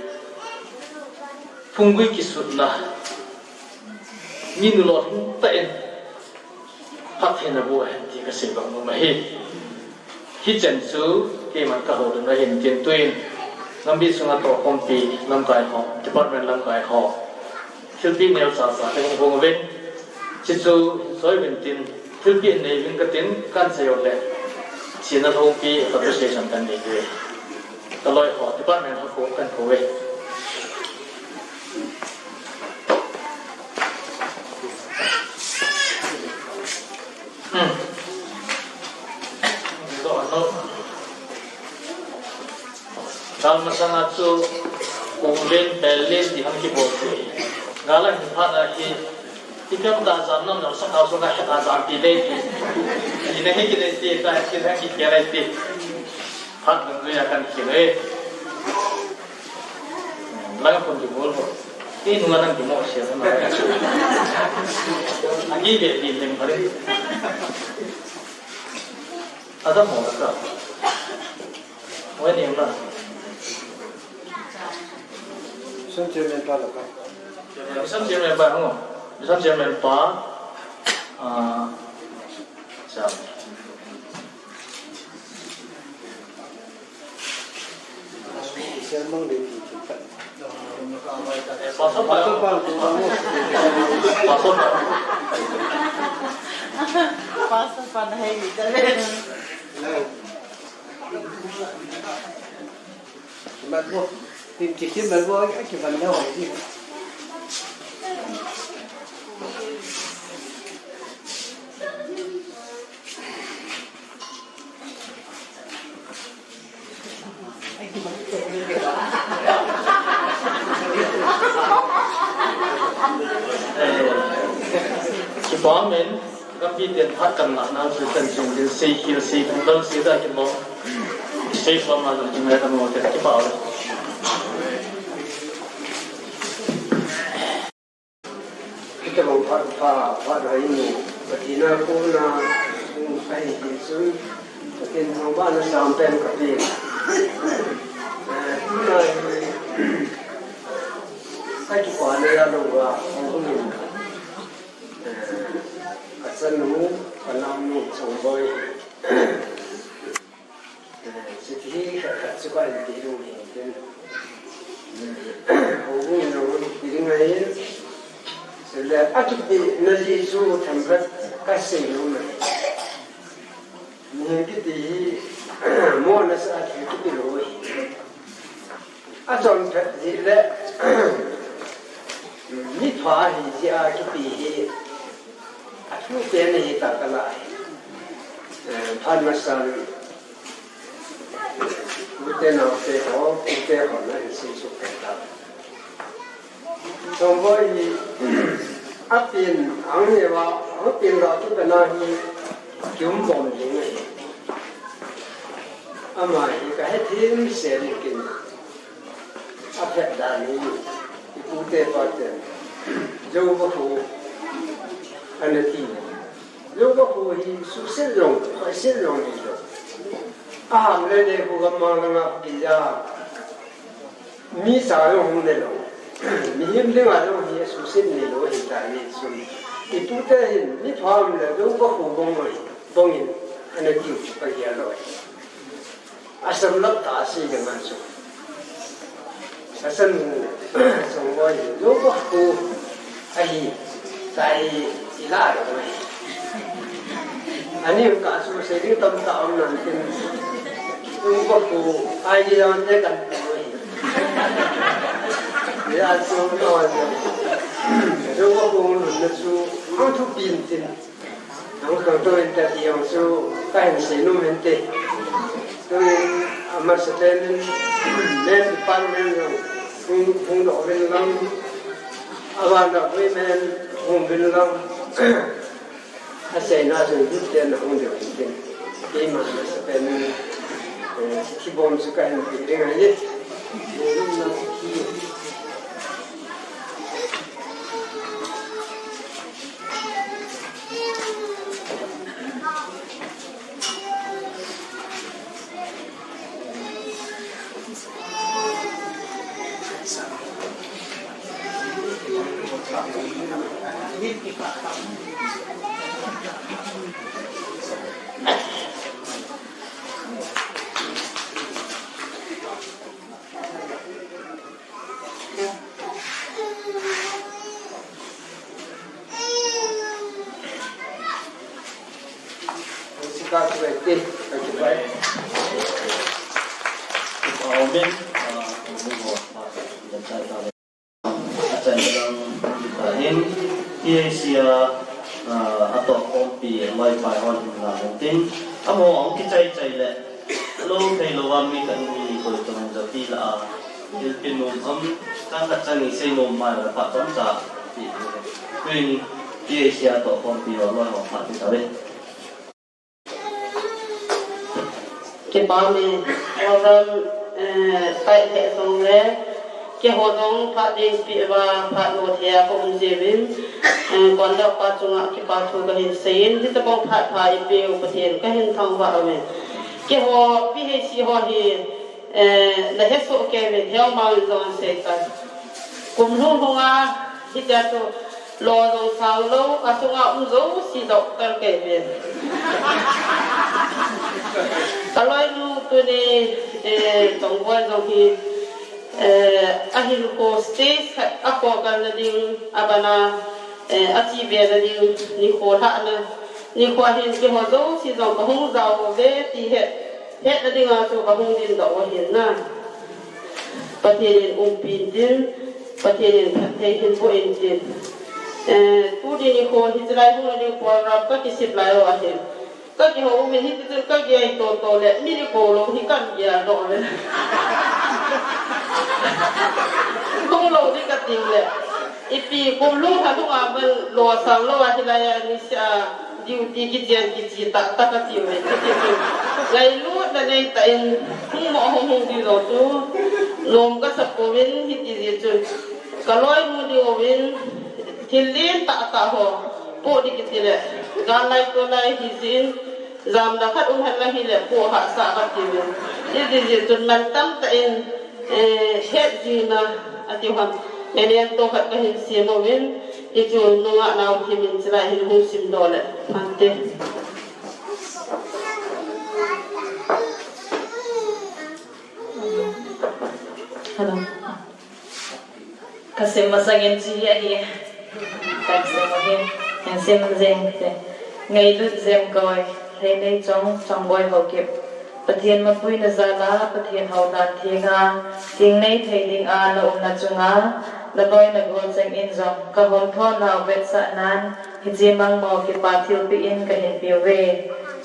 Phunggui kisutna. Minu lolhing tah in. Phatthei na boh hen ti ka sei bang nom ahi. Hichan chu keiman ka houlimna hin tin tuin. Gambi sunga tohkhompi lamkai ho, department lamkai ho. Thilpeh neo chacha ka hung hung uvin. Chuchu soi uvin tin, thilpeh nei uvin ka tin, kan sei u le. China lhompi appreciation kan nei uve. Ka loi ho, department ho ko kan ko uve. Hmm. Gal masanga chu, kong len, pel len, ti hang kibol chu. Gal a hin phat a hi, i kam ta jam nam nam sa kau so ka het a jam ti le ti. Ti na he ki le ti, ta he ki na ki ke le ti. Phat dun ya kan ki le. Lang kon ki bol ho. Ti nu nang ki mo sia na. Agi be ti lem pare. Ada mo ka. Oi, ni ma. Mission chairman pa la ka. Mission chairman pa, ho. Mission chairman pa. Ah, sa. Chairman le ti ti pa. Pastor pa. Pastor pa, tu ba mo. Pastor pa. Pastor pa na hai ni ta le. Malvo, tin kikim malvo, aki van na ho di. Kipa men. Gampi ten phat kan ngah nau chu kan jing din sei khel sei dang dang sei da kin mo. Sei pa ma dang kin ngai dang mo te kipa le. Kita bang phat pha phat hai ni. Patina ko na. Ai ti chu. Patin thangvahna sam pen ka pe. Eh, tuna hi. Ka kipa le ya lo wa. Ang hung in. Eh, ka chanu, ka naonu, Chongboi. Eh, chuti hi khat khat chu ka hin ti lung hin tin. Houbung in jong hung kiring ahin. Chule akipehna jeh chu themkhat kasei nom ahi. Mihem kiti hi, mo nasah a thil kipe lou ahi. Achonphat jeh le, mipha ahi jeh a kipe hi, athu pen ahi ta kala ahi. Eh, phat masan, ute naote ho, ute ho na hin seisuk kit ta. Chongboi hi, apen, ang neo a, apen ga kipana hi, kium bom ding ahi. Ama hi kahethem sel in kin. Aphet dan hi, ipute paten. Jou vakhu ana ti. Jou vakhu hi suhset jong, khoiset jong hilou. Aham le le khu gam mang langa kija. Mi cha jong hung ne lou. Mihem dinga jong hi asuhset neilou ahitai, ni sun. Ipute hin, mipha um le, jou vakhu bong ahi, bong in, ana tiu chu kagel lou ahi. Asamlap tah a sei ding ahi chu. Asan, Chongboi, jou vakhu ahi, tai, ila lou ahi. Ani ka su sei ding tamtah um nan tin. Jou vakhu, ai di lam te kan tu ahi. Ya su no ahi. Jou vakhu lhunna chu, ang thupin tin. Ang khangtou in tati ang chu kahin seinom inte. Tuin amasapen in men department jong hung, hung doh uvin lang. Aban a women hung uvin lang. Aseina jong youth ten ahung diu inte. Keima amasapen in, eh, chithi bom chu kahin pe ding ahi. Lungna chithi. Amen. Ah, amen. Achaina lang, tahin, T A C a, ah, atohkhompi, Aloipai hon hin la hung tin, amaho ahung kichai chai le, lou thei lou a mi khat ni koi tong japi la a, thilpeh nom am, tang khat chang isei nom mai la phat chomcha, ti, tuin, T A C a atohkhompi, Aloi ho phat ti tave. Kipa me, program, eh, tai thei jong le, keiho jong phat ding pi va, phat lo thei a ka um jiuvin, eh, conductor pa chunga kipa thu kahin seiyin, hitabang phat pha eipeu Pathen kahin thangvah uve. Keiho P H C ho hi, eh, na hesoh kei uvin, heu mang jong sei tan. Kum lhung lhung a, hitia chu, lo jong sang lou, asunga um jouse doctor kei uvin. Ka loinu tuni, eh, Chongboi jong hi, eh, ahinkho stage khat a kho kal na ding, abana, eh, achi be na ding, nikho lhahna, nikho hin keiho jouse jong ka hung jao uve ti het, hetna dinga chu ka hung dingdoh u ahin na. Pathen in umpi intin, Pathen in phatthei hin boh intin. Eh, tuni nikho hiche lai hung ding program ka kisem lai u ahin. Ka kihou uvin hiti chun ka gei toto le, mi ni ko lou hi kan gei doh le. Hung lou ding ka tiu le. Ipi kum lhung lha lhung a man lo sang lou a hilai a ni sia. Duty kichen kichi tah tah kati uve, kiti chu. Ngailutna nei tah in, hung mo hung hung ti jong chu, nom kasa pouvin hiti jeh chun. Ka loinu diuvin, thil lentah tah ho, poh ding kiti le, gal lai to lai hi jin, jamna khat um hen lang hile, poh hahsa kati uvin. Hiti jeh chun, mantam tah in, Eh, het jing na, ati u ham. Memento khat kahin sem uvin, hichu nungah nau thim in chulai hin hung simdoh le, phante. Hello. Asim masangin chi ahi. Kan sim ahi. Kan sim jeng te. Ngailut Jemkoi, Lheinei Chong, Chongboi Haokip. Pathen mapuina jal a, Pathen houdan thenga, kingnei thei dinga na umna chunga, na loina gol chengin jong, ka hom thona vetsahnan, hiche mangmo kipa thilpeh in kahin peuve.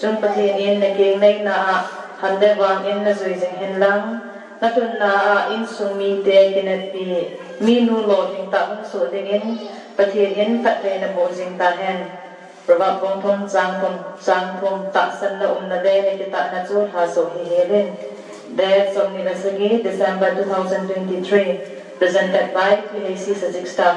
Chung Pathen in na kingneina a, ham le vang in na jui jing hen lang, na tunna a insung mite kineppi, minu lolhing tah hung soh dingin, Pathen in phattheina boh jing tahen. Proverb bung thum chang thum, chang thum tahsanna umna le na kitahna chu lhaso hi helin. Date somni le sagi, December two thousand twenty-three. Presented by P H C Sajik staff.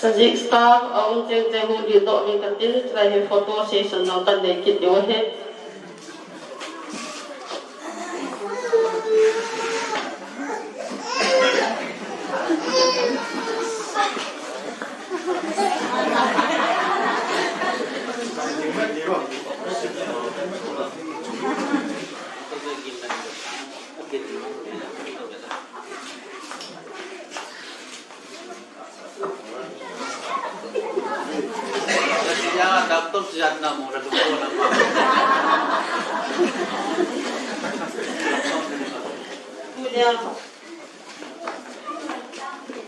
Sajik staff a um cheng cheng hung ding doh ding katin, chulai hi photo session jong kan nei kit diu ahi.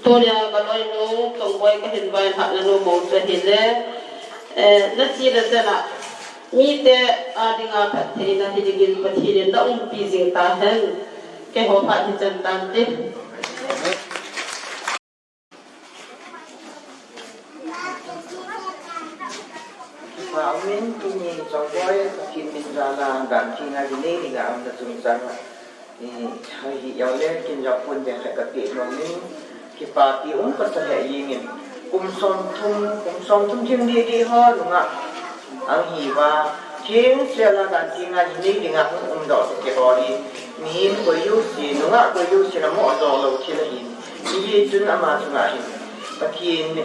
Tunia ka loinu, Chongboi kahin vailhahna nu bou chu ahile, eh, na chi le chan a, mite a dinga phattheina hi dingin Pathen in na umpi jing tahen, keiho phat hi chan tante. Kipa umin, tuni Chongboi, Pathen min jal a, dan thenga ji nei dinga umna chungchang a, eh, hoi hi jong le, kin jong pon beh khat kapeh nomin, kipapi um kasa lheh jengin, kum somthum, kum somthum thim didi ho nunga, Ahiva, theng sela dan thenga ji nei dinga hung umdoh kei ho hi, mihem koi jouse, nungah koi jouse na moh doh lou thil ahin. Hijeh chun ama chunga hin, Pathen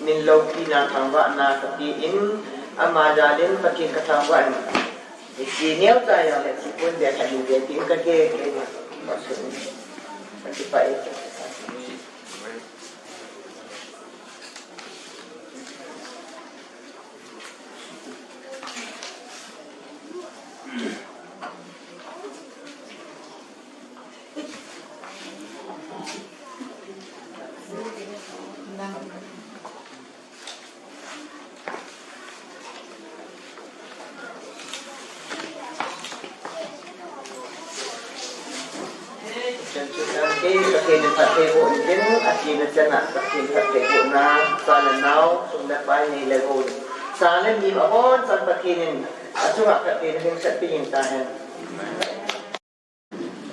min loupina thangvahna kapeh in, ama jal in Pathen kathangvah in. Hiche neocha jong le, hiche pon beh khat hin ve tin kage, kei ma, ma sun. Kakipah e. Pathen in phatthei boh in, athina chan a Pathen phatthei bohna, cha le nao, sum le pai, nei le gou, cha le mi abonchan Pathen in achunga phattheina hung satpeh jing tahen.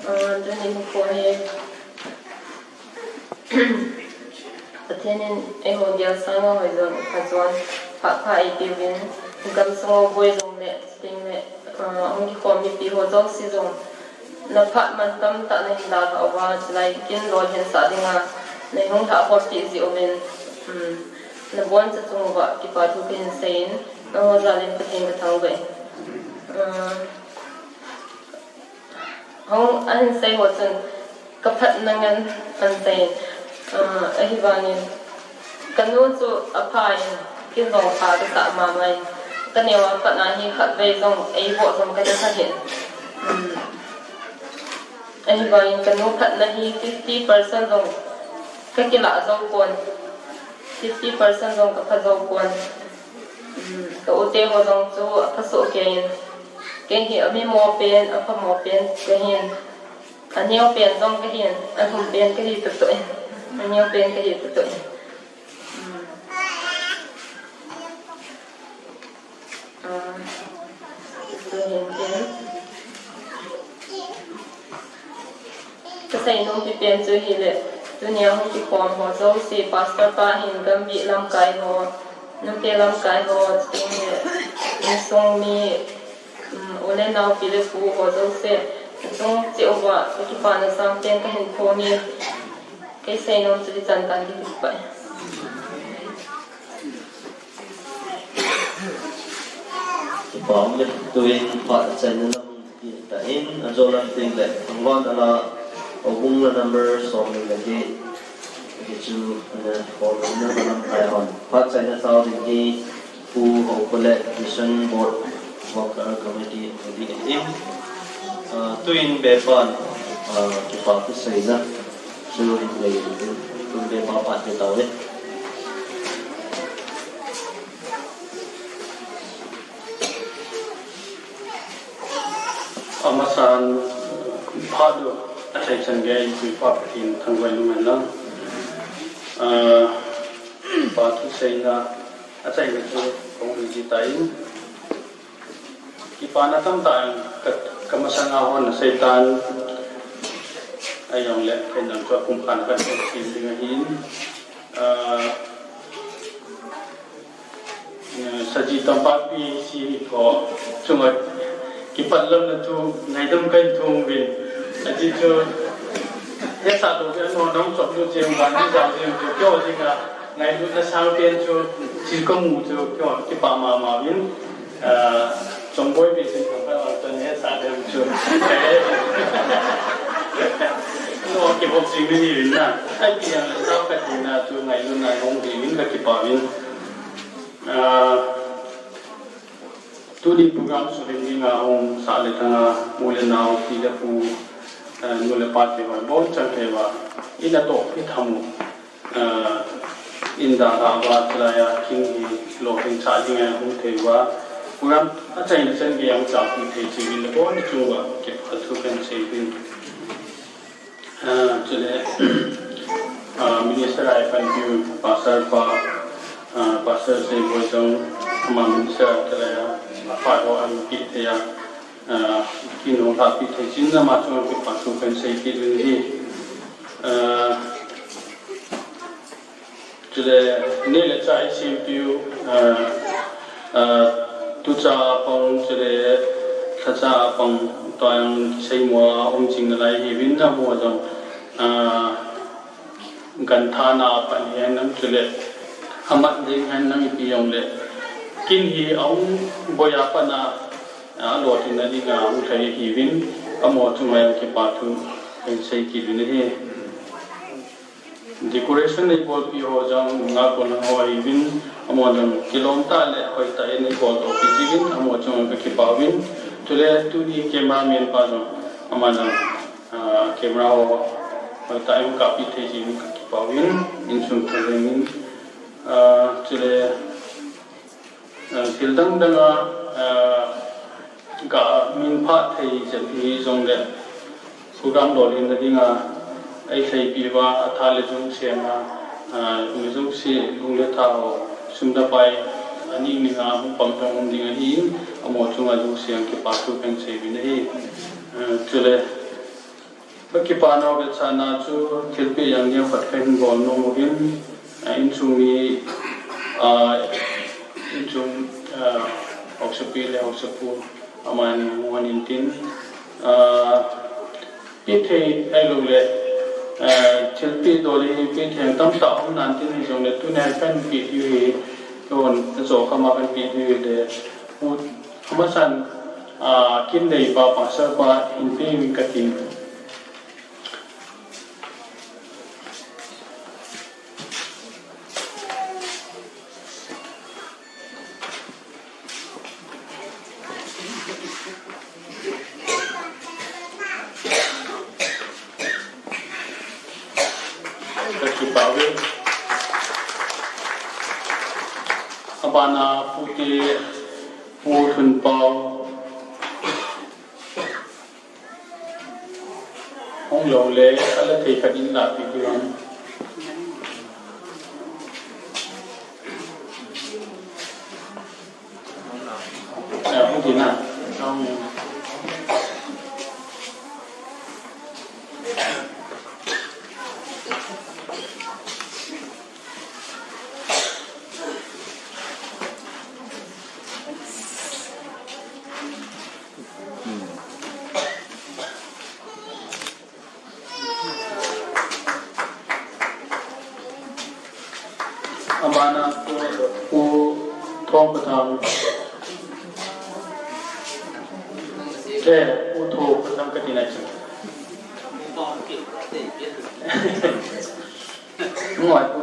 Ah, tuni nikho hi Pathen in eiho gel sanga hoijon, phajon, phat pha eipeuvin, gamsung a boi jong le, chuteng le, ah, hung kikhom mipi ho jouse jong, na phat mantam tah nahin dalhah uva, chulai kin lolhinsah dinga, nei hung lhah khompi jeh uvin, um, na boncha chung uva, kipa thu kahin seiyin, nangho jal in Pathen kathangvah in. Ah, Hung ahin sei ho chun, ka phatna ngen ahin sei. Ah, ahivangin, ka nu chu apha in, kei jong pha kasah mama in, ka neo a pat a hi khatvei jong, eiboh jong kana sa hih in. Um, ahivangin, ka nu phatna hi fifty percent jong ka kilah jou pon, fifty percent jong ka pha jou pon. Um, ka u te ho jong chu apha soh kei in. Kei hi amimo pen, aphamo pen kahin. Aneo pen jong kahin, alhum pen kahi tutu in. Aneo pen kahi tutu in. Um, ah, tutu hin pen. Ka seinom pipen chu hile, tunia hung kikhom ho jouse, pastor pa hin, gambih lamkai ho, nupi lamkai ho, chuteng le, insung mi, um, u le nao, pi le pu ho jouse, chung cheh uva, ka kipana sangpen kahin phong e, kei seinom chu hichan tah in kakipah e. Kipa um le, tuin phat achaina lam Tain, ajo lam teng le, thangvahna la, houbung la number som ni le get. Hichu, ana, houbung na lam kai hon. Phat chaina thao ding hi, Pu Hopole, Mission Board, Worker Committee, Committee in. Ah, tuin bepan, ah, kipa thu seina, chu hin nei, tuin bepa pat ni tau le. Amasan, phat u, achaina chan gei, Tuipa Pathen thangvah in umhen lang. Ah, kipa thu seina, achaina chu, kong hi ji tain. Kipana tamtah in, ka, kamasanga hon asei tan. Ahijongle, kei nang chu kum khat khat sim ding ahin. Ah, Eh, Saji Tampak P H C hi ko, chunga kipat lamna chu ngaidam kahin thum uvin. Aji chu, hesa lou ve, ano nang chop lou jeng, ban ni jao jeng chu, kio jing a, ngailutna sang pen chu, chi kamu chu, kio, kipa mama uvin. Ah, Chongboi P H C in kong khat vang chun hesa dem chu. No, kibop jing ni uvin na. Ai, pi ang le sa khat ni na chu ngailutna hung hi uvin kakipa uvin. Ah, tuni program suhing dinga hung sah le thanga u le nao, pi le pu, eh, nu le pa te va, bon chang te va, in a toh pi thamu, eh, in da ha va, chulai a king hi lo hing sah dinga hung thei va, program achaina chan gei a hung chah pi thei chi uvin le bon chu va, kipa thu kahin sei uvin. Ah, chule, ah, Minister a ipanpiu Pastor pa, ah, Pastor Seiboi jong, ama Minister a chule, ah, apa ho an pi thei a, ah, kin hung lha pi thei chin ama chunga kipa thu kahin sei kit uvin ahi. Ah, Chule, neh le chah i sempiu, ah, ah, tucha a pang, chule, lhacha a pang, tua jong kiseimo a um jing nalai hiuvin, amaho jong, ah, ganthana a pan hihen lang, chule, amat ding hihen lang ipi jongle, kin hi a hung boi a pat a, ah, lolhinna dinga hung lhai hiuvin, amaho chunga jong kipa thu kahin sei kit uvin ahi. Decoration eibolpi ho jong nunga kon ho ahiuvin, amaho jong kilom tah le hoitah in eibol tohpi jiuvin, amaho chunga kakipa uvin. Chule tuni cameraman pa jong, ama jong, ah, camera ho hoitah in kapeh thei jiuvin kakipa uvin, insung thei jeng in, ah, chule Ah, thil dang dang a, ah, ga min phah thei jep hi jongle, program lolhinna dinga, eilhaipi uva, atha le jung sema, ah, mi jouse, lung le tha ho, sum le pai, aning ning a, hung pang jong um ding ahin, amaho chunga jouse a kipa thu kahin sei uvin ahi. Ah, chule, Ka kipana vetsahna chu thilpeh jeng jeng khat kahin bol nom uvin, ah, insung mi, ah, insung, ah, haosapi le haosapu amani hung hon intin, ah, peh thei ahilou le, ah, thilpeh dol hi peh thei tamtah um nan tin hijongle tuni a kahin peh diu hi, kihon, ajo khama kahin peh diu hi le, u, amasan, ah, kin neipa, pastor pa hin peh uvin katin. Ka kipa uve. Abana pute, Pu Thunpao. Hung lou le, ala thei khat in la pi diu ham. Eh, hung ti na. Abana Pu, Pu Thongpathang. Eh, Pu Ka ti na chu. Ngoi pu.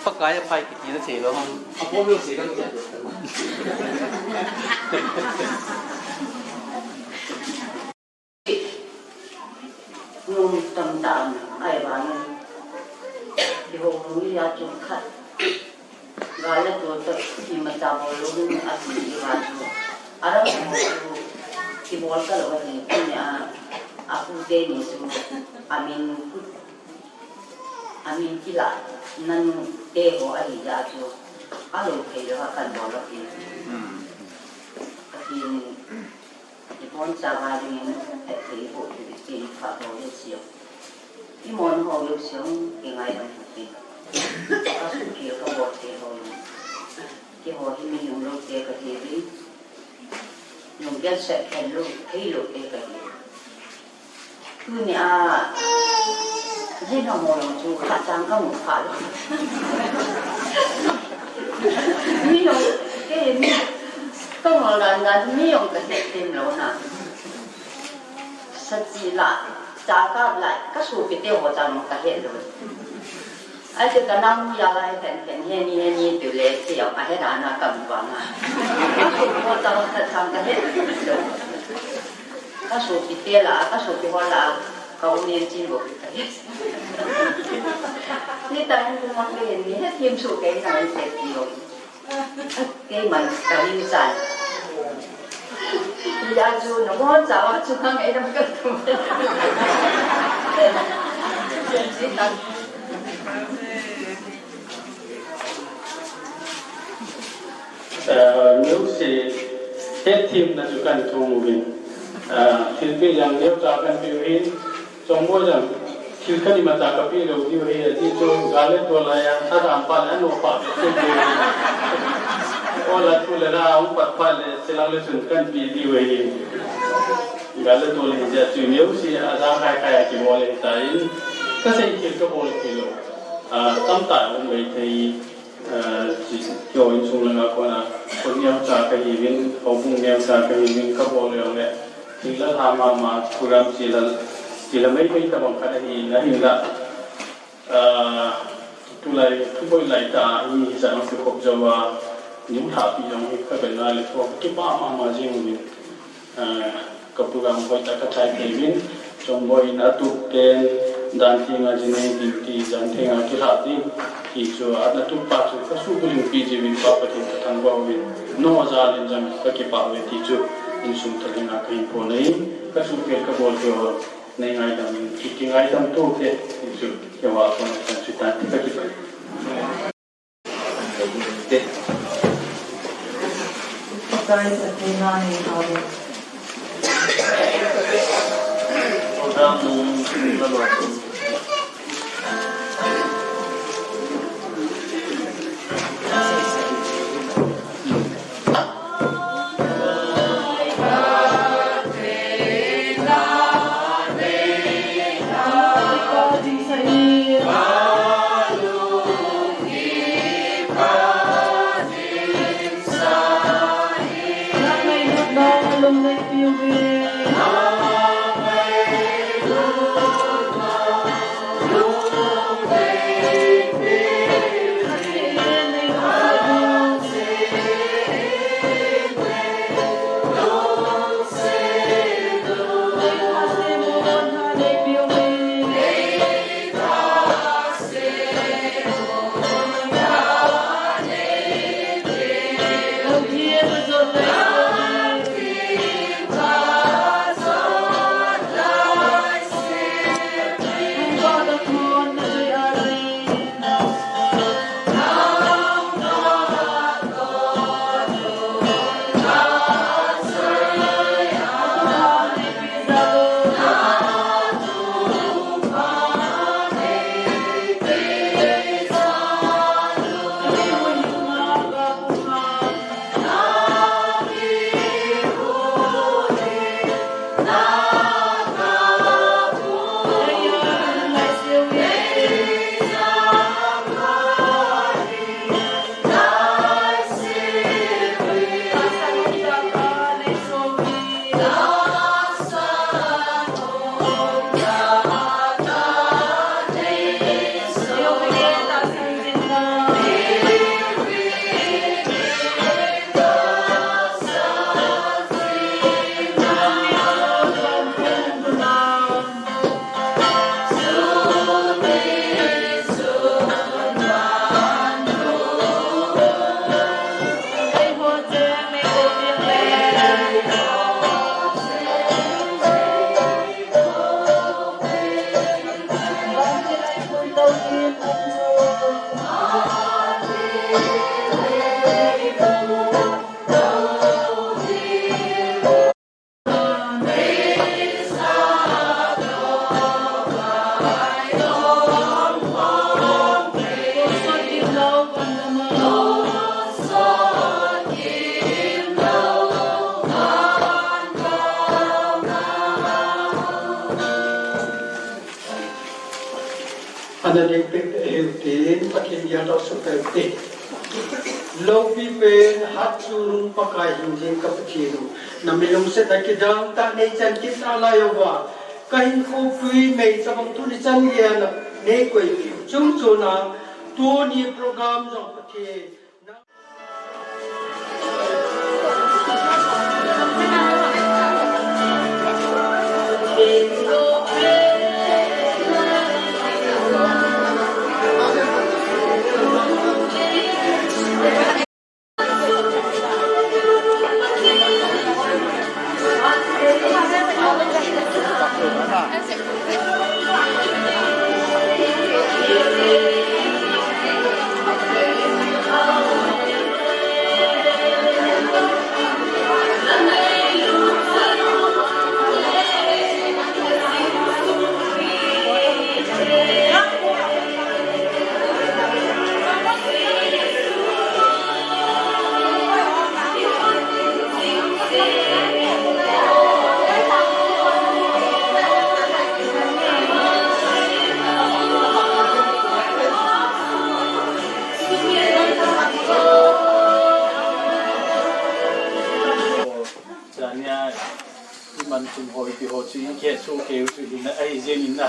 Pakai a phai kiti na thei lou ham. Nung tamtah a, ahivangin, kihou nung a chun khat, gal le tol toh imacha bol lou ding ahi, ahivang chu, aram ho chu kibol talou ahi, tunia, apute ni chu, amin, amin kilah, nanu te ho ahi jeh chun, alou thei lou a kan bol lou ahi. Hmm. Ahin, Iboncha va dingin, hetthei iboh diu, iti pha ho jouse. Imon ho jouse, kingaidam u hite. Kasuhkhel kabol te ho jong. Keiho hi mi lunglou te kahiuvin. Lunggel set khen lou, thei lou te kahiuvin. Tunia, jin ho mo jong chu khat chang kamu kha lou. Mi jong, kei mi, kangol dan dan, mi jong kahet them lou na. Sachi la, chakap la, kasopite ho chang kahet lou. Ahi chu kanam jal a hi phen phen, heni, heni, tule, ti jong, ahet ana kam vang a. Kasopi ho chang, khat chang kahet lou. Kasopite la, kasopi ho la, ka um nen chin bou kahet. Nitah in kumang le, ni hethem soh kei nai te ti jong. Keiman kahin chan. Hijeh chun nabonchauva chun ngaidam kato. Eh, neocha hethemna chu kahin thum uvin. Eh, thilpeh jong neocha kahin peh uvin. Chongboi jong, thil khat imacha kapeh lou diu ahi, ati chu, gal le tol a, adampa le, anopa le, chu diu ahi. Ol a thu le la, ahung pat phat le, chilang le chun kahin peh diu ahi. Gal le tol ahi jeh chun, neocha, aja khai khai a kibol ahitai. Kasei thil kabol thei lou. Ah, tamtah um maithei. Ah, chi, keiho insung langa kona, khut neocha kahiuvin, houbung neocha kahiuvin, kabol jongle, thil la lha mama, program chila, chila maimai tabang khat ahi, ahinla, ah, tulai, thuboi lai tah a, mi hijat a kikhop jouva, neocha pi jong hi kavet na le, thua kakipah mama jing uvin. Ah, ka program hoitah a kathai thei uvin, Chongboi in atup pen, dan thenga jinei ding ti, jan thenga kilhah ding ti chu, ana tup pa chu kasuh bulhing pi jiuvin Pa Pathen kathangvah uvin, nangho jal in jong kakipah uve ti chu, insung thalenga kahin phongdoh in, kasuhkhel kabol chu, nei ngaidam in, ki, kingaidam tou te ti chu, keiho a kon chu tan ti kakipah. Ana ding pek te heu tin, Pathen dia to su pek te. Loupi pen hat chu Pakai hing jing ka Pathen u. Na mi lungset na kidang ta nei chan kit na lai uva. Ka hinkho pui mei chabang tuni chan geiya nei koi piu chung chuna tuni program jong Pathen. Chania, iman chun hoi ti ho chu i ke chu ke chu hin a, ai jeng in a.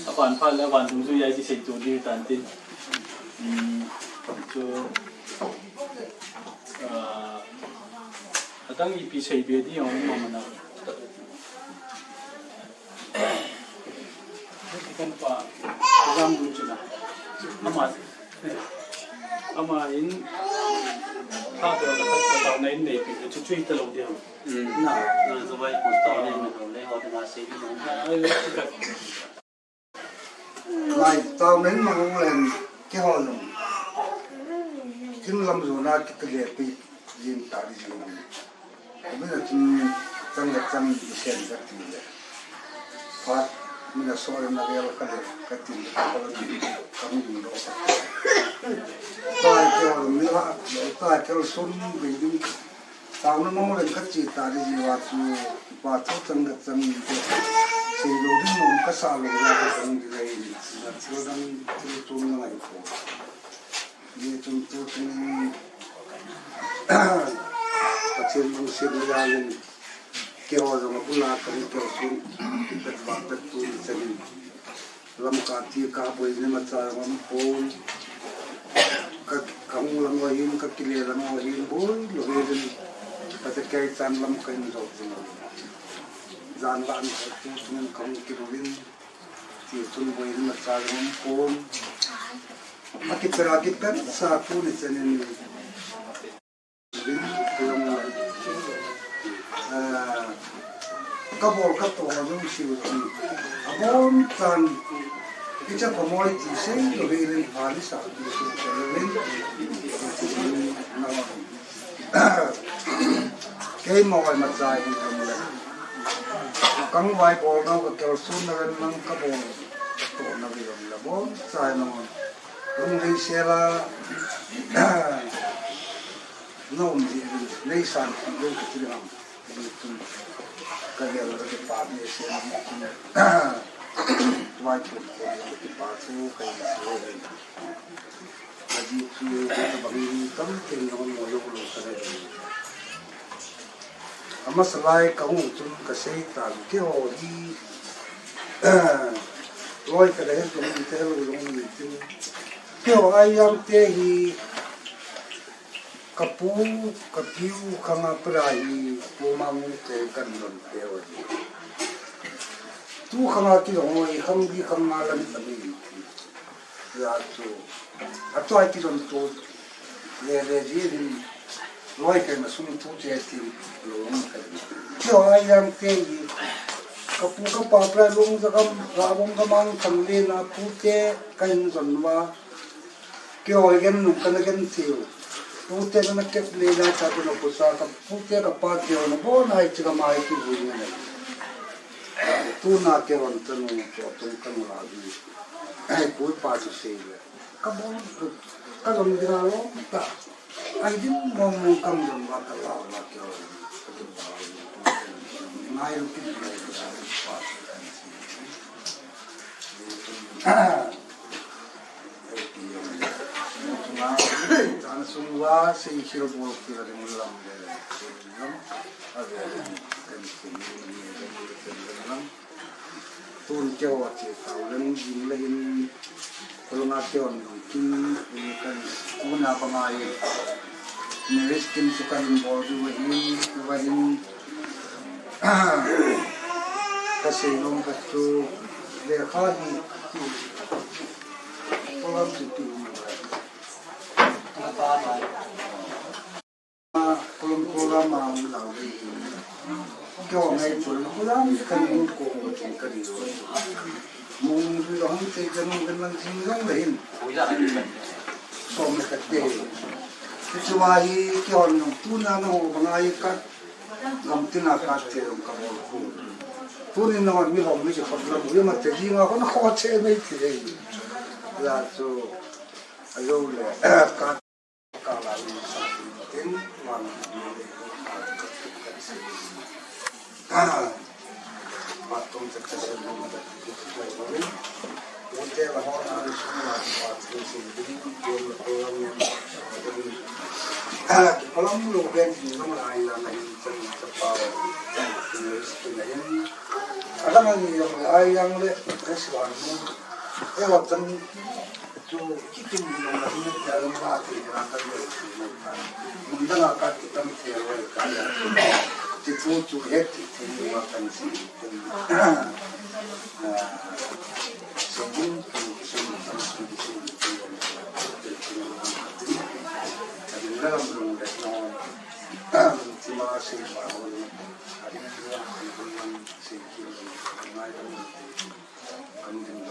A van pha le van dungjuia i ti sei tu di tan tin. Hmm, chu, ah, adang ipi sei be di ong ma mana. Kan pa, program dun chu na. Ama, ama in, ha, to, to, to, to, na in nei pi, chu, chu, ta lo dia. Hmm. Na, na, zo vai ko ta nei me lo le, ho na sei ni. Ai, ka. Mai, ta men ma ho len, ke ho lo. Kin lam zo na ki te le pi, jin ta di jin. Mina chun chang le chang i sen ka ti le. Phat mina so le na gel ka le ka ti le ka la ni ka mi lo. Tai ke ho mi la, tai ke sun bi ding. Tao na mo le ka chi ta di ji wa chu pa chu chang le chang i ke. Sei lo ding mo ka sa lo ya ka chang di le ni. Na chu dang chu chu na ngai ko. Ni chun tu chun Pathen lungset ni jangin keiho jong abul a kahung keo sun, pet vang pet tu ni chanin. Lamka ti ka boi ni macha jong aum pon. Ka, kahung lang ho hin, kakile lang ho hin, boi lou hin. Kate kei chan lam kahin jou tin. Jan vang tu chun kahung kilou in. Ti chun boi ni macha jong aum pon. Akipera kiper sa tu ni chanin. Ah, kabol katoh jong siu ti. Abon tan. Icha pamoi ti sei lou hin pha ni sa ti sei lou hin. Keima vai macha hi jong le. Kang vai bol nau ka kel sun na ven nang kabol. Toh na ve jong le bon chai nang. Lung lei sela. Nom di nei san ki lei ki ti ham. Ni tum. Ka le la ki pa ni sen ni tum. Vai tum ki pa chu ka ni se. Aji chu ka bang ni tam ken no mo lo lo ka le. Amasa lai kahung chun kasei tan keiho hi, loi kale hin jong te lo jong ni tin. Keiho a jang te hi kapu, kapiu, khanga pera hi, pu ma mu te kan don te o hi. Tu khanga kilong o hi, khang di khanga lan ta ni. Ya chu. Atua kilon tu. Le le ji hin. Loi kai ma sung tu che ti. Lo kai. Keiho a jang te hi. Kapu kapa pera long za kam, ra bom kamang thang le na pu te kan don va. Keiho gen nung kana gen tiu. Pute kana kep le na cha kana pusa ka pute kapa keiho na bon hai chi kama hai ki bui na. Tuna keiho na tanu to tung kana la bi. Ai pui pa tu sei le. Ka bon ka jong ding a lo ta. Ai ding mong mong kam jong ba ka la la keiho. Ngai lu ki pa. Sungwa sei khil bol khil a ding lam le lam a ve lam kan kin ni ni lam lam. Tun keo a che tau lam jing le hin kulunga keo nung kin ni kan una pa ngai. Neris kin su kan bol du hin va hin. Ka sei nom ka chu le kha hi. Ko lam chu tu. Kolom kolom a um lau dei. Keo ngai pul kolam kan mun ko mo chen ka di lo. Mun ri lo hang te kan mun kan man jing long le hin. Som le ka te. Chu wa hi keo nung tu na na ho ba ngai ka. Gam tina ka te long ka bol ko. Tu ni na mi ho mi chu khop la bu ma te ji ma ko na ko che me ti dei. La chu a lo le ka Chu kikim ni long la ni ta long la ti la ka ni ta. Mun da la ka ti tam te lo ka ya. Ti tu tu he ti ti ni wa kan si. Se mun tu se mun tu se mun tu. Ka ni la long le no. Ti ma se ba ho ni. Ka ni la se ki lo. Mai da mo. Amen.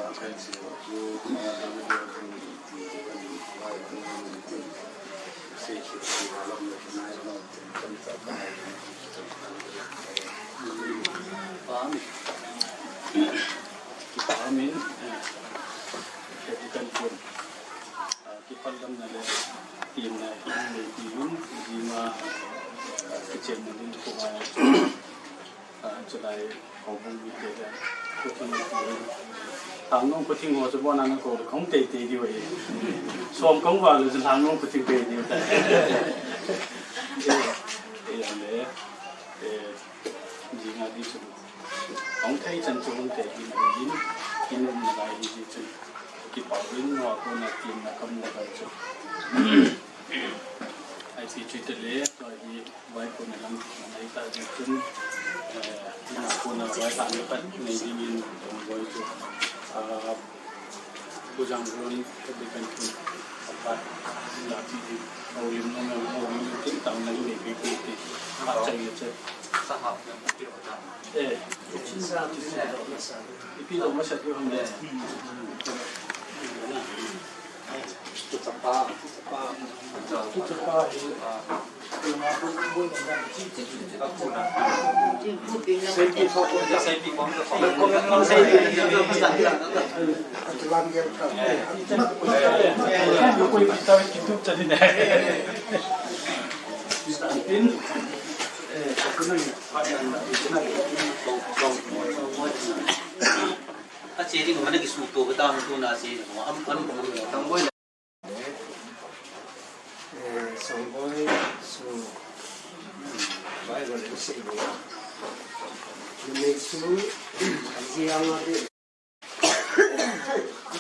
Amen. Kipan dam na le, tin na, tin na, tin na, tin na, tin na, Ah, chulai, ko bung mi te da. Ko thing, Lhangnom ko thing ho chu bon a na ko, kong tei tei diu e. Som kong va lu chu Lhangnom ko thing tei diu ta. Eh, eh, le, eh, jing a di chu. Kong thei chan chu hung tei din, din, din na lai di di chu. Kipah in, wa ko na tin na kam na kai chu. Ai si chu te le, to di. Vai ko na lang na ita di chun, eh, ina ko na vai ta ni pat nei ding in tong boi chu. Ah, ko jang ron ka di kan chun. Apat la ti di. Au lim no mo mo lim tin tam na ni pe pe ti. Apat chai le che. Sa hap na ti ro ta. Eh. Ipi lo ma sa ti ham le. A che ding mana kisuto ka tang tu na che, am, am, am, Sangboi le. Eh, Sangboi su Bible in sei bo. Ni su, ji ang a de.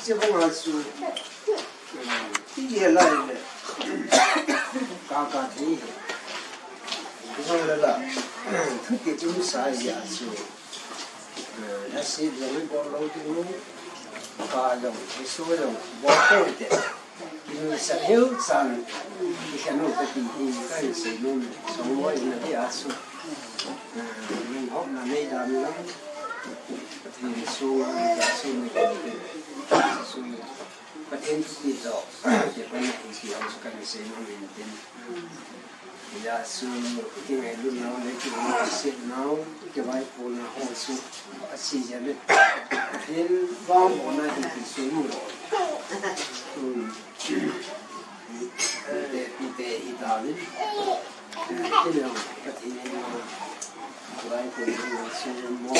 Ji bang a su. Ti ye lai le. Ka ka ti. Ji bang le la. Thu ti tu sa ya su. Eh, na si jong bol lou ding u, pa jong, Jesu jong, bol lou te. Kinuisan hiu chan, kikhen u kati hi, kahin seinom, Sangboi in ahi a su. Eh, lunghopna nei dan lang, Pathen sunga, Jesu ni kati, Jesu ni, Pathen thupi jo, kipana hi ti jong su kahin seinom in tin. Hijeh chun, kingailut nau le, kingaiset nau, kivaipo nau ho chu, asei jeh le. Pathen vangbohna hi ti chu mu lo. Hmm. Tute, tute hi tauvin. Kei jong, Pathen in, kivaipo nau chu mo.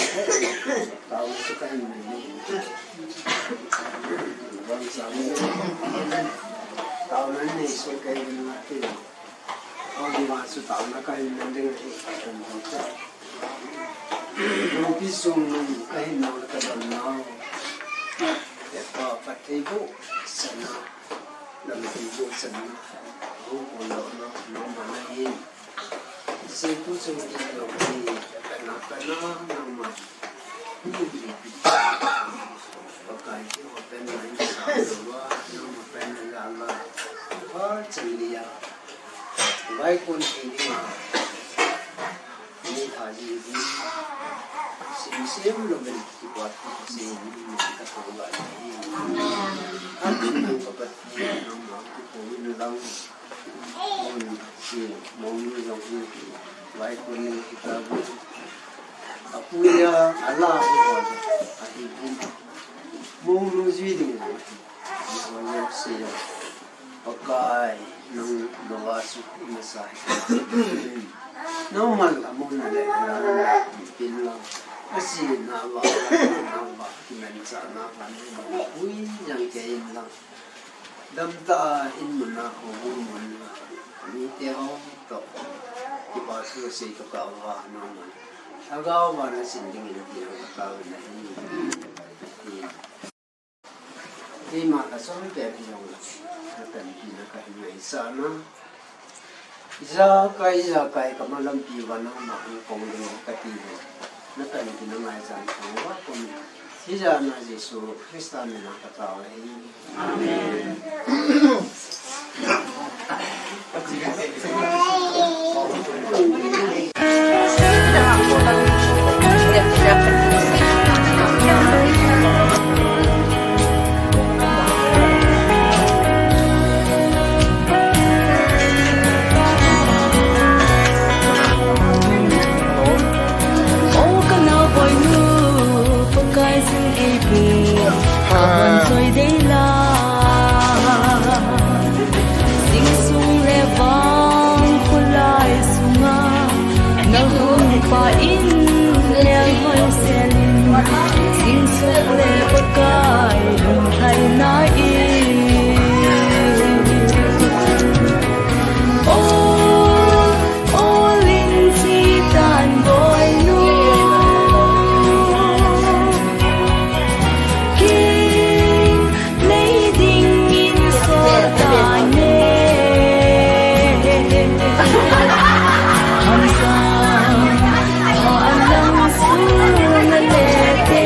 Taona chu kahin nei. Vang sa le. Taona nei soi kai na ti. Aw di ma su taona kai na ding hi. Nungpi sung nung kai na ka dam na. Te pa pa te bu sana. Lam te bu sana. Hu ko lo lo lo ma na hi. Seipu chung in lo hi, kana kana nangma. Ni hi pi. Pakai hi ho pen mai sa lo wa, nangma pen la la. Ha chang lia. Vai kon hi ni ma. Ni tha ji ji. Sim sim lo men ki kwa ki se ni ka to la ni. Ha chang ko pa ti nangma ki ko ni lang. Mong si, mong ni jong hi, vai kun ni kita bu. Apu ya, ala bu, ahi bu. Mong nu ji ding, ahi bu si ya. Pakai, nang doa su, masa. Nang mal amun le, pin lang. Asi na ba, na ba, kimen sa na ba, ui, yang ke in lang. Damtah a in mun a, houbung mun a, mite ho toh kipa thu sei toh ka va na mun. Lhagao vana sin dingin ti ho ka va na hi. Keima ka som peh hi jong la, na tanpina ka hi ngaisah na. Ijakai, ijakai ka malampi uva nangma hung kong ding kati uve. Na tanpina ngaichan thang uva kon. Hijeh a Jesu Christa mina ka tao ahi. Amen. O ka naoboinu, Pakai jin eipeh, ka hon choi dei la. Jing sung le vang kholai sunga, na hung pa in melhoi selin, jing sung le Pakai lungthaina in. O, o Linchi Tanboinu, kin nei dingin sol tan e. Hamsa, ha alang suna le te.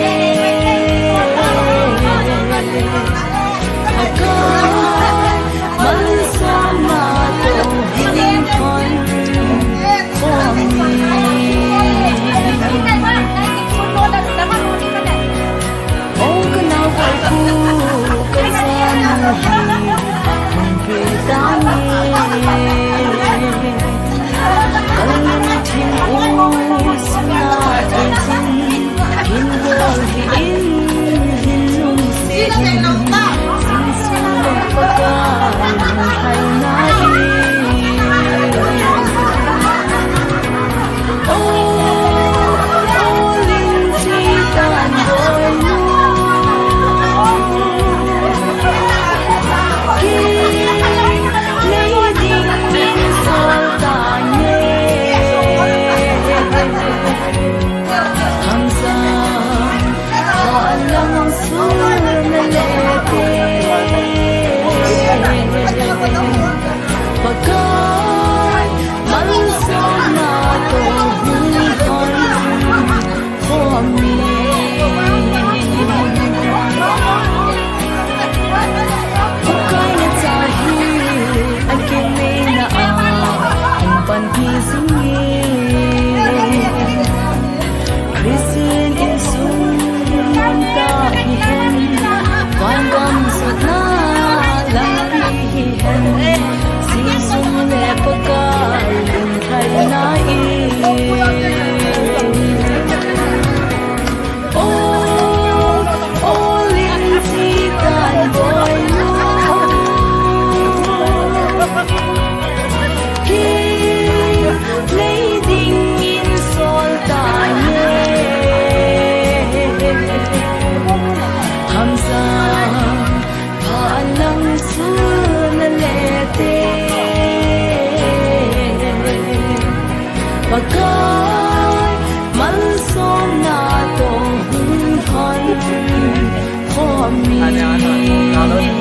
Ane, ane, ane.